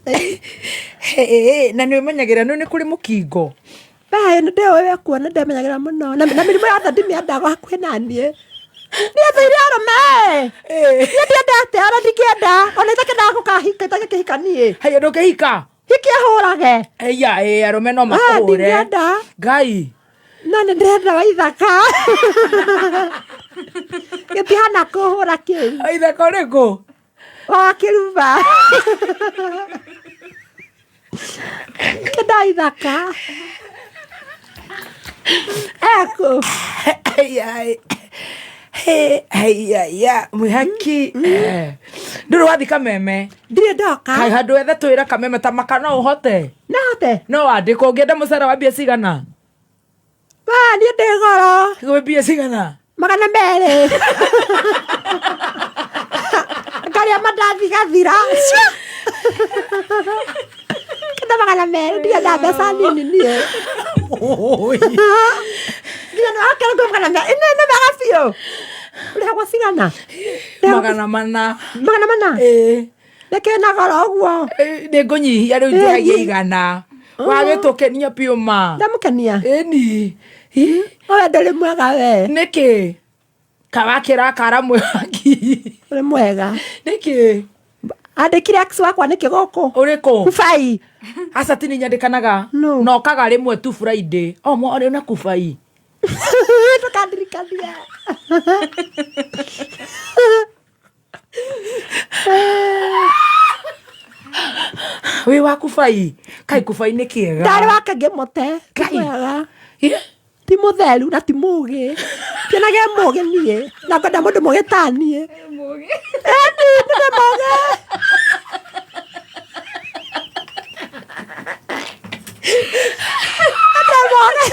Hĩ, na nĩ ũmenyagĩra nĩ kũrĩ mũkingo. Bae nĩ ndĩũĩ we kuona ndemenyagĩra mũno na na mĩrimũ yothe ndimĩendaga hakuhĩ na niĩ. Niĩ thũire arũme. Niĩ ndiendete ona ndingĩenda ona itakĩendaga gũkahika itagĩkĩhika niĩ. Haya ndũkĩhika. Hiki ahũrage. Eya ĩ arũme no makũhũre. Ndingĩenda. Ngai. No nĩ ndĩrenda waithaka. Gĩtihana kũhũra kĩu. Waithaka ũrĩkũ? Wa kĩruba. Ndĩrenda waithaka. Ekũ. Haiya mwĩhaki ndũrĩ wathi kameme? Ndirĩ ndoka. Kaĩ handũ wethe twĩra kameme ta maka no ũhote? No hote. No wandĩkwo. Ũngĩenda mũcara wa mbia cigana? Wa niĩ ndĩ goro. Gwĩ mbia cigana? 200. Ngarĩa mandathi gathira. Kenda 200, ndienda mbeca nini niĩ. Nginya nĩ wakera ngwe 200. Ĩno nĩ mega biũ. Ũrĩhagwo cigana? 400. 400? Ĩĩ. Nĩkĩ na goro ũguo? Nĩ ngũnyihia rĩu njohagie 100. Wagĩtũkenia biũ ma. Ndamũkenia? Ĩni. We ndũrĩ mwega we. Nĩkĩ? Kawakĩrakara mwĩhaki. Ũrĩ mwega. Nĩkĩ? Andĩkire ex wakwa nĩkĩ gũkũ? Ũrĩkũ? Kubai. Aca tini nyandĩkanaga. No. Na okaga rĩmwe tu Friday. O mwarĩ na kubai. Ndũkandirikanie. Wĩ wa kubai. Kai kubai nĩ kĩega. Ndarĩ wake ngĩmũte. Ti Ngai. mwega. Ĩ? Ti mũtheru na ti mũgĩ. Tionage mũgĩ niĩ. Na ngwenda mũndũ mũgĩ ta niĩ. Ĩni, nĩ mũgĩ. Nĩ mũgĩ.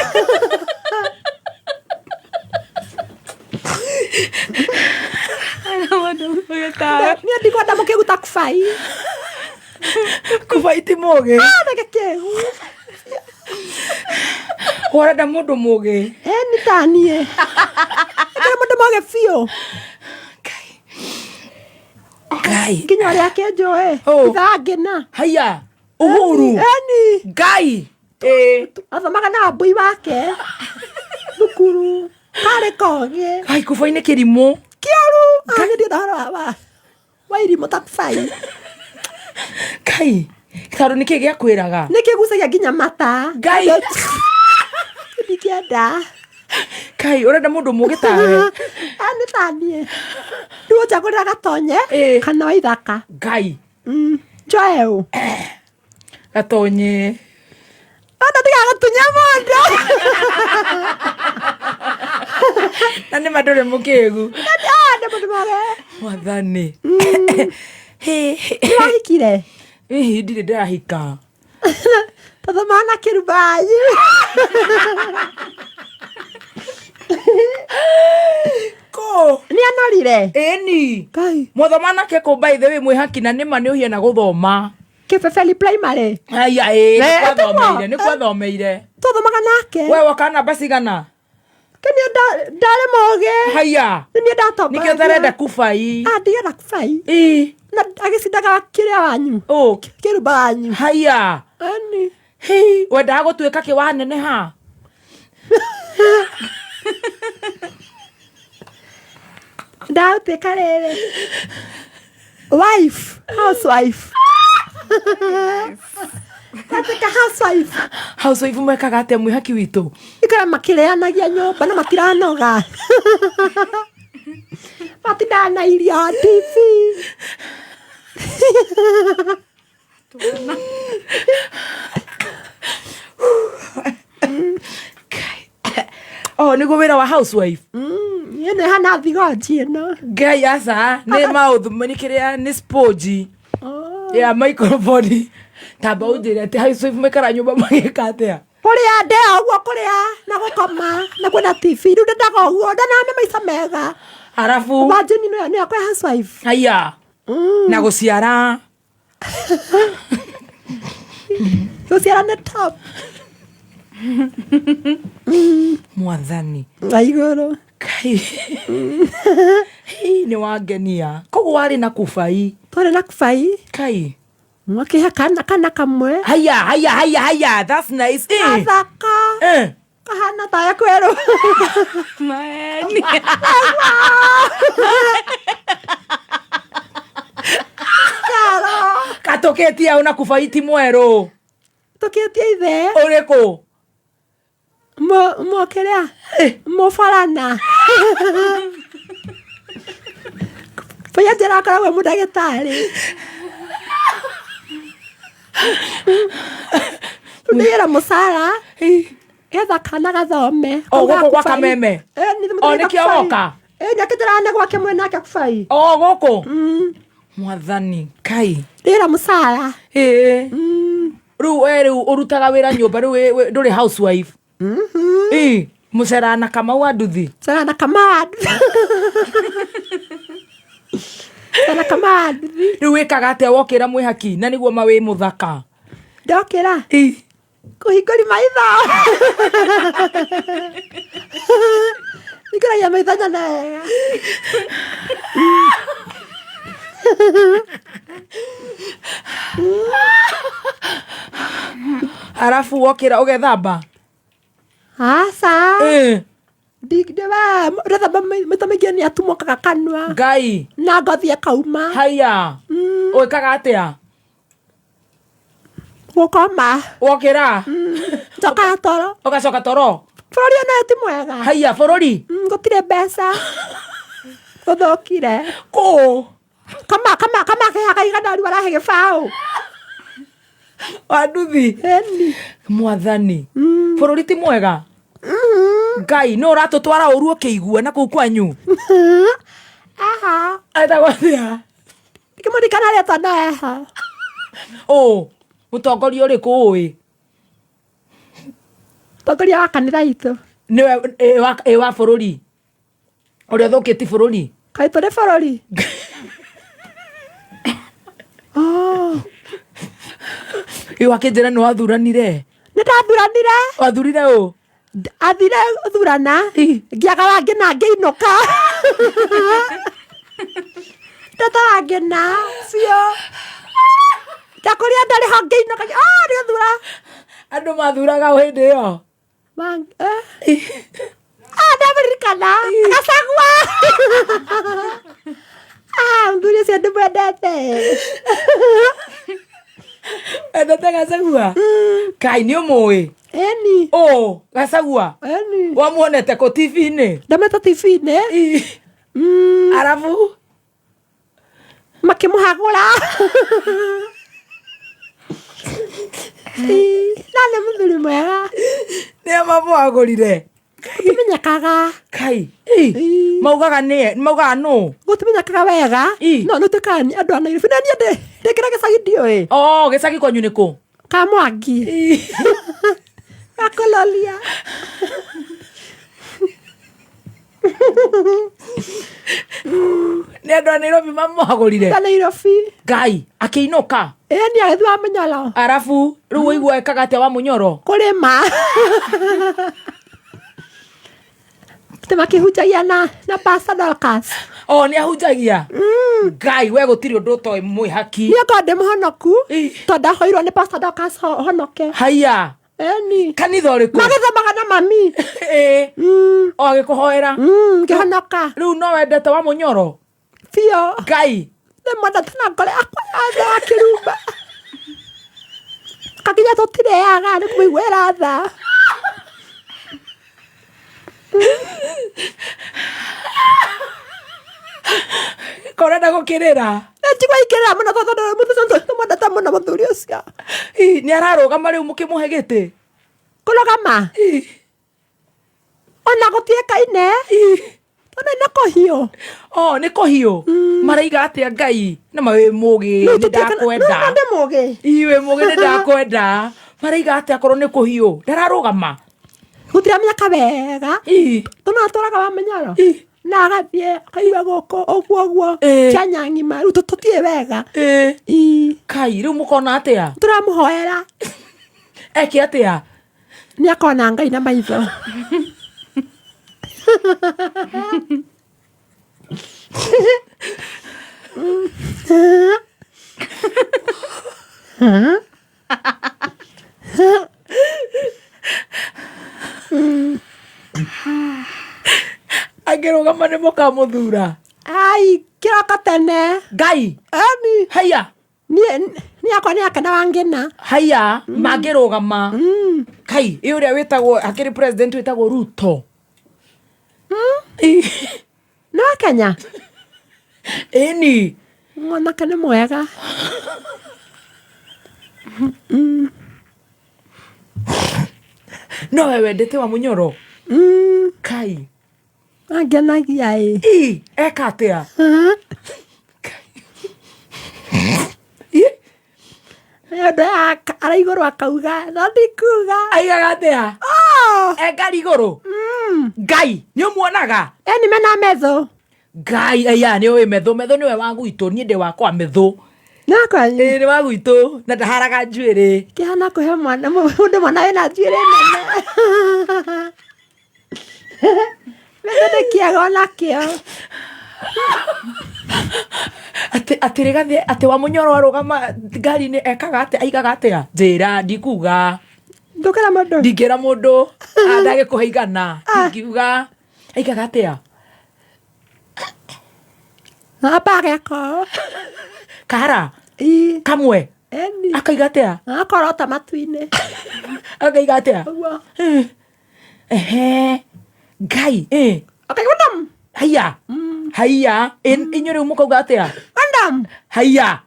Niĩ ndikwenda mũkĩgu ta kubai. Kubai ti mũgĩ. Ah, nĩ gĩkĩgu. Ũrenda mũndũ mũgĩ. Ĩni ta niĩ. Ndĩrenda mũndũ mũgĩ biũ. Ngai. Nginya ũrĩa akĩnjũĩ. Ũ. Ithangĩna. Haya. Uhuru. Ĩni. Ngai. Ĩ. Athomaga na mbui wake. Thukuru. Karĩ kogĩ. Ngai kubai nĩ kĩrimũ. Kĩũru. Ah, niĩ ndienda ũhoro wa irimũ ta kubai. Ngai. Tondũ nĩkĩ gĩakwĩraga? Nĩ kĩgucagia nginya mata. Ngai. Ndingĩenda. Ngai, ũrenda mũndũ mũgĩ tawe? Ah, nĩ ta niĩ. Rĩu ũnjagũrĩra gatonye Ĩ. kana waithaka. Ngai. Njoe ũ? Gatonye. Ona ndigagũtunya mũndũ. Na nĩ ma ndũrĩ mũkĩgu. Ah, nĩ mũndũ mũgĩ. Mwathani. Hĩ, hĩ. Nĩ wahikire? Hihi ndirĩ ndĩrahika. Tũthomaga na kĩrubanyi. Kũ? Nĩ anorire? Ĩni. Ngai. Mwathoma nake kũ by the way mwĩhaki na nĩma nĩ ũhiana gũthoma. Kĩbebeli primary. Haya ĩ, nĩ Eh, kwathomeire, nĩ tũmwo. kwathomeire. Twathomaga nake. We woka namba cigana? Kĩ niĩ ndarĩ mũgĩ. Haya. Nĩ niĩ ndatongoragia. Nĩkĩo ũtarenda kubai. Ah, ndirenda kubai. Ĩ. Na agĩcindaga kĩrĩa wanyu. Ũ. Kĩrumba wanyu. Haya. Ĩni. Hĩ, wendaga gũtuĩka kĩ waneneha? Ndagũtuĩka rĩrĩ. Wife, housewife. Ndatuĩka housewife. Housewife mwekaga atĩa mwĩhaki witũ? Ikaraga Maikara makĩrĩanagia nyũmba na matiranoga. Matindaga na irio TV. Oh, nĩguo wĩra wa housewife. Ĩno ĩhana thigonji ĩno. Ngai aca nĩ mouth nĩ kĩrĩa nĩ sponge ya microphone. Tamba ũnjĩre atĩ housewife maikara nyũmba magĩka atĩa? Kũrĩa ndĩa ũguo kũrĩa na gũkoma na kuona TV rĩu ndendaga ũguo ndaname maica mega. Arabu Imagine ĩno nĩ yakwa ya housewife. Haya. Na gũciara. Gũciara nĩ top. Mwathani. Na igũrũ. Kai. Hii nĩ wangenia. Koguo warĩ na kubai. Twarĩ na kubai. Kai. Mwakĩhe kana kana kamwe. Haya haya haya haya that's nice. Eh. Gathaka. Eh. Kahana ta ekwerũ. Maeni. Karo. Katũkĩtie au na kubai ti mwerũ. Tũkĩtie ithe. Ũrĩkũ? Mokĩrĩa? Mũbarana. Baya njĩra akoragwo e mũndagĩtarĩ. Ndĩra mũcara getha kana gathome. O, gũkũ gwa Kameme? O, nĩkĩo woka? Nĩakĩnjĩraga nĩ gwake mwena ake kubai. O, gũkũ? Mwathani Ngai. Ndĩra mũcara. Ĩĩ. Rĩu we rĩu ũrutaga wĩra nyũmba rĩu ndũrĩ housewife. Ĩĩ. Mũcera na Kamau wa nduthi. Mũcera na Kamau wa nduthi. Mũcera na Kamau wa nduthi. Rĩu wĩkaga atĩa wokĩra mwĩhaki na nĩguo ma wĩ mũthaka? Ndokĩra? Ĩĩ. Kũhingũri maitho. Hingũragia maitho nyone wega. Arabu wokĩra ũgethamba? Aca. Ĩĩ. Ndĩthamba maita maingĩ nĩ atumokaga kanua. Ngai. Na ngothi ĩkauma. Haiya. Ũĩkaga atĩa? Gũkoma. Wokĩra? Njokaga toro. Ũgacoka toro? Bũrũri ona ti mwega. Haiya, bũrũri? Gũtirĩ mbeca. Gũthũkire. Kũ? Kama, kama, kama kehaga igana rĩu arahe gĩbaũ. Wanduthi. Ĩni. Mwathani. Bũrũri ti mwega? Ngai, nũ ũratũtwara ũru ũkĩigua na kũu kwanyu? Aha. Etagwo atĩa? Ndikĩmũririkana rĩtwa no eho. Ũ, mũtongoria ũrĩkũ ũĩ? Mũtongoria wa kanitha itũ. Nĩwe, ĩ wa bũrũri? Ũrĩa ũthũkĩtie bũrũri? Kaĩ tũrĩ bũrũri? Oh. Ĩ wakĩnjĩra nĩ wathuranire? Nĩ ndathuranire. Wathurire ũ? Athire thurana, ngĩaga wangĩ na ngĩinũka. Ndata wangĩ na biũ. Ndakũrĩa ndarĩ ho ngĩinũka. Ah, nĩthura. Andũ mathuraga ũ hĩndĩ ĩyo? Ah, ndamũririkana. Gacagua. Ah, mũthuri ũcio ndĩmwendete. Endete Gacagua? Kai nĩ ũmũĩ? Ĩni. Ũ, Gacagua? Ĩni. Wamuonete kũ TV-inĩ? Ndamwete TV-inĩ. Arabu? Makĩmũhagũra. Na nĩ mũthuri mwega. Nĩ a mamũhagũrire? Gũtimenyekaga. Kai. Maugaga nĩ, maugaga nũ? Gũtimenyekaga wega. No nĩ ũtuĩkaga nĩ andũ a Nairobi. Na niĩ ndĩkĩra gĩcagi ndiũĩ. Oh, gĩcagi kwanyu nĩ kũ? Kamwangi. Gakũloria. Nĩ andũ a Nairobi mamũhagũrire? A Nairobi. Ngai, akĩinũka? Ĩĩ, nĩ agĩthiĩ wa Mũnyoro. Arabu, rĩu ũigua ekaga atĩa wa Mũnyoro? Kũrĩma. Atĩ makĩhunjagia na Pastor Dorcas. Oh, nĩ ahunjagia? Ngai, we gũtirĩ ũndũ ũtoĩ mwĩhaki. Niĩ ngorwo ndĩ mũhonoku, tondũ ndahoirwo nĩ Pastor Dorcas honoke. Haiya. Ĩni. Kanitha ũrĩkũ? Magĩthomaga na mami. Ĩĩ. O agĩkũhoera? Ngĩhonoka. Rĩu no wendete wa Mũnyoro? Biũ. Ngai. Ndĩmwendete na ngoro yakwa yothe ya kĩrumba. Kakinya tũtirĩaga nĩ kũmũiguĩra tha. Ũrenda gũkĩrĩra. Njigua ikĩrĩra mũno tondũ tũmwendete mũno mũthuri ũcio. Ĩ, nĩ ararũgama rĩu mũkĩmũhe gĩtĩ. Kũrũgama ona gũtiĩkaine tondũ nĩ kũhiũ. O nĩ kũhiũ. Maraiga atĩa Ngai na ma wĩ mũgĩ nĩ ndakwenda. No ndĩ mũgĩ. Ĩ, wĩ mũgĩ nĩ ndakwenda. Maraiga atĩa akorwo nĩ kũhiũ ndararũgama. Gũtiramenyeka wega. Ĩ. Tondũ atwaraga wa Manyara na agathiĩ akaigua gũkũ ũguo ũguo Ĩ. Kenya ng'ima rĩu tũtiĩ wega. Ĩ. Ĩ. Kai rĩu mũkona atĩa? Tũramũhoera. Eke atĩa? Nĩ akona Ngai na maitho. Angĩrũgama nĩ mũkamũthura. Ai, kĩroko tene. Ngai. Eni. Haiya. Niĩ akwa nĩ akena wangĩna. Haiya, mangĩrũgama. Kai, ĩ ũrĩa wĩtagwo akĩrĩ president wĩtagwo Ruto. Nĩ wa Kenya? Ĩni. Mwanake nĩ mwega. No we wendete wa Mũnyoro? Kai. Angenagia ĩ. Ĩ, eka atĩa? Nĩ ũndũ ara igũrũ akauga no ndikuga. Aigaga atĩa? E ngari igũrũ? Ngai, nĩ ũmuonaga? Eni mena metho. Ngai, aya nĩ ũĩ metho, metho nĩwe wa gwitũ, niĩ ndĩ wakwa metho. Nakwanyu? Ĩ, nĩ wa gwitũ na ndaharaga njuĩrĩ. Kĩhana kũhe mwana mũndũ mwana wĩna njuĩrĩ nene. Metho nĩ kĩega onakĩo. Atĩ atĩ rĩgathĩ atĩ wa Mũnyoro arũgama ngari-inĩ ekaga atĩa, aigaga atĩa? Njĩra, ndikuga. Ndũkĩra mũndũ. Ndingĩra mũndũ, ndagĩkũhe igana, ndingiuga. Aigaga atĩa? Amba ageka ũũ. Kahara? Ĩ. Kamwe? Eni. Akaiga atĩa? Akorota matu-inĩ. Akaiga atĩa? Ũguo. Ehe. Ngai, ĩ. Akaiga ndam. Haiya. Haiya. Inyuĩ rĩu mũkauga atĩa? Ndam. Haiya.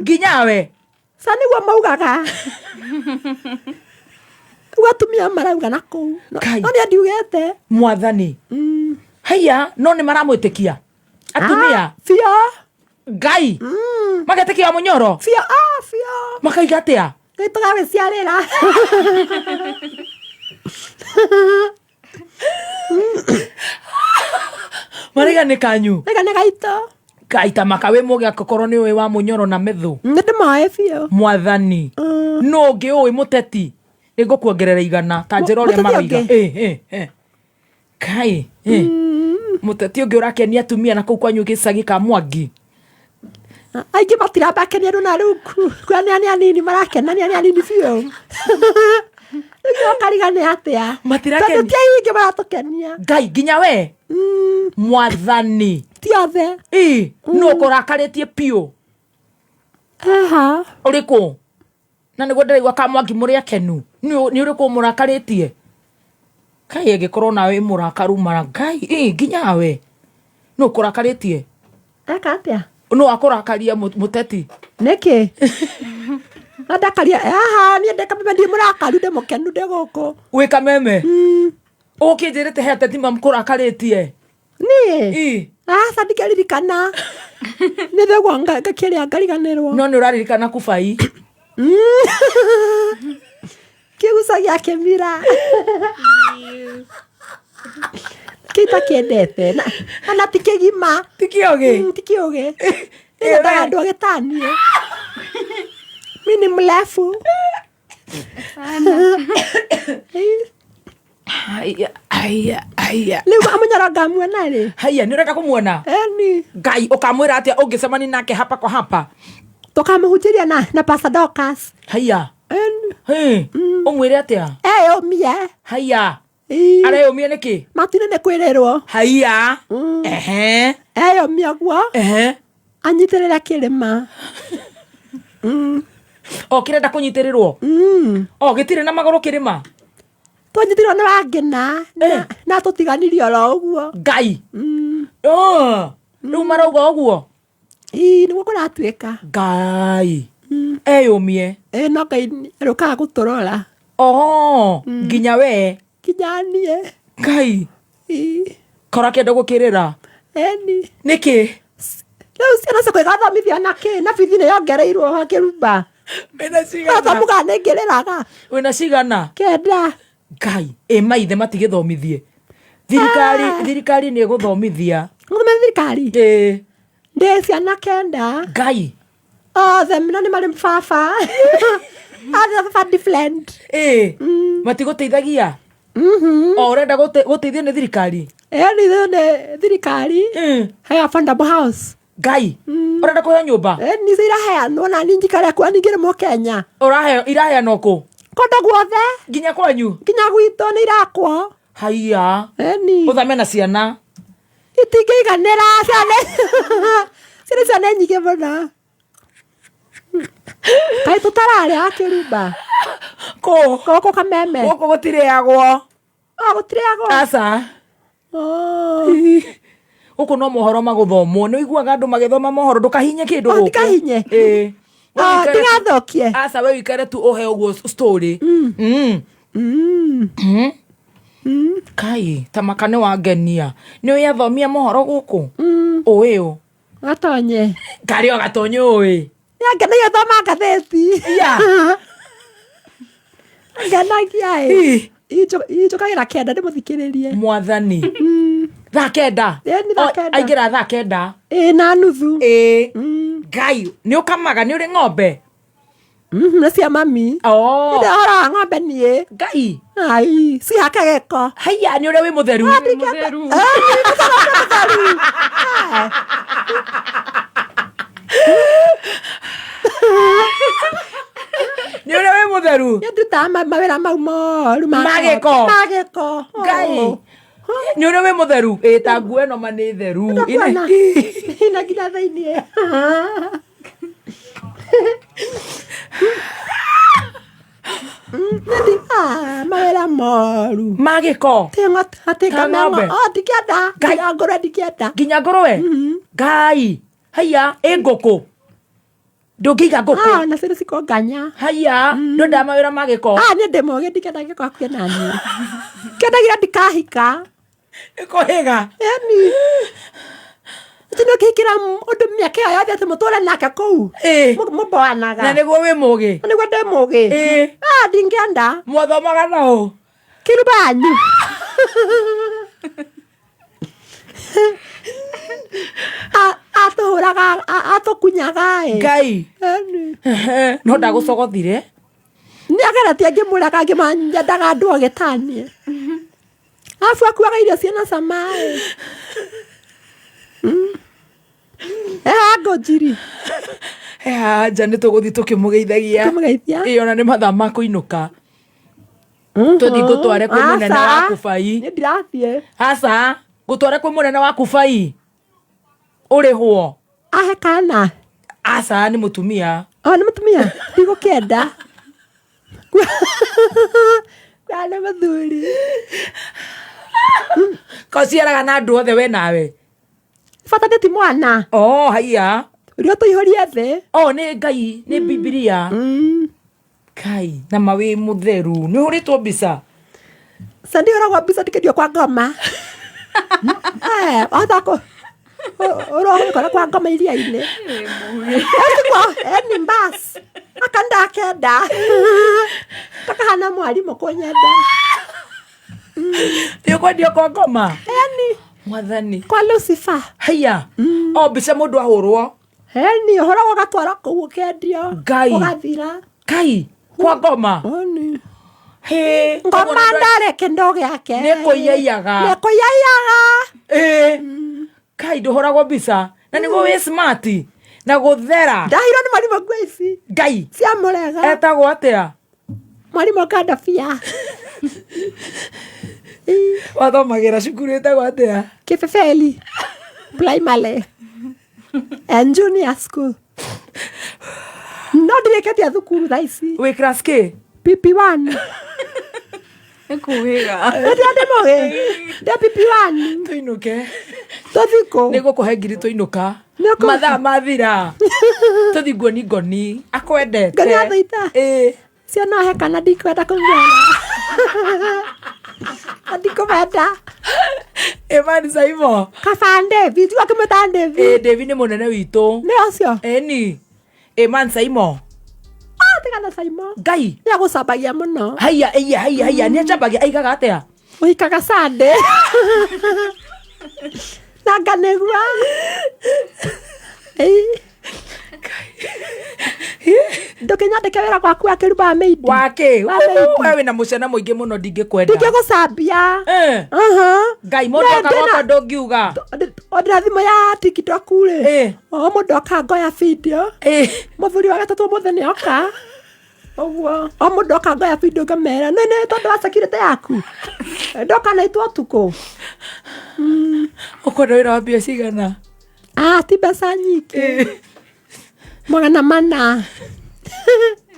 Nginya we. Ca nĩguo maugaga. Rĩu atumia marauga na kũu. No Kai. no niĩ ndiugĩte. Mwathani. Haiya, no nĩ maramwĩtĩkia. Atumia. Biũ. Ngai. Magetĩkia wa Mũnyoro. Biũ, ah, biũ. Makaiga atĩa? Ngai tũgagĩciarĩra. Maraiga nĩ kanyu. Maraiga nĩ gaitũ. Ngai ta maka wĩ mũgĩ angĩkorwo nĩ ũĩ wa Mũnyoro na Methu. Nĩ ndĩmoĩ biũ. Mwathani. Nũ ũngĩ ũĩ mũteti? Nĩ ngũkuongerera igana ta njĩra ũrĩa Mũteti maroiga. ũngĩ? Ĩ, ĩ, ĩ. Kai. Ĩ. Mũteti ũngĩ ũrakenia atumia na kũu kwanyu gĩcagi ka Mwangi. Aingĩ matirambakenia rĩu na rĩu kuonania nĩ anini marakenania nĩ anini biũ. Rĩu ũkariga nĩ atĩa? Matirakenia. Tondũ ti aingĩ maratũkenia. Ngai nginya we. Mwathani. Ti othe. Ĩ, nũ ũkũrakarĩtie biũ? Aha. Ũrĩkũ? Na nĩguo ndĩraigua ka Mwangi mũrĩ akenu. Nĩ ũrĩkũ ũmũrakarĩtie? Kai angĩkorwo nawe wĩ mũrakaru mara Ngai, ĩ nginya we. Nũ ũkũrakarĩtie? Eka atĩa? Nũ akũrakaria mũteti? Nĩkĩ? No ndakaria, aha, niĩ ndĩ kameme ndirĩ mũrakaru ndĩ mũkenu ndĩ gũkũ. Wĩ kameme? Ũkĩnjĩrĩte he ateti mamũkũrakarĩtie? Niĩ? Ĩ. Aca ndingĩririkana. Nĩ thĩgwo ngakĩrĩa ngariganĩrwo. No nĩ ũraririkana kubai? Kĩguco gĩa kĩmira. Kĩu itakĩendete. Na ti kĩgima. Ti kĩũgĩ? Ti kĩũgĩ. Nĩnyendaga andũ ogĩ ta niĩ. Mi ni mrefu. Haiya, haiya, haiya. Rĩu Mũnyoro ngamuona rĩ? Haiya, nĩ ũrenda kũmuona? Eni. Ngai, ũkamwĩra atĩa ũngĩcemania nake hapa kwa hapa? Tũkamũhunjĩria na Pastor Dorcas. Haiya. Eni. Hĩ, ũmwĩre atĩa? Eyũmie. Haiya. Ii. Areyũmia nĩkĩ? Matu-inĩ nĩ kwĩrĩrwo. Haiya. Ehe. Eyũmia ũguo. Ehe. Anyitĩrĩre kĩrĩma. O kĩrenda kũnyitĩrĩrwo? O gĩtirĩ na magũrũ kĩrĩma? Twanyitirwo nĩ Wangĩna na tũtiganirie oro ũguo. Ngai. Oh, rĩu marauga ũguo? Ii, nĩguo kũratuĩka. Ngai eyũmie. Ĩ no Ngai arĩũkaga gũtũrora. Oho, nginya we. Nginya niĩ. Ngai. Ii. Kora kĩndũ gũkĩrĩra. Ĩni. Nĩkĩ? Rĩu ciana ciakwa igathomithio na kĩ? Na bithi nĩ yongereirwo kĩrumba. Wĩna cigana? Athomuga nĩ ngĩrĩraga. Wĩna cigana? Kenda. Ngai, ĩ maithe matigĩthomithie. Thirikari, thirikari nĩ ĩgũthomithia. Ngũthomithia thirikari? Ĩĩ. Ndĩ ciana kenda. Ngai. Othe na nĩ marĩ baba. Othe baba different. Ĩĩ. Matigũteithagia? O ũrenda gũteithio nĩ thirikari? Ĩni nĩ thirikari. He affordable house. Ngai. Ũrenda kũheo nyũmba? Ĩni icio iraheanwo na niĩ njikare kuo ningĩ nĩ Mũkenya. Ũraheo iraheanwo kũ? Kũndũ guothe. Nginya kwanyu? Nginya gwitũ nĩ irakwo. Haiya. Ĩni. Ũthame na ciana. Itingĩiganĩra ciana. Ciana icio nĩ nyingĩ mũno. Kaĩ tũtararĩa kĩrumba? Kũ? Gũkũ Kameme. Gũkũ gũtirĩagwo. Oh, gũtirĩagwo? Aca. Oh. Gũkũ no mohoro magũthomwo. Nĩ ũiguaga andũ magĩthoma mohoro, ndũkahinye kĩndũ Oh, gũkũ. ndikahinye? Ĩĩ. We Oh, ũikare tu- ndigathũkie? Aca, we ũikare tu ũhe ũguo story. Kai, ta maka nĩ wangenia. Nĩ ũĩ athomia mohoro gũkũ? Ũĩ ũ? Gatonye. Karĩ o Gatonye ũĩ? Nĩangenagia thoma ngathĩti. Ya. Ngenagia ĩ. Injũkagĩra kenda ndĩmũthikĩrĩrie. Mwathani. Thaa kenda? Ĩni thaa kenda. Aingĩra thaa kenda. Ĩ na nuthu. Ĩ. Ngai, nĩ ũkamaga, nĩ ũrĩ ng'ombe? Nĩ cia mami. Oh. Nĩ ũhoro wa ng'ombe niĩ. Ngai. Ai, cihake gĩko. Haiya, nĩ ũrĩa wĩ mũtheru. Ah, ndingĩenda. Ah, mũtheru. Ah. Nĩ ũrĩa wĩ mũtheru. Nĩ ndutaga mawĩra mau moru Ma gĩko. Ma gĩko. Ngai. Nĩ ũrĩa wĩ mũtheru. Ĩ ta nguo ĩno ma nĩ theru. Ndakuona. Ina nginya thĩiniĩ. Ah, mawĩra moru. Ma gĩko. Atĩ Ta ng'ombe. Oh, ndingĩenda. Nginya ngũrwe ndingĩenda. Nginya ngũrwe? Ngai. Haiya, ĩ ngũkũ. Ndũngĩiga ngũkũ. Ah, na ciana cikonganya. Haiya, ndwendaga mawĩra ma gĩko. Ah, niĩ ndĩ mũgĩ ndingĩenda gĩko hakuhĩ na niĩ. Kĩendagira ndikahika. Nĩkũhĩga. Ĩni. Atĩ nĩ ũngĩhikĩra ũndũ mĩaka ĩyo yothe atĩ mũtũre nake kũu. Ĩ. Mũmboanaga. Na nĩguo wĩ mũgĩ. Na nĩguo ndĩ mũgĩ. Ĩ. Ah, ndingĩenda. Mwathomaga na ũ? Kĩrumba yanyu. Atũhũraga, atũkunyaga ĩ. Ngai. Ĩni. No ndagũcogothire. Nĩ ageretie ngĩmũraga ngĩmanyendaga andũ ogĩtanie. Arabu akuaga irio ciĩna cama ĩ. Ngũnjiri. Anja nĩ tũgũthiĩ tũkĩmũgeithagia. Tũkĩmũgeithia. Ĩ ona nĩ mathaa ma kũinũka. Tũthiĩ ngũtware kwĩ mũnene Aca. waku bai. Niĩ ndirathiĩ. Aca, ngũtware kwĩ mũnene waku bai. Ũrĩhwo. Ahe kana. Aca, nĩ mũtumia. O nĩ mũtumia. Ndigũkĩenda. Kwa nĩ mũthuri. Kociaraga na andũ othe we nawe. Bata nĩ ti mwana. Oh, haiya. Ũrĩa tũihũrie thĩ. Oh, nĩ Ngai, nĩ Bibilia. Kai, na ma wĩ mũtheru. Nĩ ũhũrĩtwo mbica? Ca ndihũragwo mbica ndikĩndio kwa ngoma. Wahota ũrohũrĩkora kwa ngoma iria-inĩ. Eni mbas. Aka ndakenda. Kakahana mwarimũ kũnyenda. Nĩ ũkwendio kwa ngoma? Eni. Mwathani. Kwa Lucifer. Haiya. O mbica mũndũ ahũrwo. Eni, ũhũragwo ũgatwarwo kũu ũkendio. Ngai. Ũgathira. Kai, kwa ngoma. Eni. Hĩ. Ngoma ndarĩ kĩndũ gĩake. Nĩ kũiyaiyaga. Nĩ kũiyaiyaga. Ĩ. Kai, ndũhũragwo mbica. Na nĩguo wĩ smart. Na gũthera. Ndahirwo nĩ mwarimũ nguo ici. Ngai. Cia mũrega. Etagwo atĩa? Mwarimũ Kandabia. Wathomagĩra cukuru ĩtagwo atĩa? Kĩbebeli Primary and Junior School. No ndirĩkĩtie thukuru thaa ici. Wĩ class K? PP1. Nĩ kũhĩga. Nĩ ndĩ mũgĩ. Ndĩ PP1. Tũinũke. Tũthiĩ kũ? Nĩ ngũkũhe ngiri tũinũka. Nĩũkũ- Mathaa mathira tũthi nguoni ngoni akwendete. Ngoni athaita? Ĩĩ. Ciana he kana ndikwenda kũmuona, ndikũmenda. Ĩmani Saimo. Kaba David wakĩmwĩta David. Ĩĩ, David nĩ mũnene witũ. Nĩ ũcio. Ĩni Ĩman Saimo. Ah, tigana Saimo. Ngai. Nĩ agũcambagia mũno. Haiya, ĩya, haiya, haiya, nĩ acambagia aigaga atĩa? Ũhikaga Sunday na nganĩgua. Ndũkĩnyandĩke wĩra gwaku wa kĩruba maid. Wake. Wa maid. We wĩna mũciana mũingĩ mũno, ndingĩkwenda. Ndingĩgũcambia. Eh. Ngai, mũndũ Nĩ oka ndĩna- gwakwa ndũngiuga. Ondĩra thimũ ya TikTok rĩ, Eh. o mũndũ oka ngoya video. Eh. Mũthuri wa gatatũ ũmũthĩ nĩ oka ũguo, o mũndũ oka ngoya video ngamera nĩ nĩ tondũ wa security yaku ndoka na itwo ũtukũ. Ũkwenda wĩra wa mbia cigana? Ah, ti mbeca nyingĩ, 400.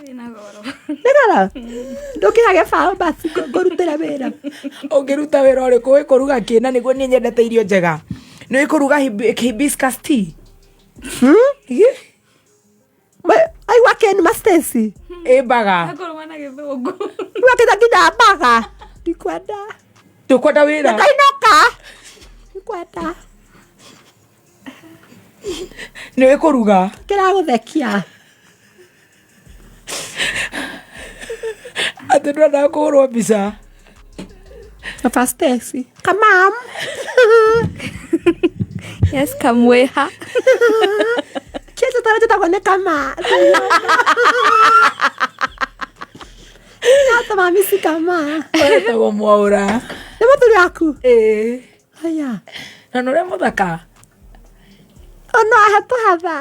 Wĩna goro. Nĩ goro, ndũkĩra gĩbaũ basi ngũrutĩre wĩra. Ũngĩruta wĩra ũrĩkũ? Wĩ kũruga kĩna nĩguo niĩ nyendete irio njega? Nĩ wĩ kũruga hibiscus tea? Ĩ? Aigua kĩnuma Stacy. Ĩ mbaga. Akorwo na gĩthũngũ. Wakĩta nginya mbaga, ndikwenda. Ndũkwenda wĩra? Ndakainũka, ndikwenda. Nĩ wĩ kũruga? Kĩragũthekia. Atĩ ndwendaga kũhũrwo mbica? Baba Stacy kamam. Yes, kamwĩha. Kĩnjĩtagwo njĩtagwo nĩ kama Ata mami si kama. Wetagwo Mwaũra. Nĩ mũthuri waku? Ĩĩ. Aya. Na nĩ ũrĩa mũthaka. Ono ahetũhatha.